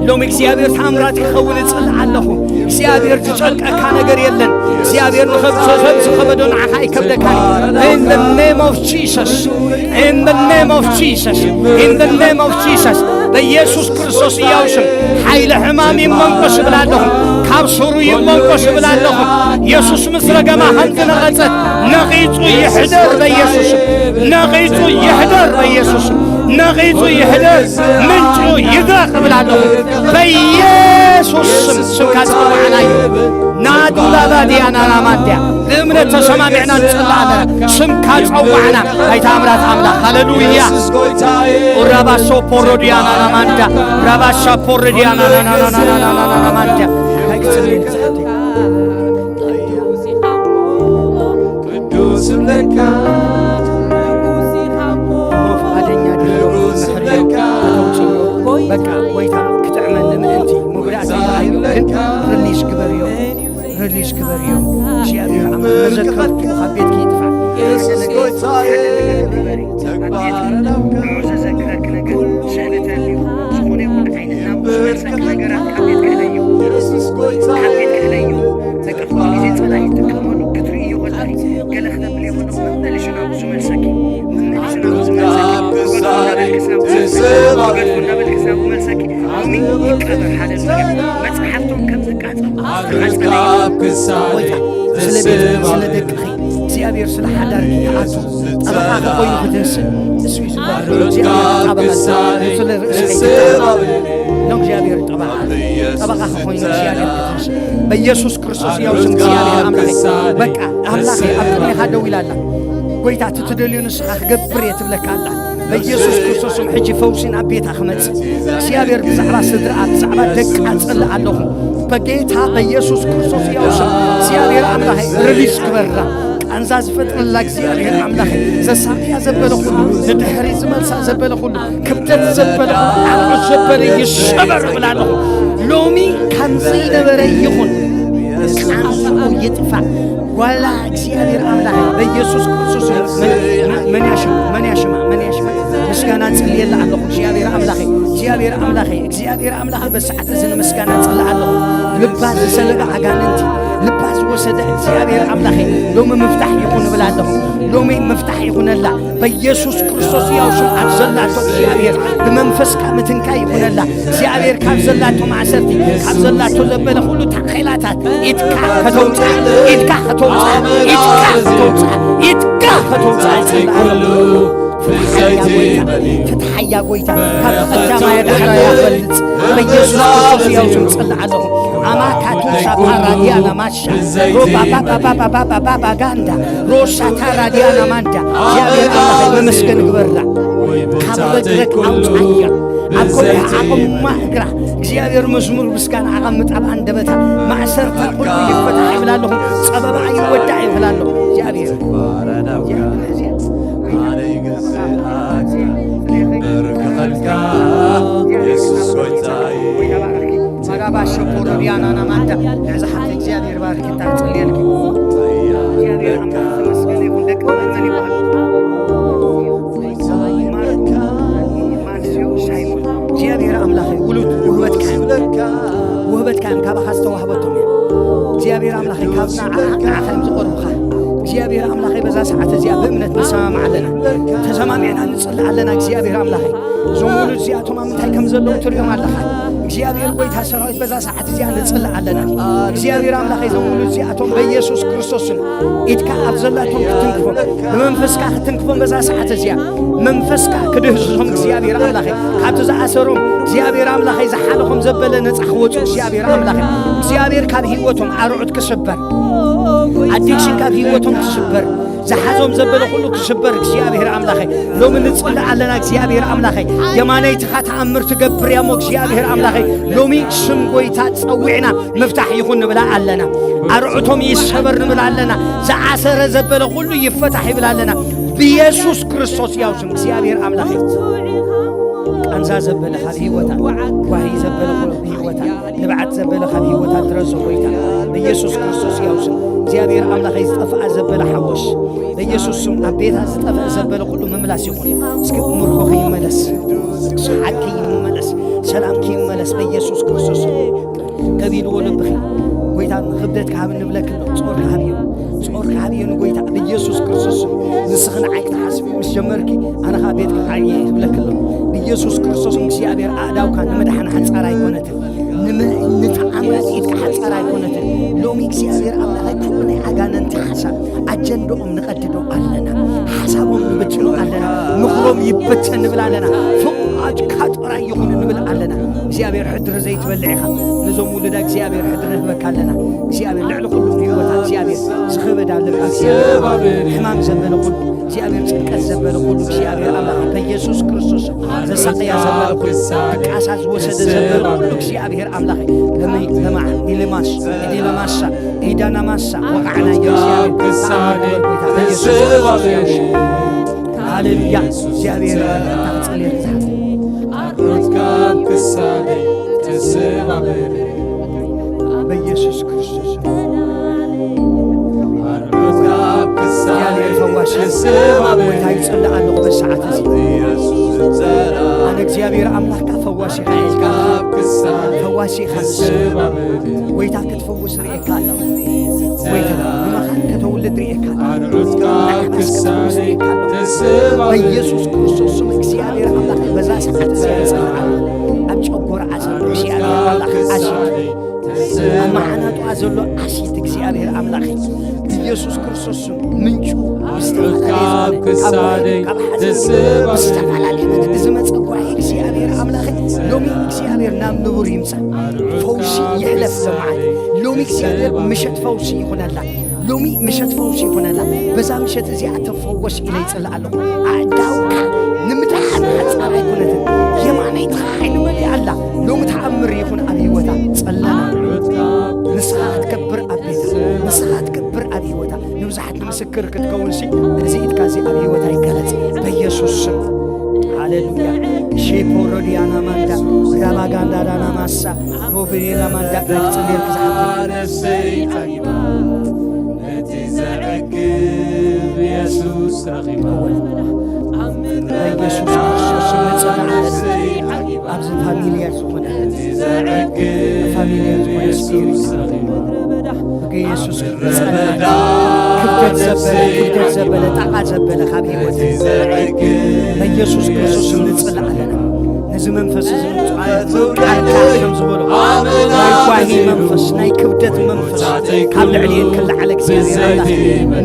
ሎም እግዚኣብሔር ታምራት ክኸውን እጽልእ ኣለኹ። እግዚኣብሔር ዝጨንቀካ ነገር የለን። እግዚኣብሔር ንኸብሰሰብ ዝኸበዶ ንዓኻ ኣይከብደካን። In the name of Jesus, in the name of Jesus, in the name of Jesus በኢየሱስ ክርስቶስ እያው ሽም ሓይለ ሕማም ይመንቆስ እብል ኣለኹ። ካብ ሱሩ ይመንቆስ እብል ኣለኹ። የሱስ ምስ ረገማ ከም ዝነቐጸት ነቒጹ ይሕደር በየሱስ ስም። ነቒጹ ይሕደር በየሱስ ስም። ነቒጹ ይሕደር። ምንጩ ይድረቕ እብል ኣለኹ። በየሱስ ስም ስምካ ጸዋዕና እዩ። ናዱላባዲያ ናናማንዲያ ብእምነት ተሰማሚዕና ንጽላእ ኣለና። ስምካ ጸዋዕና ኣይታ ኣምራት ኣምላኽ። ሃሌሉያ። ኡራባሶ ፖሮዲያ ናናማንዳ ራባሻ ፖሮዲያ ናናናናናናናናማንዳ። እንታይ ክትጽልይ? ቅዱስ እምነካ ፈቓደኛ ድሕሪ ንጉስ እምነካ በቃ ጎይታ ክትዕመኒ ምእንቲ መጉዳእቲ ተባሂሉ ግን ርሊስ ግበርዮ። ርሊስ ግበርዮ። እግዚኣብሔር ኣምላኽ መዘከርቱ ካብ ቤትኪ ይጥፋእ። የሱስ ጎይታዬ ተግባር ንዑ ዘዘክረኪ ነገር ስእሊ ተልዩ ዝኾነ ይኹን ዓይነት ናብ ዝመልሰኪ ነገራት ካብ ቤት ክሕለዩ። የሱስ ጎይታዬ ካብ ቤት ክሕለዩ። በቃ ኩሉ ግዜ ጸላኢ ይጥቀመሉ ክትርእዩ ከለኺ ገለ ክነብል ይኹን መመልሹ ናብ ዝመልሰኪ መመልሹ ናብ ዝመልሰኪ ወገድኩ እናበልኪ ናብ ዝመልሰኪ ወገድኩ እናበልኪ ናብ ዝመልሰኪ ሎሚ ይቀበር። ሃሌሉያ። መጽሓፍቶም ከም ዝቃጸሉ ዝተቃጸለ እዩ። ጎይታ ስለ ቤትኪ ስለ ደቅኺ እግዚኣብሔር ስለ ሓዳርኪ ይኣቱ። ጠበቓ ኮይኑ ክትንስእ እሱ እዩ ዝበሃል። እግዚኣብሔር ጠበቓ ስለ ርእስኺ ይትጠበቕ። ኖ እግዚኣብሔር ጠበቓ ጠበቓ ኮይኑ እግዚኣብሔር ክትንስእ በኢየሱስ ክርስቶስ ያው ስም እግዚኣብሔር ኣምላኽ በቃ ኣምላኽ ኣብ ቅድሜኻ ደው ኢላ ኣላ። ጎይታ እቲ ትደልዮ ንስኻ ክገብር እየ ትብለካ ኣላ። በኢየሱስ ክርስቶስም ሕጂ ፈውሲ ናብ ቤታ ክመጽእ እግዚኣብሔር ብዛዕባ ስድራኣ ብዛዕባ ደቃ ጸልእ ኣለኹ። በጌታ በኢየሱስ ክርስቶስ ያው ስም እግዚኣብሔር ኣምላኽ ርሊስ ክበራ ቃንዛ ዝፈጥረላ እግዚኣብሔር ኣምላኽ ዘሳቕያ ዘበለ ኩሉ ንድሕሪ ዝመልሳ ዘበለ ኩሉ ክብደት ዘበለ ዓቕሚ ዘበለ ይሰበር እብል ኣለኹ። ሎሚ ከም ዘይነበረ ይኹን ቃንዝኡ ይጥፋእ። ዋላ እግዚኣብሔር ኣምላኽ በኢየሱስ ክርስቶስ መን ያሽማ መን ያሽማ መን ያሽማ ምስጋና ጽልየላ ኣለኹ። እግዚኣብሔር ኣምላኽ እግዚኣብሔር ኣምላኽ እግዚኣብሔር ኣምላኽ በሰዓት እዚ ንምስጋና ጽልእ ኣለኹ። ልባ ዝሰለበ ኣጋንንቲ ልባ ዝወሰደ እግዚኣብሔር ኣምላኽ ሎሚ ምፍታሕ ይኹን እብል ኣለኹ። ሎሚ ምፍታሕ ይኹነላ በኢየሱስ ክርስቶስ ያው ስም ኣብ ዘላቶ እግዚኣብሔር ብመንፈስካ ምትንካ ይኹነላ። እግዚኣብሔር ካብ ዘላቶ ማእሰርቲ ካብ ዘላቶ ዘበለ ኩሉ ታኼላታት ኢድካ ከተውፅኣ ኢድካ ከተውፅኣ ኢድካ ከተውፅኣ ኢድካ ከተውፅኣ ይፅላሉ። ፍትሓያ ጎይታ ፍትሓያ ጎይታ ካብ ቀዳማያ ዳሕራያ ፈልፅ በኢየሱስ ክርስቶስ ያው ስም ፅላእ ኣለኹ። ኣማካቱ ሳፓራዲያ ናማሻ ሮባባባባባባባጋንዳ ሮሻታ ራዲያና ማንዳ እግዚኣብሔር ኣምላኽ መመስገን ግበርላ። ካብ ረግረግ ኣውፅኣያ ኣብ ከብዳ ዓቕማ እግራ እግዚኣብሔር መዝሙር ምስጋና ኣቐምጥ ኣብ ኣንደበታ ማእሰርታ ኩሉ ይፈታሕ ይብል ኣለኹ። ጸበባ ይወዳእ ይብል ኣለኹ እግዚኣብሔር የሱስ ጎይታይ ማራባ ሸኮሮዲያና ናማንዳ ነዚ ሓፍቲ እግዚኣብሔር ባርክ እንታ ጽልየልኪ እግዚኣብሔር ኣምላኽ ተመስገን ይኹን። ደቂ መን ይበሃል? ማርሲዮ ሳይሞን እግዚኣብሔር ኣምላኽ ውሉድ ውህበትካ ውህበትካ ካባኻ ዝተዋህበቶም እዮም። እግዚኣብሔር ኣምላኽ ካብ ንዓኻ እዮም ዝቐርቡኻ። እግዚኣብሔር ኣምላኽ በዛ ሰዓት እዚኣ ብእምነት ንሰማማዕ ኣለና። ተሰማሚዕና ንጽልእ ኣለና እግዚኣብሔር ኣምላኽ እዞም ውሉድ እዚኣቶም ኣብ ምንታይ ከም ዘለዉ ትሪኦም ኣለኻ። እግዚኣብሔር ጎይታ ሰራዊት በዛ ሰዓት እዚኣ ንጽልእ ኣለና። እግዚኣብሔር ኣምላኽ እዞም ውሉድ እዚኣቶም በኢየሱስ ክርስቶስን ኢድካ ኣብ ዘላቶም ክትንክፎም ብመንፈስካ ክትንክፎም በዛ ሰዓት እዚኣ መንፈስካ ክድህስሶም እግዚኣብሔር ኣምላኸ ካብቲ ዝኣሰሮም እግዚኣብሔር ኣምላኸ ዝሓለኾም ዘበለ ነፃ ክወፁ እግዚኣብሔር ኣምላኸ እግዚኣብሔር ካብ ህይወቶም ኣርዑት ክስበር ኣዲክሽን ካብ ህይወቶም ክስበር ዝሓዞም ዘበለ ኩሉ ክስበር እግዚኣብሔር ኣምላኸ ሎሚ ንፅልእ ኣለና እግዚኣብሔር ኣምላኸ የማነይትኻ ተኣምር ትገብር እያ እሞ እግዚኣብሔር ኣምላኸ ሎሚ ስም ጎይታ ፀዊዕና ምፍታሕ ይኹን ንብላ ኣለና ኣርዑቶም ይሰበር ንብል ኣለና ዝኣሰረ ዘበለ ኩሉ ይፈታሕ ይብል ኣለና ብየሱስ ክርስቶስ ያው ስም እግዚኣብሔር ኣምላኸ ቃንዛ ዘበለ ካብ ህይወታ ጓሂ ዘበለ ኩሉ ብህይወታ ንብዓት ዘበለ ካብ ህይወታ ድረሱ ጎይታ በኢየሱስ ክርስቶስ ያው ስም እግዚኣብሔር ኣምላኸይ ዝጠፍኣ ዘበለ ሓጎስ በኢየሱስ ስም ኣብ ቤታ ዝጠፍአ ዘበለ ኩሉ ምምላስ ይኹን እስኪ ምርኮኺ ይመለስ ሰሓቂ ይመለስ ሰላምኪ ይመለስ በኢየሱስ ክርስቶስ ከቢድዎ ልብኺ ጎይታ ክብደት ክሃብ ንብለኪ ኣሎ ጾር ክሃብዮ ጾር ክሃብዮ ንጎይታ ብኢየሱስ ክርስቶስ ንስኺ ንዓይ ክትሓስቢ ምስ ጀመርኪ ኣነ ኸዓ ቤት ክዓየ ክብለኪ ኣሎ ብኢየሱስ ክርስቶስ እግዚኣብሔር ኣእዳውካ ንምድሓን ሓጻር ኣይኮነትን ንተዓማጺት ክሓጸር ኣይኮነትን። ሎሚ እግዚኣብሔር ኣምላኸ ኩሉ ናይ ኣጋንንቲ ሓሳብ ኣጀንዳኦም ንቐድዶ ኣለና። ሓሳቦም ንብትኖ ኣለና። ምኽሮም ይበተን ንብል ኣለና። ፍቓድካ ጥራይ ይኹን ንብል ኣለና። እግዚኣብሔር ሕድሪ ዘይትበልዕ ኢኻ። ነዞም ውሉዳ እግዚኣብሔር ሕድሪ ንህበካ ኣለና። እግዚኣብሔር ልዕሊ ኩሉ ህይወታ እግዚኣብሔር ዝኸበዳ ኣለካ። እግዚኣብሔር ሕማም ዘበለ ኩሉ እግዚኣብሔር ጭንቀት ዘበለ ኩሉ እግዚኣብሔር ኣምላኽ በኢየሱስ ክርስቶስ ዘሳቀያ ዘበለ ኩሉ ድቃሳ ዝወሰደ ዘበለ ኩሉ እግዚኣብሔር ኣምላኽ ለመይ ለማዕ ኢለማስ ኢዲለማሳ ኢዳናማሳ ወቃዕና እግዚኣብሔር ተኣምር ክብር ጎይታ በኢየሱስ ክርስቶስ ያውሽ። ሃሌሉያ። እግዚኣብሔር ታጽልየት ኣሮት ካብ ክሳደይ ተሰባበረ በኢየሱስ ክርስቶስ ኣሮት ካብ ክሳደይ ተሰባበረ። ጎይታ ይጽልእ ኣለኹ በሰዓት እዚ ኣነ እግዚኣብሔር ኣምላኽካ ፈዋሲ ኢኻ ኢልካ ፈዋሲ ኢኻ። ጎይታ ክትፈውስ ርእየካ ኣለኹ። ጎይታ ንመኻን ከተውልድ ርእየካ ኣለኹ። ኣሮት ካብ ክሳደይ ተሰባበረ በኢየሱስ ክርስቶስ ስም እግዚኣብሔር ኣምላኽ በዛ ሰዓት እዚ ይጽልእ ኣለኹ። ኣብ ጨጎራ ኣሰር እግዚኣብሔር ኣምላኽ ኣሲድ ኣማሓናጥዋ ዘሎ ኣሲድ እግዚኣብሔር ኣምላኸይ ኢየሱስ ክርስቶስ ስም ምንጩ ብዝተፈላለየ ካብ ሞት ካብ ሓዘን ብዝተፈላለየ መገዲ ዝመፀ ጓሂ እግዚኣብሔር ኣምላኸይ ሎሚ እግዚኣብሔር ናብ ንቡር ይምፃእ። ፈውሲ ይሕለፍ ለመዓልቲ ሎሚ እግዚኣብሔር ምሸት ፈውሲ ይኹነላ። ሎሚ ምሸት ፈውሲ ይኹነላ። በዛ ምሸት እዚኣ ተፈወስ ኢለ ይፅልእ ኣለኹ። ኣእዳውካ ንምድሓን ሓጻር ኣይኮነትን። የማነይቲ ሓይሊ መሊኣ ኣላ። ሎሚ ተኣምር ይኹን ኣብ ህይወታ። ጸለና። ንስኻ ክትከብር ኣብ ቤታ። ንስኻ ክትከብር ኣብ ህይወታ። ንብዙሓት ንምስክር ክትከውንሲ እዚ ኢድካ እዚ ኣብ ህይወታ ይገለጽ። በኢየሱስ ስም። ሃሌሉያ። ሼፖሮዲያና ማንዳ ራባጋንዳ ዳና ማሳ ሮቤላ ማንዳ ክትጽልየልክ ዝሓፍር ነፍሰይ ጸጊባ ነቲ ዘዕግብ የሱስ ረኺባ። በኢየሱስ ክርስቶስ ስም ንጽልእ ኣለና። ኣብዚ ፋሚልያ ዝኾነ ፋሚልያ ዝኾነ ስፒሪት ብየሱስ ንጸልእ። ክብደት ዘበለ ክብደት ዘበለ ጣቓ ዘበለ ካብ ህይወት በኢየሱስ ክርስቶስ ስም ንጽልእ ኣለና። ነዚ መንፈስ እዚ ቃልካ ከም ዝበሎ ናይ ጓሂ መንፈስ ናይ ክብደት መንፈስ ካብ ልዕሊኤን ክለዓለ እግዚኣብሔር ኣምላኽ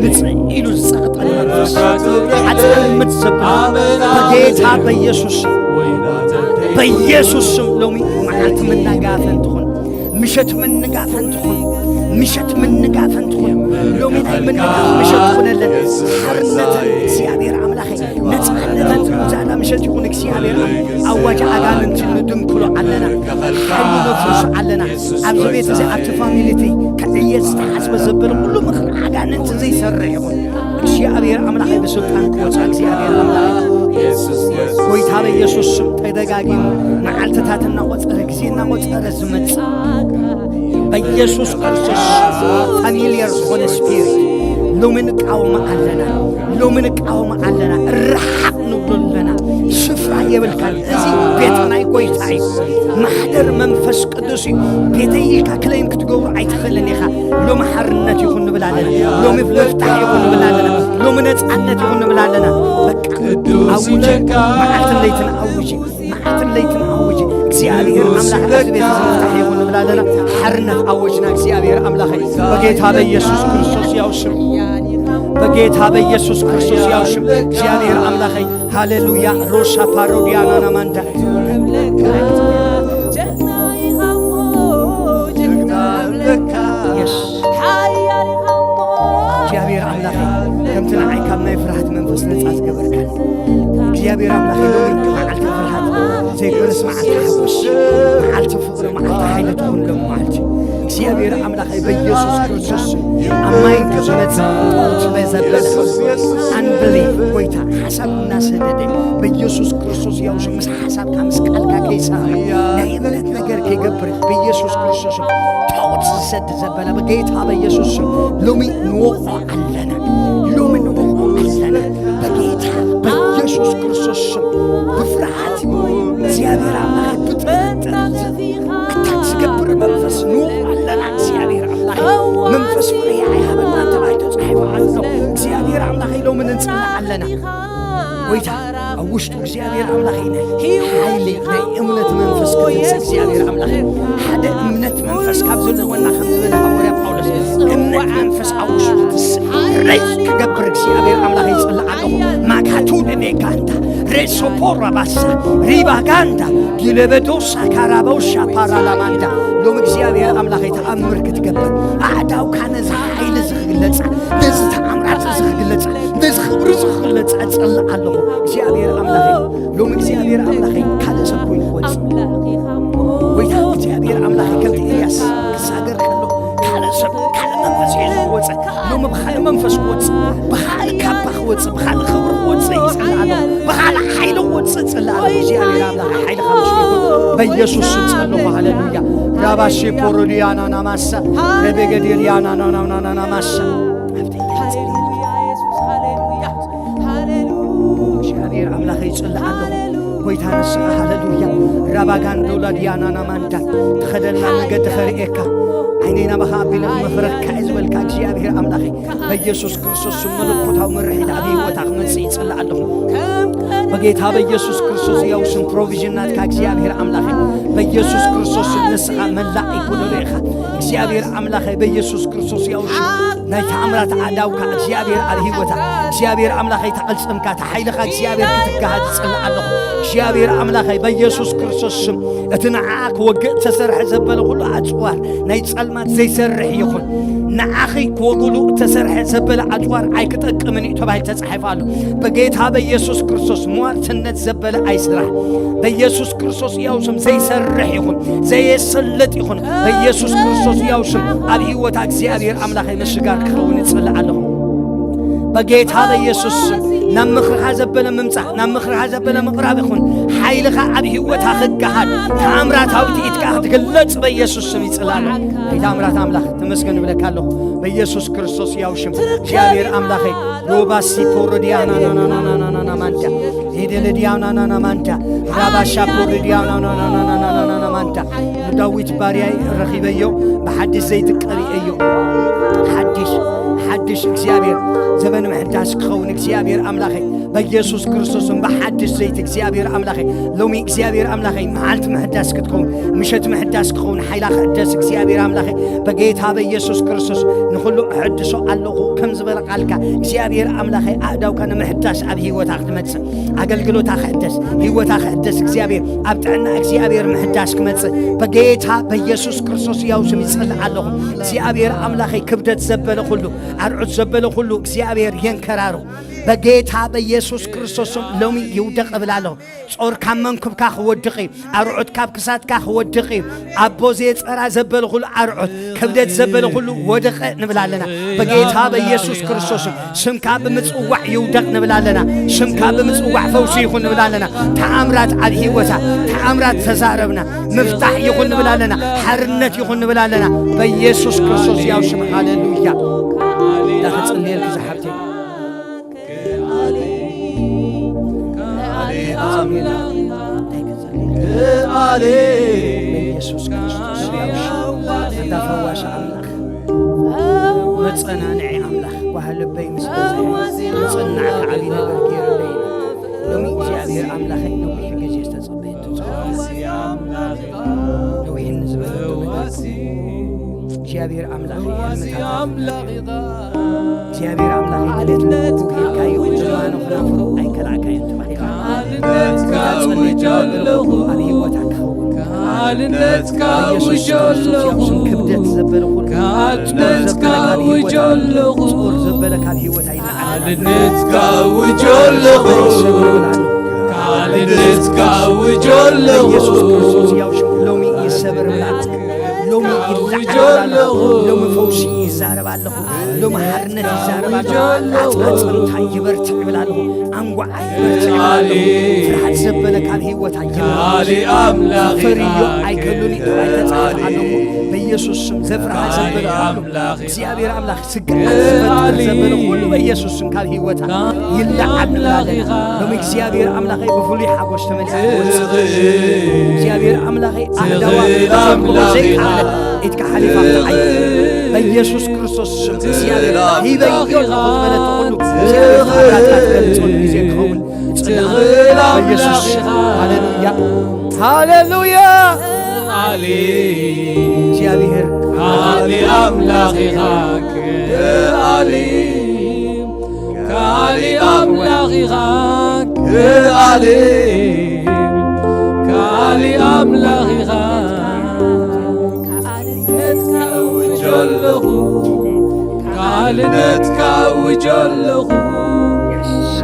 ንጽእ ኢሉ ዝጸቕጠን መንፈስ ሓፃን ምት ዘብል በጌታ በኢየሱስ በኢየሱስ ስም ሎሚ መዓልቲ መናጋፈን ትኹን ምሸት ምንጋፈን ትኹን ምሸት ምንጋፈን ትኹን ሎሚ ናይ ምንጋፍ ምሸት ትኹነለን ሓርነትን እግዚኣብሔር ኣምላኸይ ነፃነትን ዛላ ምሸት ይኹን እግዚኣብሔር ኣዋጅ ኣጋንንትን ንድንክሎ ኣለና ሓይሉ ነፍርሱ ኣለና ኣብዚ ቤት እዚ ኣብቲ ፋሚሊቲ ክዕየት ዝተሓስበ ዘበለ ኩሉ ምኽሪ ኣጋንንቲ ዘይሰርሕ ይኹን እግዚኣብሔር ኣምላኸይ ብስልጣን ክወፃ እግዚኣብሔር ኣምላኸይ ጎይታ በኢየሱስ ስም ተደጋጊሙ መዓልትታት እናቆፀረ ግዜ እናቆፀረ ዝመፅእ በኢየሱስ ክርስቶስ ፋሚልየር ዝኾነ ስፒሪት ሎሚ ንቃወም ኣለና ሎሚ ንቃወም ኣለና ርሓቕ ንብሎ ኣለና ስፍራ የብልካን እዚ ቤት ናይ ጎይታ እዩ ማሕደር መንፈስ ቅዱስ እዩ ቤተይ ኢልካ ክለይም ክትገብሩ ኣይትኽእልን ኢኻ ሎሚ ሓርነት ይኹን ንብል ኣለና ሎሚ ፍፍታሕ ይኹን ንብል ኣለና ሎሚ ነፃነት ይኹን ንብል ኣለና በቃ ኣውጅ መዓልትን ለይትን ኣውጅ መዓልትን ለይትን ኣውጅ እግዚኣብሔር ኣምላኽ ኣብዚ ቤት እዚ ፍታሕ ይኹን ንብል ኣለና ሓርነት ኣወጅና እግዚኣብሔር ኣምላኸይ በጌታ በኢየሱስ ክርስቶስ ያው ስም በጌታ በኢየሱስ ክርስቶስ ያው ስም እግዚኣብሔር ኣምላኸይ ሃሌሉያ ሮሻ ፓሮዲያና ናማንዳ እግዚኣብሔር ኣምላኸ ከምቲ ንዓይ ካብ ናይ ፍርሃት መንፈስ ነፃ ዝገበርካን እግዚኣብሔር ኣምላኸ ሎሚ መዓልቲ ፍርሃት ዘይኮነስ መዓልቲ ሓጎስ መዓልቲ ፍቕሪ መዓልቲ ሓይሊ ትኹን ሎም መዓልቲ እግዚኣብሔር ኣምላኸ በኢየሱስ ክርስቶስ ኣብ ማይ ከዝመጽእ ጣዖት በዘበለ ኣንብሊ ጎይታ ሓሳብ እናሰደደ በኢየሱስ ክርስቶስ ያውሽ ምስ ሓሳብካ ምስ ቃልካ ከይሰራ ናይ እምነት ነገር ከይገብር ብኢየሱስ ክርስቶስ ጣዖት ዝሰድ ዘበለ በጌታ በኢየሱስ ስም ሎሚ ንወቕዖ ኣለና ሎሚ ንወቕዖ ኣለና በጌታ በኢየሱስ ክርስቶስ ስም ብፍርሃት እግዚኣብሔር ኣምላኽ ብጥርጥር ኣታክ ዝገብር መንፈስ ንወቕዖ ኣለና እግዚኣብሔር ኣምላኽ መንፈስ ፍርያ ኣይሃበና ተባሂሉ ተጻሒፉ ኣሎ እግዚኣብሔር ኣምላኽ ሎሚ ንጽላእ ኣለና። ጎይታ ኣብ ውሽጡ እግዚኣብሔር ኣምላኸይ ናይ ሓይሊ ናይ እምነት መንፈስ ክትንስ እግዚኣብሔር ኣምላኸይ ሓደ እምነት መንፈስ ካብ ዘለወና ከም ዝበለ ሃዋርያ ጳውሎስ እምነት መንፈስ ኣብ ውሽጡ ትስረይ ክገብር እግዚኣብሔር ኣምላኸይ ይጽላእ ኣለኹ። ማካቱ ደሜጋንታ ሬሶፖራ ባሳ ሪባ ጋንዳ ዲለበዶሳ ካራበውሻ ፓራላማንዳ ሎም እግዚኣብሔር ኣምላኸይ ተኣምር ክትገብር ኣዕዳውካ ነዚ ሓይሊ እዚ ክግለጻ ነዚ ተኣምራት እዚ ክግለጻ ነዚ ክብሪ እዚ ክግለጻ እጽልእ ኣለኹ። እግዚኣብሔር ኣምላኸይ ሎም እግዚኣብሔር ኣምላኸይ ካልእ ሰብ ኮይኑ ክወጽእ ጎይታ እግዚኣብሔር ኣምላኸይ ከምቲ ኤልያስ ክሳገር ከሎ ካልእ ሰብ ካልእ መንፈስ ሒዙ ክወጽእ ሎም ብኻልእ መንፈስ ክወጽእ ብኻልእ ካባ ክወጽእ ብኻልእ ክብሪ ክወጽእ ይጽልእ ኣለኹ። ብኻልእ ሓይሊ ክወጽእ እጽልእ ኣለኹ። እግዚኣብሔር ኣምላኸይ ሓይልኻ ምሳይ ይኹን። በኢየሱስ ስም ጸለኹ። ሃሌሉያ። ራባሼ ፖሮዲያና ናማሳ ረቤገዴልያና ናናናና ናማሳ እግዚኣብሔር ኣምላኸ ይጽልእ ኣለኹ። ጎይታ ንስኻ ሃሌሉያ። ራባጋንዶ ላዲያና ናማንዳ ትኸደልና መገዲ ኸርእየካ ዓይነይ ናባኻ ኣቢለ መኽረካ እየ ዝበልካ እግዚኣብሔር ኣምላኸ በኢየሱስ ክርስቶስ ስም መለኮታዊ ምርሒት ኣብ ህይወታ ክመጽእ ይጽልእ ኣለኹ። በጌታ በኢየሱስ ክርስቶስ ያው ስም ፕሮቪዥን ናትካ እግዚኣብሔር ኣምላኸ በኢየሱስ ክርስቶስ ስም ንስኻ መላእ ይኩነሉ ኢኻ። እግዚኣብሔር ኣምላኸ በኢየሱስ ክርስቶስ ያው ሽም ናይ ተኣምራት ኣእዳውካ እግዚኣብሔር ኣብ ህይወታ እግዚኣብሔር ኣምላኸይ ተቐልጽምካ ተሓይልኻ እግዚኣብሔር ክትጋሃድ ዝጽልእ ኣለኹ። እግዚኣብሔር ኣምላኸይ በኢየሱስ ክርስቶስ ስም እቲ ንዓ ክወግእ ተሰርሐ ዘበለ ኩሉ ኣጽዋር ናይ ጸልማት ዘይሰርሕ ይኹን። ንዓኺ ክወግሉ እተሰርሐ ዘበለ ኣጽዋር ኣይክጠቅምን እዩ ተባሂሉ ተጻሒፉ ኣሎ። በጌታ በኢየሱስ ክርስቶስ ሟርትነት ዘበለ ኣይስራሕ። በኢየሱስ ክርስቶስ ያው ስም ዘይሰርሕ ይኹን፣ ዘየሰልጥ ይኹን። በኢየሱስ ክርስቶስ ያው ስም ኣብ ህይወታ እግዚኣብሔር ኣምላኸይ ምስጋር ክኸውን እጽልእ ኣለኹ። በጌታ በኢየሱስ ስም ናብ ምኽርኻ ዘበለ ምምጻእ፣ ናብ ምኽርኻ ዘበለ ምቕራብ ይኹን። ሓይልኻ ኣብ ህይወታ ክገሃድ፣ ተኣምራታዊት ኢድካ ክትግለጽ በኢየሱስ ስም ይጽላለ። ናይ ተኣምራት ኣምላኽ ተመስገን እብለካ ኣለኹ። በኢየሱስ ክርስቶስ ያው ሽም እግዚኣብሔር ኣምላኸይ ሮባሲ ፖሮዲያናናናናናናና ማንዳ ሄደለዲያናናና ማንዳ ራባሻ ፖሮዲያናናናናናና ማንዳ ንዳዊት ባርያይ ረኺበዮ ብሓድሽ ዘይትቀብኤዮ ሓድሽ ሓድሽ እግዚኣብሔር ዘበን ምሕዳስ ክኸውን እግዚኣብሔር ኣምላኸይ በኢየሱስ ክርስቶስን ብሓድሽ ዘይቲ እግዚኣብሔር ኣምላኸይ ሎሚ እግዚኣብሔር ኣምላኸይ መዓልቲ ምሕዳስ ክትከውን ምሸት ምሕዳስ ክኸውን ሓይላ ክሕደስ እግዚኣብሔር ኣምላኸይ በጌታ በኢየሱስ ክርስቶስ ንኹሉ እሕድሶ ኣለኹ ከም ዝበለ ቃልካ እግዚኣብሔር ኣምላኸይ ኣእዳውካ ንምሕዳስ ኣብ ህይወታ ክትመጽእ ኣገልግሎታ ክሕደስ ህይወታ ክሕደስ እግዚኣብሔር ኣብ ጥዕና እግዚኣብሔር ምሕዳስ ክመጽእ በጌታ በኢየሱስ ክርስቶስ ያው ስም ይጸልእ ኣለኹ። እግዚኣብሔር ኣምላኸይ ክብደት ዘበለ ኩሉ ኣርዑት ዘበለ ኩሉ እግዚኣብሔር የንከራሩ። በጌታ በኢየሱስ ክርስቶስም ሎሚ ይውደቕ እብል ኣለኹ። ጾር ካብ መንኩብካ ክወድቕ እዩ። ኣርዑት ካብ ክሳድካ ክወድቕ እዩ። ኣቦ ዘየጸራ ዘበለ ኩሉ ኣርዑት ክብደት ዘበለ ኩሉ ወደቐ ንብል ኣለና። በጌታ በኢየሱስ ክርስቶስም ስምካ ብምጽዋዕ ይውደቕ ንብል ኣለና። ስምካ ብምጽዋዕ ፈውሲ ይኹን ንብል ኣለና። ተኣምራት ኣብ ህይወታ ተኣምራት ተዛረብና ምፍታሕ ይኹን ንብል ኣለና። ሓርነት ይኹን ንብል ኣለና። በኢየሱስ ክርስቶስ ያው ሽም ሃሌሉያ። ዳኽጽልየልክ ዝሓብተይ በኢየሱስ ክርስቶስ ያው ሽም ኣንታ ፈዋሽ ኣምላኽ መጸናንዒ ኣምላኽ ጓህ ልበይ ምስ በዝሐ ምጽናዕካ ዓብዪ ነገር ገይሩለይ ሎሚ እግዚኣብሔር ኣምላኸይ ነዊሕ ግዜ ዝተጸበየቱ ጸሎት ነዊሕ ንዝበለቱ ነገር እግዚኣብሔር ኣምላኸይ ህልምታት እግዚኣብሔር ኣምላኸይ ድሌት ልቡ ጌርካዮ ድማ ንኽናፍሮ ኣይከላእካዮን ተባሂሉ ጸሎት ኣብ ህይወታ ክኸውን በኢየሱስ ክርስቶስ ያው ስም ክብደት ዘበለ ኩሉ ጾር ዘበለ ካብ ህይወታ ጾር ዘበለ ካብ ህይወታ ይለዓል። ሓድነትካ ውጆ ኣለኹ። ሓድነትካ ውጆ ኣለኹ። በኢየሱስ ክርስቶስ ያው ሽም ሎሚ ይሰበር ምላጽ ሎሚ ይለዓል ኣለኹ። ሎሚ ፈውሲ ይዛረብ ኣለኹ። ሎም ሓርነት ይዛረብ ኣሎ። ኣጽምታ ይበርትዕ ይብል ኣለኹ። ኣንጓዓ ይበርትዕ ይብል ኣለኹ። ፍርሃት ዘበለ ካብ ህይወታ ይመለስ። ፈርዮ ኣይከሉን እዩ ተባሂሉ ተጻሒፉ ኣሎ እሞ በኢየሱስ ስም ዘፍርሃ ዘበለ ኩሉ እግዚኣብሔር ኣምላኽ ስግኣት ዝፈጥር ዘበለ ኩሉ በኢየሱስ ስም ካብ ህይወታ ይለዓል ንብል ኣለና። ሎም እግዚኣብሔር ኣምላኸይ ብፍሉይ ሓጎስ ተመሊኣ ትወጽእ። እግዚኣብሔር ኣምላኸይ ኣእዳዋ ክትረኽቦ ዘይከኣለት ኢድካ ሓሊፋ ክትዓይ በኢየሱስ ክርስቶስ ስም እግዚኣብሔር ሂበዮ ኣለኹ ዝበለቶ ኩሉ ትኽእል ኣምላኽ ኢኻ። በየሱስ። ሃሌሉያ። ሃሌሉያ። ኣሊ። እግዚኣብሔር። ኣሊ ኣምላኽ ኢኻ። ኣሊ። ካሊ ኣምላኽ ኢኻ። ኣሊ። ካሊ ኣምላኽ ኢኻ። ቃልነትካ እውጅ ኣለኹ። ቃልነትካ እውጅ ኣለኹ።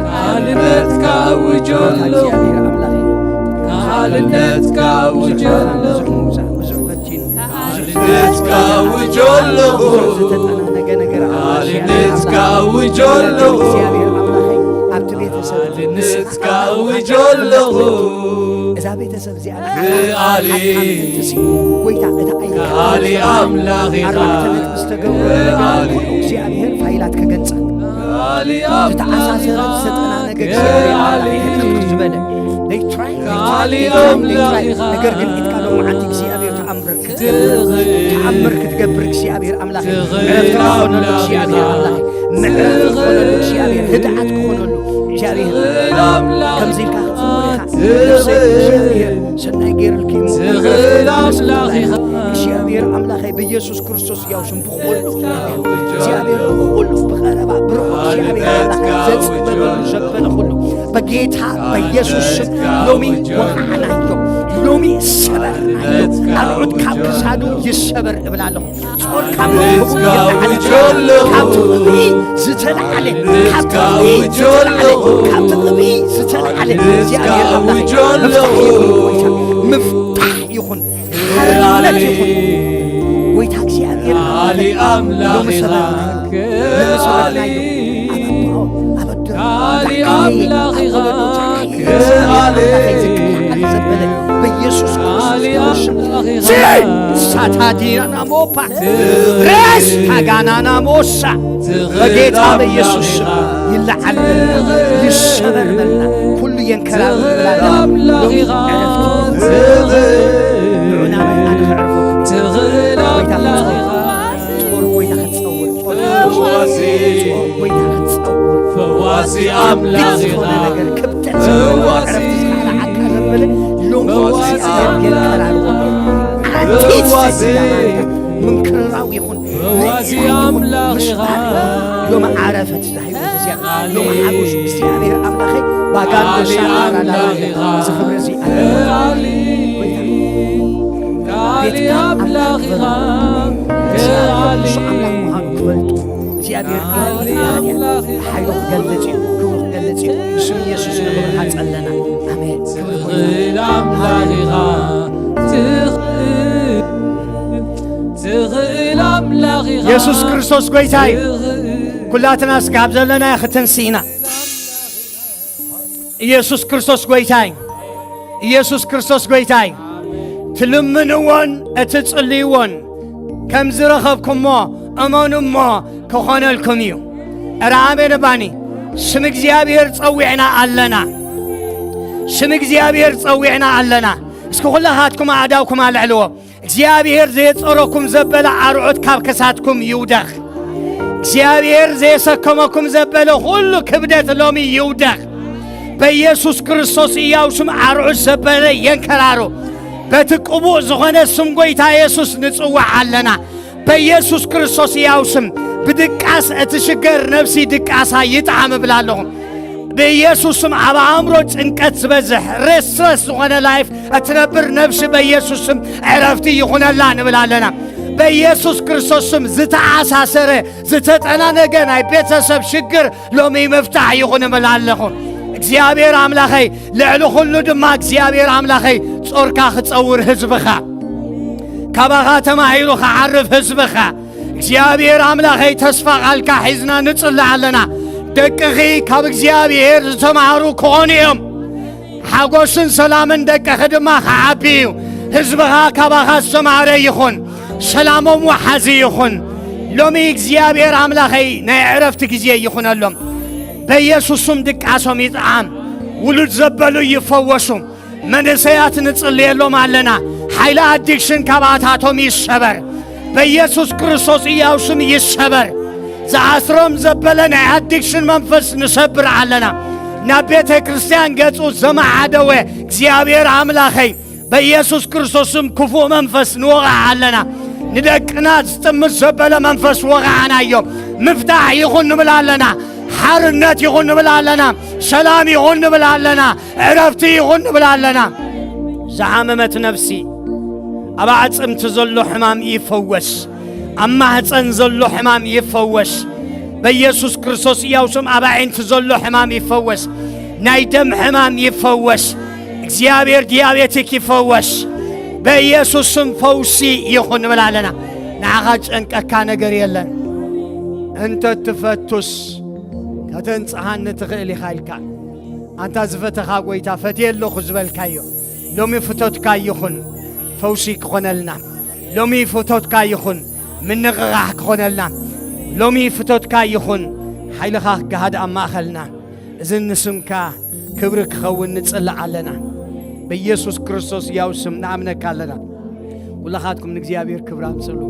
ቃልነትካ እውጅ ኣለኹ። ቃልነትካ እውጅ ኣለኹ። ቃልነትካ እውጅ ኣለኹ። ቃልነትካ እውጅ ኣለኹ። ቃልነትካ እውጅ ኣለኹ። እዛ ቤተሰብ እዚኣ ኣሊ። ሓካም ምእንቲ ሲ፣ ጎይታ፣ እታ ኣይከኣል ኣሊ ኣምላኽ ኢኻ። ኣርባዕተ ነጥቢ ዝተገብሩ ኣሊ። ኩሉ እግዚኣብሔር ፋይላት ክገንጸል። ኣሊ ኣምላኽ ዝተኣሳሰረ፣ ዝተጠናነገ እግዚኣብሔር ኣሊ። ኣምላኽ ኢኻ። ዝበለ። They try, they try, ኣሊ they try, they ኣምላኽ try። ኢኻ። ነገር ግን ኢድካ ሎማዓንቲ እግዚኣብሔር ተኣምር ክትገብር፣ ተኣምር ክትገብር እግዚኣብሔር ኣምላኽ። ትኽእል ዕረፍቲ ክኾነሉ ኣምላኽ እግዚኣብሔር ኢኻ። ኣምላኽ። ምዕራፍ ክኾነሉ እግዚኣብሔር፣ ህድኣት ክኾነሉ እግዚኣብሔር። ትኽእል ኣምላኽ ከምዚ ኢልካ ክትዝምር ኢኻ። ነፍሰይ እግዚኣብሔር ሰናይ ገይሩልኪ እሞ ትኽእል ኣምላኽ ኢኻ። እግዚኣብሔር ኣምላኸይ ብኢየሱስ ክርስቶስ ያው ስም ብኹሉ እግዚኣብሔር ብኹሉ ብቐረባ ብርሑቕ እግዚኣብሔር ኣምላኽ ዘጽበበሉ ዘበለ ኩሉ በጌታ በኢየሱስ ስም ሎሚ ወቕዓናዮ፣ ሎሚ ሰበርናዮ። ኣርዑት ካብ ክሳዱ ይሰበር እብላለኹ። ጾር ካብ ርክቡ ይለዓል። ካብ ትቕቢ ዝተለዓለ፣ ካብ ትቕቢ ዝተለዓለ፣ ካብ ትቕቢ ዝተለዓለ እግዚኣብሔር ኣምላኽ ምፍታሕ ይኹን፣ ጎይታ። ምፍታሕ ይኹን፣ ሓርነት ይኹን። ጎይታ እግዚኣብሔር ኣሊ ኣምላኽ ሎሚ ኢኻ። ሰበርናዮ፣ ሎሚ ሰበርናዮ። ኣበባኦ፣ ኣበድሮ፣ ኣሊ ኣምላኽ ኢኻ። ኣበዶ፣ ጸሓይ፣ ኣሊ። ኣምላኸይ ዝከላኸል ዘበለ በኢየሱስ ክርስቶስ ኣሊ ስም። ኣምላኽ ኢኻ። ሲ፣ ሳታዲና ናሞፓ፣ ሬስ ታጋናና ሞሳ። በጌታ በኢየሱስ ስም ይለዓል በልና፣ ይሰበር በልና፣ ኩሉ የንከራር በልና። ሎሚ ዕረፍቲ ንዑና በይ፣ ኣነ ከዕርፈኩም። ጎይታ ክትጸውር፣ ጾር ጎይታ ክትጸውር፣ ጾር ጎይታ ክትጸውር። ፈዋሲ ኣምላኽ ኢኻ። ዝኾነ ነገር ክብደት ፈዋሲ። ዕረፍቲ ዝኸኣለ ዓቃ ዘበለ ሎሚ ፈዋሲ። የንከራር። ኣንቲ ሰይዳ ማርያም ምንክርራው ይኹን። ፈዋሲ ኣምላኽ ኢኻ። ሎሚ ዓረፈት ዳሂቡ እግዚኣብሔር። ሎሚ ሓጎስ እግዚኣብሔር ኣምላኸይ ባጋንዶ ሻራራ ላላ። እዚ ክብሪ እዚ ኣለ። ጎይታ። ቤትካ ኣምላኽ ኢኻ። እግዚኣብሔር ንሱ ኣምላኽ ምዃኑ ክፈልጡ። እግዚኣብሔር ኣምላኽ ኢኻ። ሓይሉ ክገልጽ እዩ። ክብሩ ክገልጽ እዩ። ብስም ኢየሱስ ንኽብርኻ ጸለና። ኣሜን። ክብሪ ጎይታ። ትኽእል ኣምላኽ ኢኻ። ትኽእል ትኽእል ኣምላኽ ኢኻ። የሱስ ክርስቶስ ጎይታ እዩ። ትኽእል። ኩላትና እስከ ኣብ ዘለና ክትንሲ ኢና። ኢየሱስ ክርስቶስ ጎይታ እዩ። ኢየሱስ ክርስቶስ ጎይታ እዩ። ትልምንዎን እትጽልይዎን ከም ዝረኸብኩሞ እመኑ እሞ ክኾነልኩም እዩ። እረ ኣሜን እባኒ። ስም እግዚኣብሔር ጸዊዕና ኣለና። ስም እግዚኣብሔር ጸዊዕና ኣለና። እስኪ ኩላኻትኩም ኣእዳውኩም ኣልዕልዎ። እግዚኣብሔር ዘየጸረኩም ዘበለ ኣርዑት ካብ ክሳድኩም ይውደኽ። እግዚኣብሔር ዘየሰከመኩም ዘበለ ኩሉ ክብደት ሎሚ ይውደኽ። በኢየሱስ ክርስቶስ እያው ስም ኣርዑት ዘበለ የንከራሩ። በቲ ቅቡእ ዝኾነ ስም ጎይታ የሱስ ንጽዋዕ ኣለና። በኢየሱስ ክርስቶስ እያው ስም ብድቃስ እትሽገር ነፍሲ ድቃሳ ይጥዓም እብላ ኣለኹ። ብኢየሱስ ስም ኣብ ኣእምሮ ጭንቀት ዝበዝሕ ሬስትረስ ዝኾነ ላይፍ እትነብር ነፍሲ በኢየሱስ ስም ዕረፍቲ ይኹነላ ንብል ኣለና። በኢየሱስ ክርስቶስ ስም ዝተኣሳሰረ ዝተጠናነገ ናይ ቤተሰብ ሽግር ሎሚ ምፍታሕ ይኹን እብል ኣለኹ። እግዚኣብሔር ኣምላኸይ ልዕሊ ኩሉ ድማ እግዚኣብሔር ኣምላኸይ ጾርካ ክጸውር ህዝብኻ ካባኻ ተማሂሩ ክዓርፍ ህዝብኻ እግዚኣብሔር ኣምላኸይ ተስፋ ቃልካ ሒዝና ንጽሊ ኣለና። ደቅኺ ካብ እግዚኣብሔር ዝተማሃሩ ክኾኑ እዮም። ሓጎስን ሰላምን ደቅኺ ድማ ክዓቢ እዩ። ህዝብኻ ካባኻ ዝተማሃረ ይኹን፣ ሰላሞም ወሓዚ ይኹን። ሎሚ እግዚኣብሔር ኣምላኸይ ናይ ዕረፍቲ ግዜ ይኹነሎም። በኢየሱስ ስም ድቃሶም ይጥዓም። ውሉድ ዘበሉ ይፈወሱ። መንእሰያት ንጽልየሎም ኣለና። ሓይሊ ኣዲክሽን ካብኣታቶም ይሰበር። በኢየሱስ ክርስቶስ እያው ስም ይሰበር። ዝኣስሮም ዘበለ ናይ ኣዲክሽን መንፈስ ንሰብር ኣለና። ናብ ቤተ ክርስቲያን ገጹ ዘማሓደወ እግዚኣብሔር ኣምላኸይ፣ በኢየሱስ ክርስቶስም ክፉእ መንፈስ ንወቕዓ ኣለና። ንደቅና ዝጥምት ዘበለ መንፈስ ወቕዓናዮ። ምፍታሕ ይኹን ንብል ኣለና። ሓርነት ይኹን ንብል ኣለና። ሰላም ይኹን ንብል ኣለና። ዕረፍቲ ይኹን ንብል ኣለና። ዝሓመመት ነፍሲ፣ ኣብ ኣዕጽምቲ ዘሎ ሕማም ይፈወስ። ኣብ ማህፀን ዘሎ ሕማም ይፈወስ። በኢየሱስ ክርስቶስ እያው ስም ኣብ ኣዒንቲ ዘሎ ሕማም ይፈወስ። ናይ ደም ሕማም ይፈወስ። እግዚኣብሔር ዲያቤቲክ ይፈወስ። በኢየሱስ ስም ፈውሲ ይኹን ንብል ኣለና። ንዓኻ ጨንቀካ ነገር የለን። እንተ ትፈቱስ ከተንጽሃኒ ትኽእል ኢኻ ኢልካ። ኣንታ ዝፈተኻ ጎይታ ፈትየ ኣለኹ ዝበልካዮ፣ ሎሚ ፍቶትካ ይኹን ፈውሲ ክኾነልና። ሎሚ ፍቶትካ ይኹን ምንቕቓሕ ክኾነልና። ሎሚ ፍቶትካ ይኹን ሓይልኻ ክገሃድ ኣብ ማእኸልና። እዚ ንስምካ ክብሪ ክኸውን ንጽልእ ኣለና። ብኢየሱስ ክርስቶስ ያው ስም ንኣምነካ ኣለና። ኩላኻትኩም ንእግዚኣብሔር ክብሪ ኣምጽሉ።